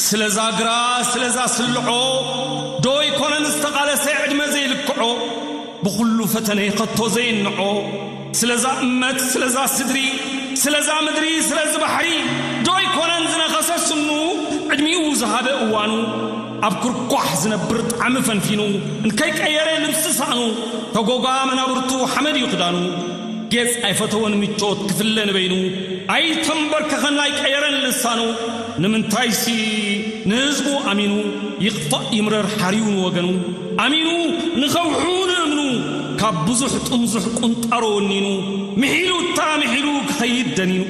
ስለዛ ግራ ስለዛ ስልዖ ዶ ይኮነን ዝተቓለሰ ዕድመ ዘይልክዖ? ብኹሉ ፈተነ ከቶ ዘይንዖ ስለዛ እመት ስለዛ ስድሪ ስለዛ ምድሪ ስለዚ ባሕሪ ዶ ይኮነን ዝነኸሰ ስኑ ዕድሚኡ ዝሃበ እዋኑ? ኣብ ኩርኳሕ ዝነብር ጣዕሚ ፈንፊኑ እንከይቀየረ ልብሲ ሳእኑ ተጎጓ መናብርቱ ሓመድ እዩ ክዳኑ። ጌጽ ኣይፈተወን ምቾት ክፍለ ንበይኑ ኣይተንበርከኸን ኣይቀየረን ልሳኑ። ንምንታይሲ ንህዝቡ ኣሚኑ ይኽፋእ ይምረር ሓርዩ ንወገኑ ኣሚኑ ንኸውሑ ንእምኑ ካብ ብዙሕ ጥምዙሕ ቁንጣሮ ወኒኑ ምሒሉ እታ ምሒሉ ክኸይድ ደኒኑ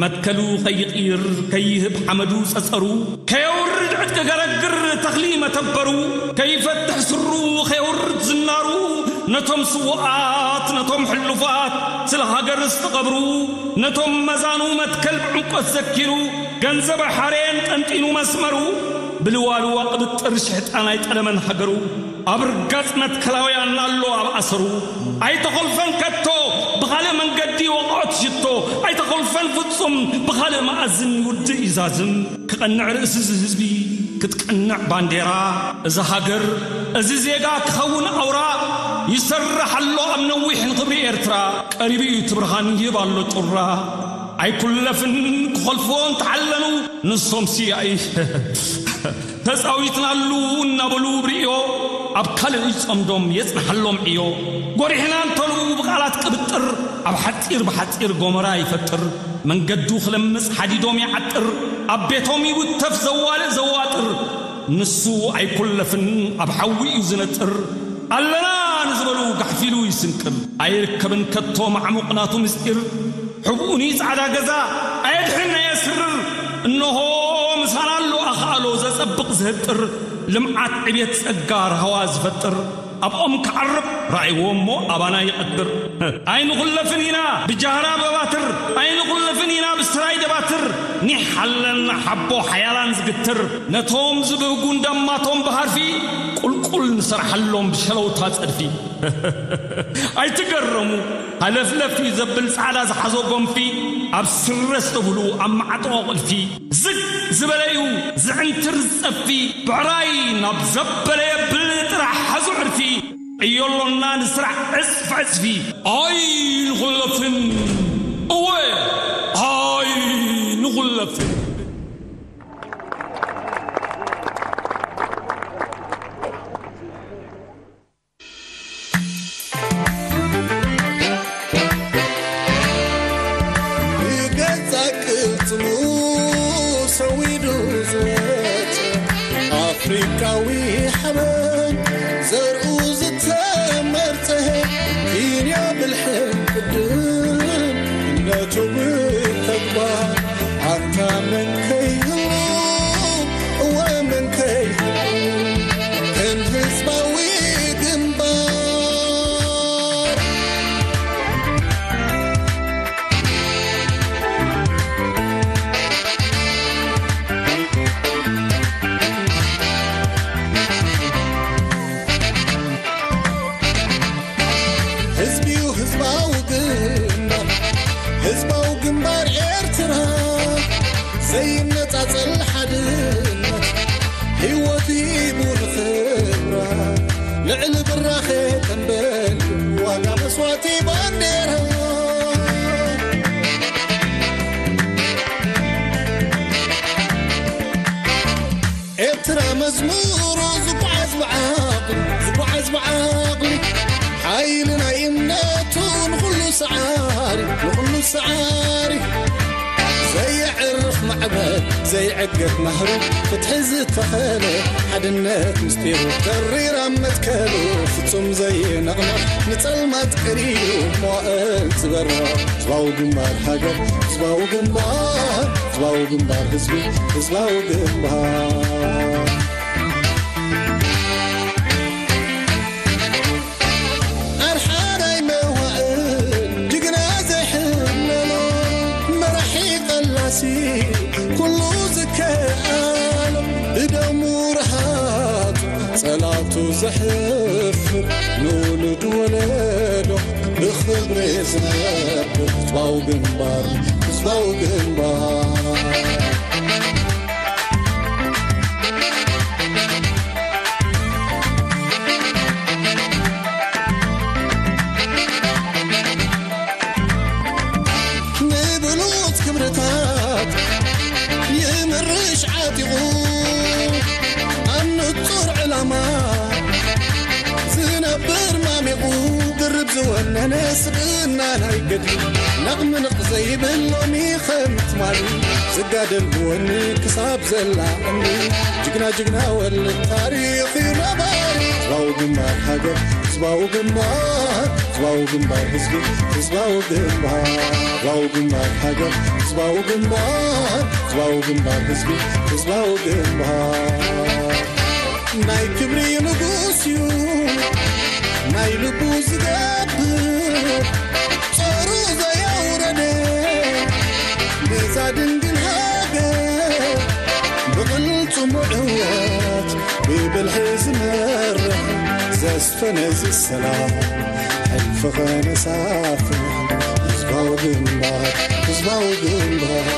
መትከሉ ከይቕይር ከይህብ ሓመዱ ጸጸሩ ከየውርድ ዕጥቂ ገረግር ተኽሊ መተበሩ ከይፈትሕ ስሩ ከየውርድ ዝናሩ ነቶም ስዉኣት ነቶም ሕሉፋት ስለ ሃገር ዝተቐብሩ ነቶም መዛኑ መትከል ብዕምቆት ዘኪሩ ገንዘበ ሓሬን ጠንጢኑ መስመሩ ብልዋልዋ ቅብጥር ሽሕጣን ኣይጠለመን ሃገሩ ኣብ ርጋጽ መትከላውያን ኣሎ ኣብ ኣሰሩ ኣይተኾልፈን ከቶ ብኻልእ መንገዲ ወቕዖት ሽቶ ኣይተኾልፈን ፍጹም ብኻልእ መኣዝን ይውድእ ይዛዝም ክቐንዕ ርእሲ እዚ ህዝቢ ክትቀንዕ ባንዴራ እዚ ሃገር እዚ ዜጋ ክኸውን ኣውራ ይሰርሕ ኣሎ ኣብ ነዊሕ ንኽብሪ ኤርትራ ቀሪቡ እዩ ትብርሃን ይህብ ኣሎ ጩራ ኣይኩለፍን ክኾልፍዎ እንተሓለኑ ንሶም ስያይ ተጻዊትናሉ እናበሉ ብርእዮ ኣብ ካልእ ይጸምዶም የጽንሓሎም ዕዮ ጎሪሕና እንተልዉ ብቓላት ቅብጥር ኣብ ሓጺር ብሓጺር ጎመራ ይፈጥር መንገዱ ክለምጽ ሓዲዶም ይዓጥር ኣብ ቤቶም ይውተፍ ዘዋልእ ዘዋጥር ንሱ ኣይኩለፍን ኣብ ሓዊ እዩ ዝነጥር ኣለና ንዝበሉ ጋሕፊሉ ይስንቅር ኣይርከብን ከቶ ማዕሙቕ ናቱ ምስጢር ሕብኡኒ ጻዕዳ ገዛ ድሕና የስርር። እንሆ ምሳና ኣሎ ኣኽኣሎ ዘጸብቕ ዝህጥር፣ ልምዓት ዕቤት ጸጋ ራህዋ ዝፈጥር፣ ኣብኦም ክዓርብ ራእይዎ እሞ ኣባና ይቐድር። ኣይንኹለፍን ኢና ብጃህራ በባትር፣ ኣይንኹለፍን ኢና ብስትራይ ደባትር፣ ኒሕ ኣለና ሓቦ ሓያላን ዝግትር፣ ነቶም ዝብህጉ እንዳማቶም ብሃርፊ፣ ቁልቁል ንሰርሓሎም ብሸለውታ ጸድፊ። ኣይትገረሙ፣ ሃለፍለፍ እዩ ዘብል ጻዕዳ ዝሓዞ ጎንፊ፣ ኣብ ስረ ዝተብህሉ ኣብ መዓጥቖ ቁልፊ። ዝግ ዝበለ እዩ ዝዕንትር ዝጸፊ፣ ብዕራይ ናብ ዘበለ የብል ጥራሕ ሓዙ ዕርፊ። ዕዮ ኣሎና ንስራሕ ዕጽፍ ዕጽፊ። ኣይንኹለፍን፣ እወ ኣይንኹለፍን። ብገጻ ቅልጽሙ ሰዊዱ ዝወጸ ኣፍሪቃዊ ሓበን ዘርኡ ዝተመርጸ ኪንዮ ብልሕን ቅድም እምነቱ ብተግባር ኣንታ መን ከይህሉ እወ መን ከይህሉ ከም ህዝባዊ ግንባር። ህዝቢዩ ህዝባዊ ግንባር፣ ህዝባዊ ግንባር ኤርትራ፣ ዘይነጻጸል ሓድነት፣ ህይወት ሂቡ ንኽብራ፣ ልዕሊ ብራኸ ተንበል፣ ዋጋ መስዋእቲ ባንዴራ። ኤርትራ መዝሙሩ ዝጓዓዝ ብዓቕሊ፣ ዝጓዓዝ ብዓቕሊ፣ ሓይሊ ናይ እምነቱ ንኹሉ ሰዓሪ፣ ንኹሉ ሰዓሪ። ዘየዕርፍ ማዕበል፣ ዘይዕገት ናህሩ፣ ፍትሒ ዝተኸለ፣ ሓድነት ምስጢሩ፣ ተሪራ መትከሉ፣ ፍጹም ዘይነቕነቕ፣ ንጸልማት ቀዲዱ፣ መዋእል ዝበርቕ። ህዝባዊ ግንባር ሃገር፣ ህዝባዊ ግንባር፣ ህዝባዊ ግንባር ህዝቢ፣ ህዝባዊ ግንባር። ኣርሓናይ መዋእል ጅግና ዘይሕለሎ፣ መራሒ ቀላሲ ኩሉ ዝከኣሎ፣ ብደሙ ረሃጹ ጸላቱ ዘሕፍር፣ ንውሉድ ወለዶ ብኽብሪ ዝነብር ህዝባዊ ግንባር፣ ህዝባዊ ግንባር። ንብሉጽ ክብርታት ይምርሽ ዓጢቑ፣ ኣብ ንጹር ዕላማ ዝነብር ማሚቑ፣ ድርብ ዝወነነ ስብእና ናይ ገድሊ፣ ነቕምንቕ ዘይብል ሎሚ ከም ትማሊ፣ ዝጋደል ብወኒ ክሳብ ዘላ እምኒ፣ ጅግና ጅግና ወልድ ታሪኽ እዩ ነባሪ። ህዝባዊ ግንባር ሃገር፣ ህዝባዊ ግንባር፣ ህዝባዊ ግንባር ህዝቢ፣ ህዝባዊ ግንባር፣ ህዝባዊ ግንባር ሃገር፣ ህዝባዊ ግንባር፣ ህዝባዊ ግንባር ህዝቢ፣ ህዝባዊ ግንባር። ናይ ክብሪ ንጉስ እዩ ናይ ልቡ ዝገብር፣ ጾሩ ዘየውረደ ነዛ ድንግል ሃገር፣ ብቕልጽሙ ዕወት ብብልሒ ዝመርሕ፣ ዘስፈነ ዝሰላም ሕልፊ ኸነሳፍሕ፣ ህዝባዊ ግንባር፣ ህዝባዊ ግንባር።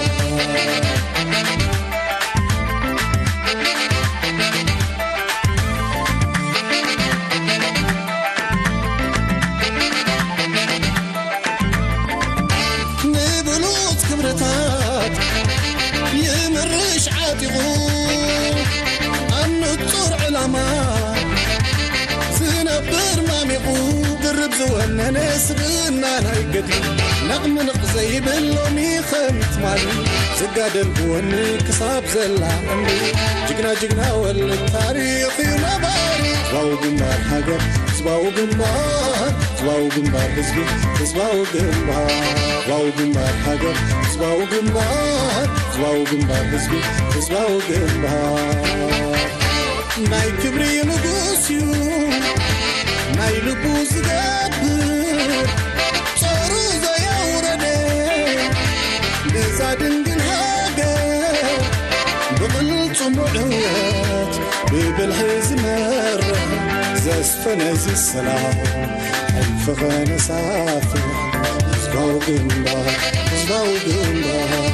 ንብሉጽ ክብርታት ይምርሽ ዓጢቑ፣ ኣብ ንጹር ዕላማ ዝነብር ማሚቑ፣ ድርብ ዝወነነ ስብእና ናይ ገድሊ፣ ነቕምንቕ ዘይብል ሎሚ ከም ትማሊ፣ ዝጋደል ብወኒ ክሳብ ዘላ እምኒ፣ ጅግና ጅግና ወልድ ታሪኽ እዩ ነባሪ። ህዝባዊ ግንባር ሃገር፣ ህዝባዊ ግንባር፣ ህዝባዊ ግንባር ህዝቢ፣ ህዝባዊ ግንባር፣ ህዝባዊ ግንባር ሃገር፣ ህዝባዊ ግንባር፣ ህዝባዊ ግንባር ህዝቢ፣ ህዝባዊ ግንባር። ናይ ክብሪ ንጉስ እዩ፣ ናይ ልቡ ዝገብር፣ ጾሩ ዘየውረደ፣ ነዛ ድንግል ሃገር፣ ብቕል ጽሙዕ ዕወት፣ ብብልሒ ዝመርሕ፣ ዘስፈነ እዚ ሰላም፣ ሕልፊ ኸነሳፍሕ፣ ህዝባዊ ግንባር፣ ህዝባዊ ግንባር።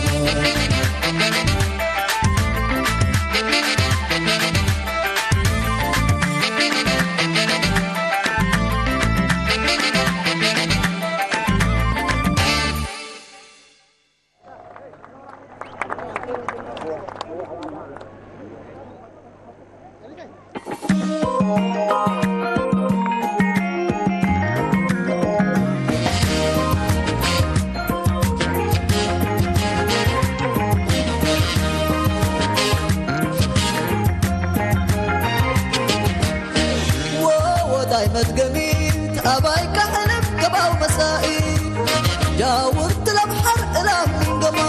ወወዳይ መድገሚት ኣባይ ካሕልፍ ገባው መሳኢ ጃውርት ለምሓር እላም ሚንገማ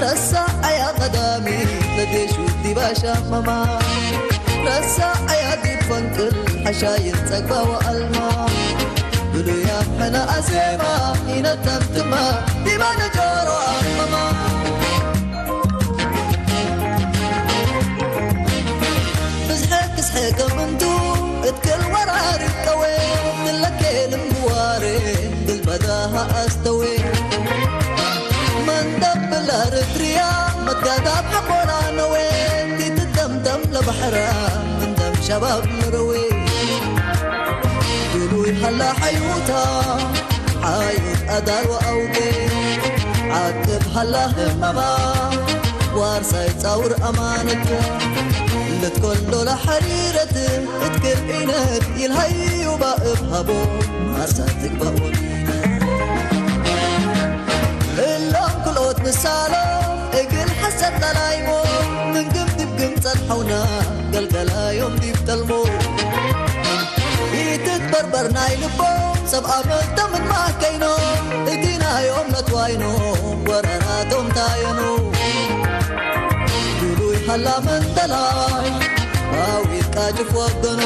ረሳ ኣያ ቀዳሚ ለዴሹ ዲባሻ መማ ረሳ ኣያ ዲብ ፈንቅል ሓሻይን ጸግባዋ ኣልማ ብሉያ ሕና ኣዜማ ኢነተምትማ ዲባ ነጆሮ ኣመማ ብዝሐ ክስሐ ከምንቱ እትክል ወራሪ ጠዌ ትለኬ ልምዋሬ ግልበዳሃ ኣስተዌ መንደብ ብላርትርያ መጋዳብ ሐቆራ ነዌ ቲትደምደም ለባሕራ እንደም ሸባብ ንረዌ ዱሉይ ሃላ ሓዩታ ሓዩት ኣዳልዋ ኣውዴ ዓቅብ ሃላ ህመማ ዋርሳይ ጻውር ኣማነት ልትኮሎ ለሐሪረት እትክል ዒነት ኢልሃዩ ባእብ ሃቦ ማሳ ትግባእ ወሚነ እሎም ክልኦት ንሳሎ እግል ሐሰት ላላይሞ ምን ግምድብ ግም ጸንሐውና ገልገላዮም ዲብ ተልሞ ኢትትበርበር ናይ ልቦም ሰብ ኣመልተ ምን ማከይኖ እቲናዮም ነትዋይኖ ወረራቶም ታየኑ ዱሉይ ሃላ መንደላይ ባዊት ቃጅፍ ወገኖ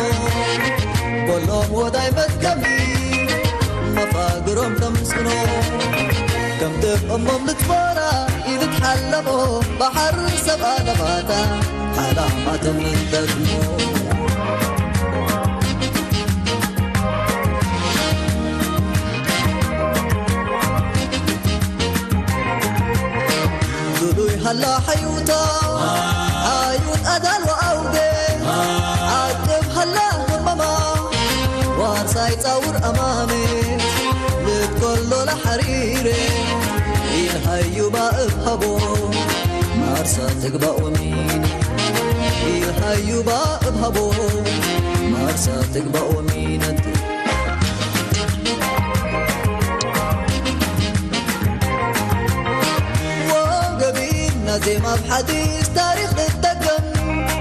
ቦሎም ወዳይ መትከሚ መፋግሮም ከምስኖ ከም ደቆሞም ልትፈራ ኢልትሓለሞ ባሕር ሰብ ኣለባታ ሓላማቶም ንደግሞ ዱሉይ ሃላ ሓዩታ ሓዩት ኣዳልዋ ኣውዴ ዓቅብ ሃላ ህመማ ዋርሳይ ጻውር ኣማኔ ልትኮሎ ለሐሪሬ ኢልሃዩ ባእብ ሃቦ ማርሳ ትግባእ ወሚን ኢልሃዩ ባእብ ሃቦ ማርሳ ትግባእ ወሚነት ወገቢና ዜማ ብሓዲስ ታሪኽ ልደገም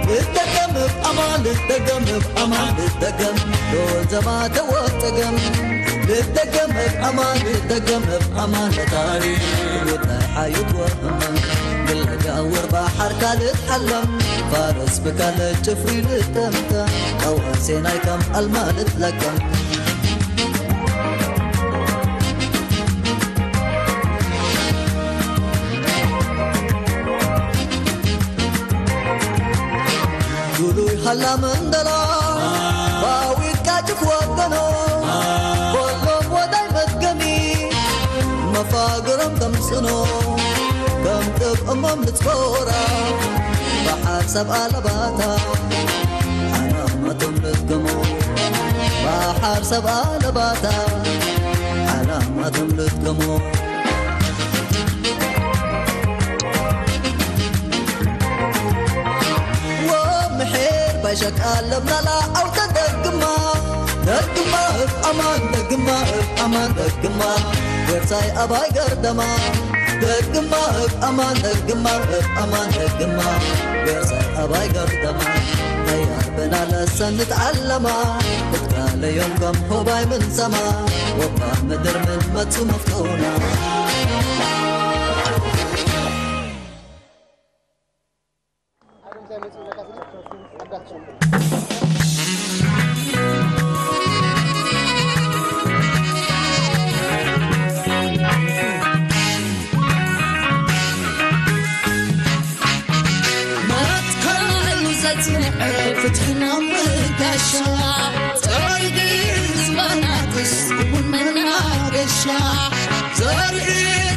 ልደገም ብ ኣማን ልደገም ብ ኣማን ልደገም ዶል ዘማ ተወጠገም ልደገም ብ ኣማን ልደገም ብ ኣማን ታሪኽ ውዳይ ሓዩት ወህመም ግለጋ ወር ባሓርካ ልትሓለም ፋረስ ብካለ ጭፍሪ ልጠምጠም ቀዋሴናይ ከም ኣልማ ልትለቀም ዱሉይ ሃላ መንደላ ባዊት ቃጭፍ ወገኖ ቦሎም ወዳይ መትገሚ መፋግሮም ከምስኖ ከም ጥቕሞም ልጽጎራ ባሓር ሰብ ኣለባታ ሓላማቶም ልትገሞ ባሓር ሰብ ኣለባታ ሓላማቶም ልትገሞ ወምሕር ባይሸቃ ለምናላ ኣውተ ደግማ ደግማ እብ ኣማን ደግማ እብ ኣማን ደግማ ገርሳይ ኣባይ ገርደማ ደግማ እብ ኣማን ደግማ እብ ኣማን ደግማ ገርሳይ ኣባይ ገርደማ ተያር በና ለሰንት ዓለማ እትካል ለዮም ከም ሆባይ ምን ሰማ ወባ ምድር ምን መቱ መፍተውና። መትከሉ ዘጽንዐ ፍትሕና ምጋሻ፣ ጸሪግ ዝበናትስ እውን መናገሻ፣ ዘርኢ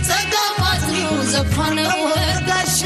ጸጋማት እዩ ዘፋነ ወጋሻ።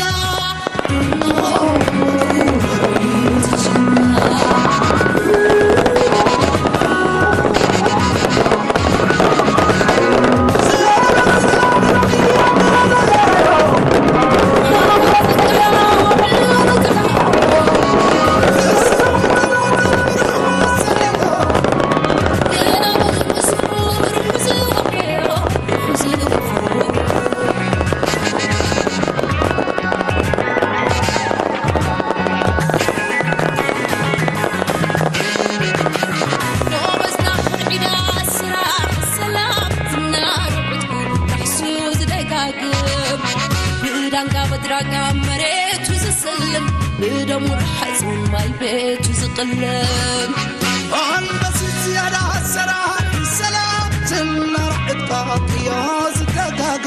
ብዳንጋ በድራጋ መሬቱ ዝስልም፣ ብደሙ ርሓጹ ማይ ቤቱ ዝቕልም። ኣንበሲት ዝያዳ ሰራህ ሰላም ትናር ዕጥቃ ቅያ ዝደጋገ።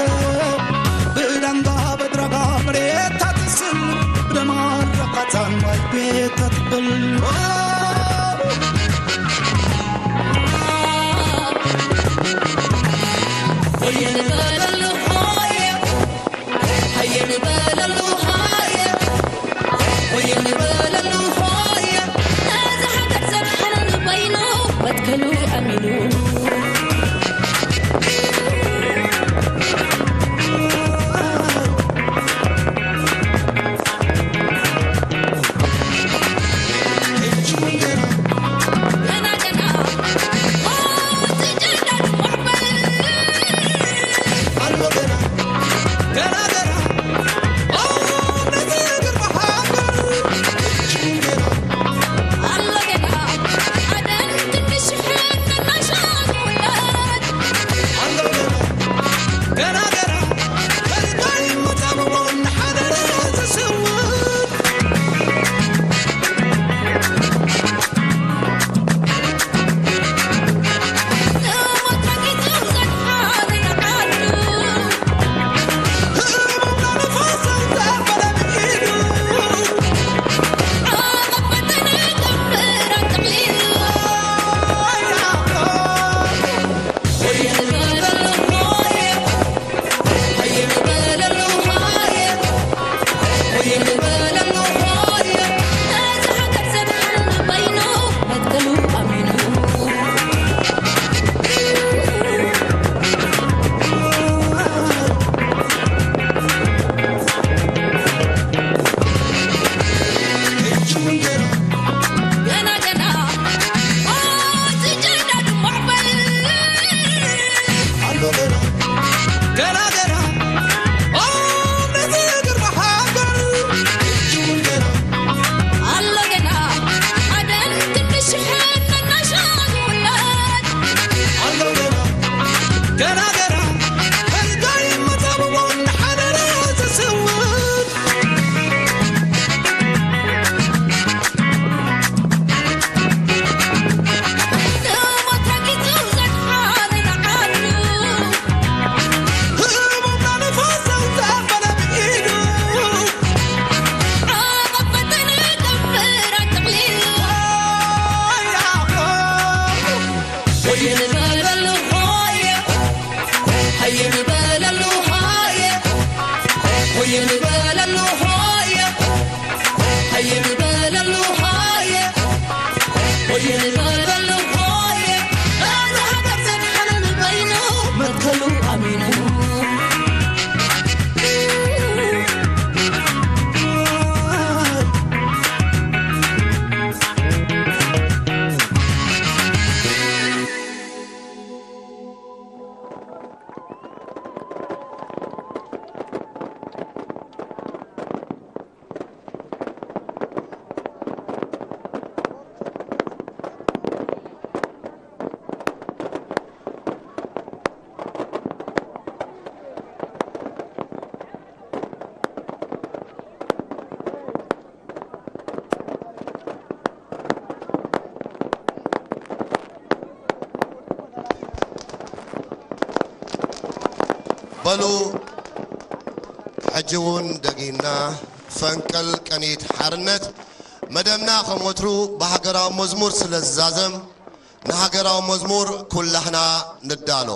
ብዳንጋ በድራጋ መሬታ ትስልም፣ ብደማ ርሓጻን ማይ ቤታ ትብል። ወየን በለሉ ሆየ፣ ሃየ ንበለሉ ሃየ፣ ወየን በለሉ ሃየ። ነዛ ሃገር ዘድሕን በይኑ መትከሉ ኣሚኑ። ሉ ሕጂ እውን ደጊምና ፈንቅል ቅኒት ሓርነት መደብና ከም ወትሩ ብሃገራዊ መዝሙር ስለ ዝዛዘም ንሃገራዊ መዝሙር ኩላህና ንዳሎ።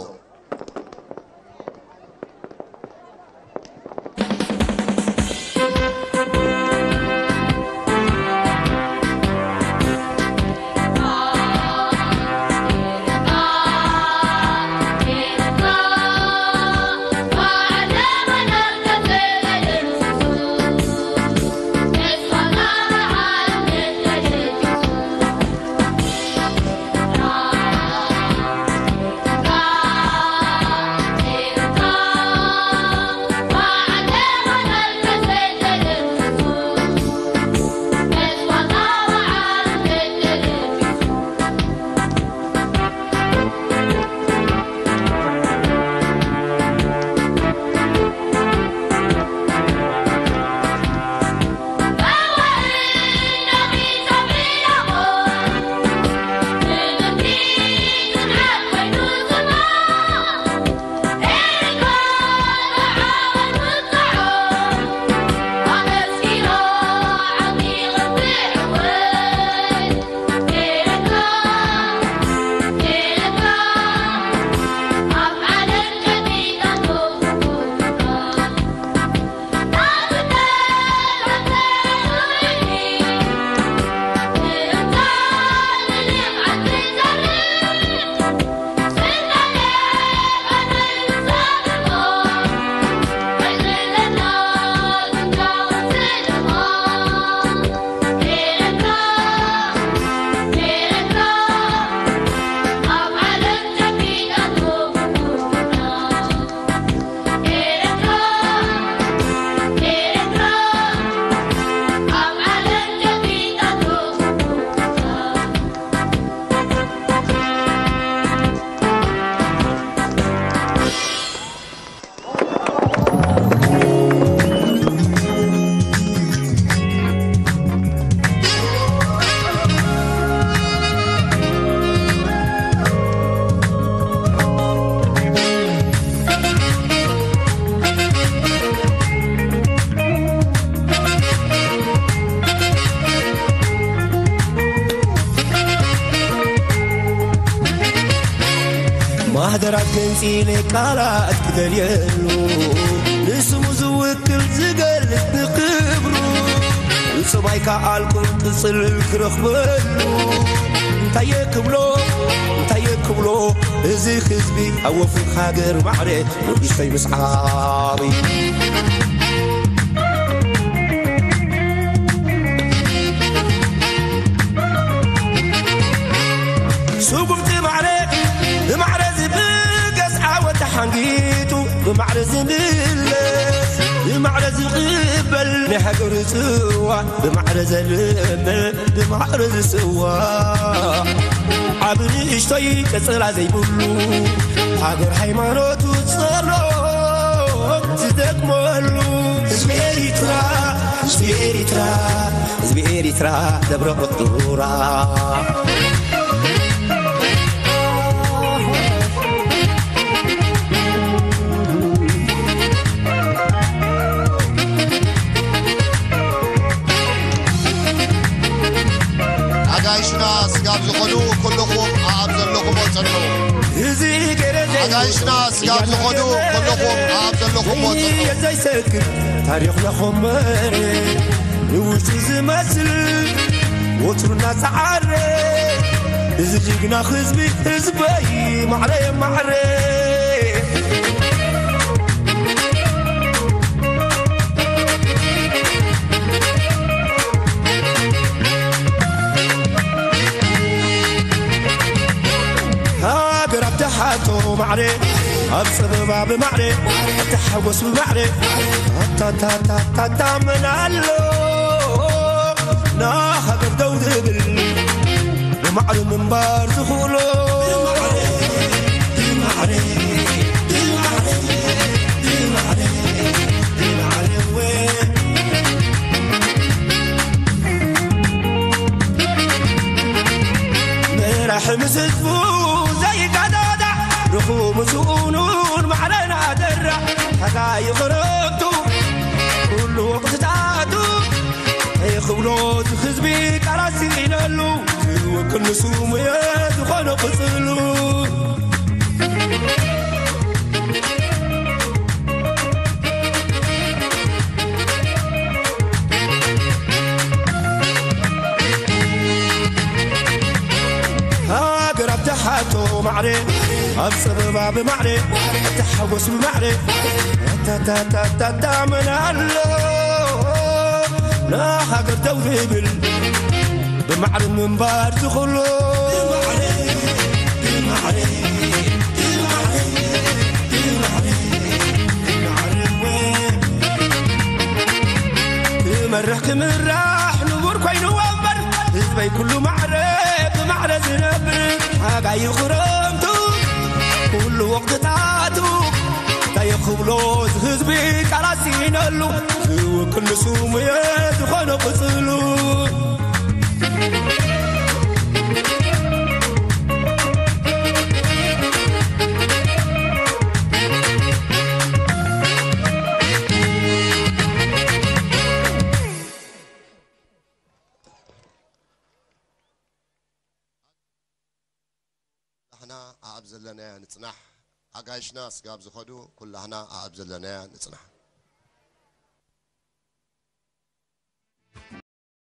ማህደራት ገንጺለ ቃላት ክደልየሉ፣ ንስሙ ዝውክል ዝገልጽ ንክብሩ፣ ንጽባይ ከኣልኩን ቅጽል ክረኽበሉ። እንታይ ክብሎ፣ እንታይ ክብሎ፣ እዚ ህዝቢ ኣብ ወፍሪ ሃገር ማዕረ ንእሽተይ ምስ ዓቢ። ስጉምቲ ማዕረ ብማዕረ ዝብገስ ዓወት ተሓንጊጡ ብማዕረ ዝምለስ ብማዕረ ዝቕበል ናይ ሃገሩ ጽዋ ብማዕረ ዘልምዕ ብማዕረ ዝስዋ ዓብ ንእሽቶይ ቀጸላ ዘይብሉ ሃገር ሃይማኖቱ ጸሎት ዝደግመሉ ህዝቢ ኤሪትራ ህዝቢ ኤሪትራ ህዝቢ ኤሪትራ ደብረ ቅጡራ። ኣጋይሽና ስጋብ ዝኾኑ ኩልኹም ኣብ ዘለኹሞ ጽንሑ። እዚ ገረዘ ኣጋይሽና ስጋብ ዝኾኑ ኩልኹም ኣብ ዘለኹሞ ጽንሑ። የዘይሰክር ታሪኽና ኾመረ ንውሽጡ ዝመስል ወትሩ እናጸዓረ እዚ ጅግና ህዝቢ ህዝበይ ማዕረ ማዕረ። ሃገር ኣብ ተሓቶ ማዕረ ኣብ ጸበባ ብማዕረ ኣብ ተሓጎስ ብማዕረ ኣታታታታታ መን ኣሎ ናሃገር ደው ዝብል ብማዕረ ምንባር ዝኽእሎ። መራሕ ምስ ህዝቡ ዘይጋዳዳዕ ርኹ ምስኡኑን ማዕረ ናደራ። ንሱ ሙየ ዝኾነ ቅጽሉ። ሃገር ኣብ ተሓቶ ማዕረ፣ ኣብ ጸበባ ብማዕረ፣ ኣብ ተሓጎስ ብማዕረ፣ ኣታታታታታ መን ኣሎ ንሃገር ደው ዝብል? ብማዕረ ምንባር ዝኽሎ። ክመርሕ ክምራሕ ንቡር ኮይኑ ወንበር፣ ህዝበይ ኩሉ ማዕረ ብማዕረ ዝነብር፣ ሓጋይ ክረምቱ ኩሉ ወቕትታቱ፣ እንታይ ክብሎ እዚ ህዝቢ ቃላት ስኢነሉ፣ ዝውክል ንሱ ሙየ ዝኾነ ቅጽሉ። ንሕና ኣኣብ ዘለናዮ ንጽናሕ፣ ኣጋይሽና ስጋብ ዝኸዱ ኩላህና ኣኣብ ዘለናዮ ንጽናሕ።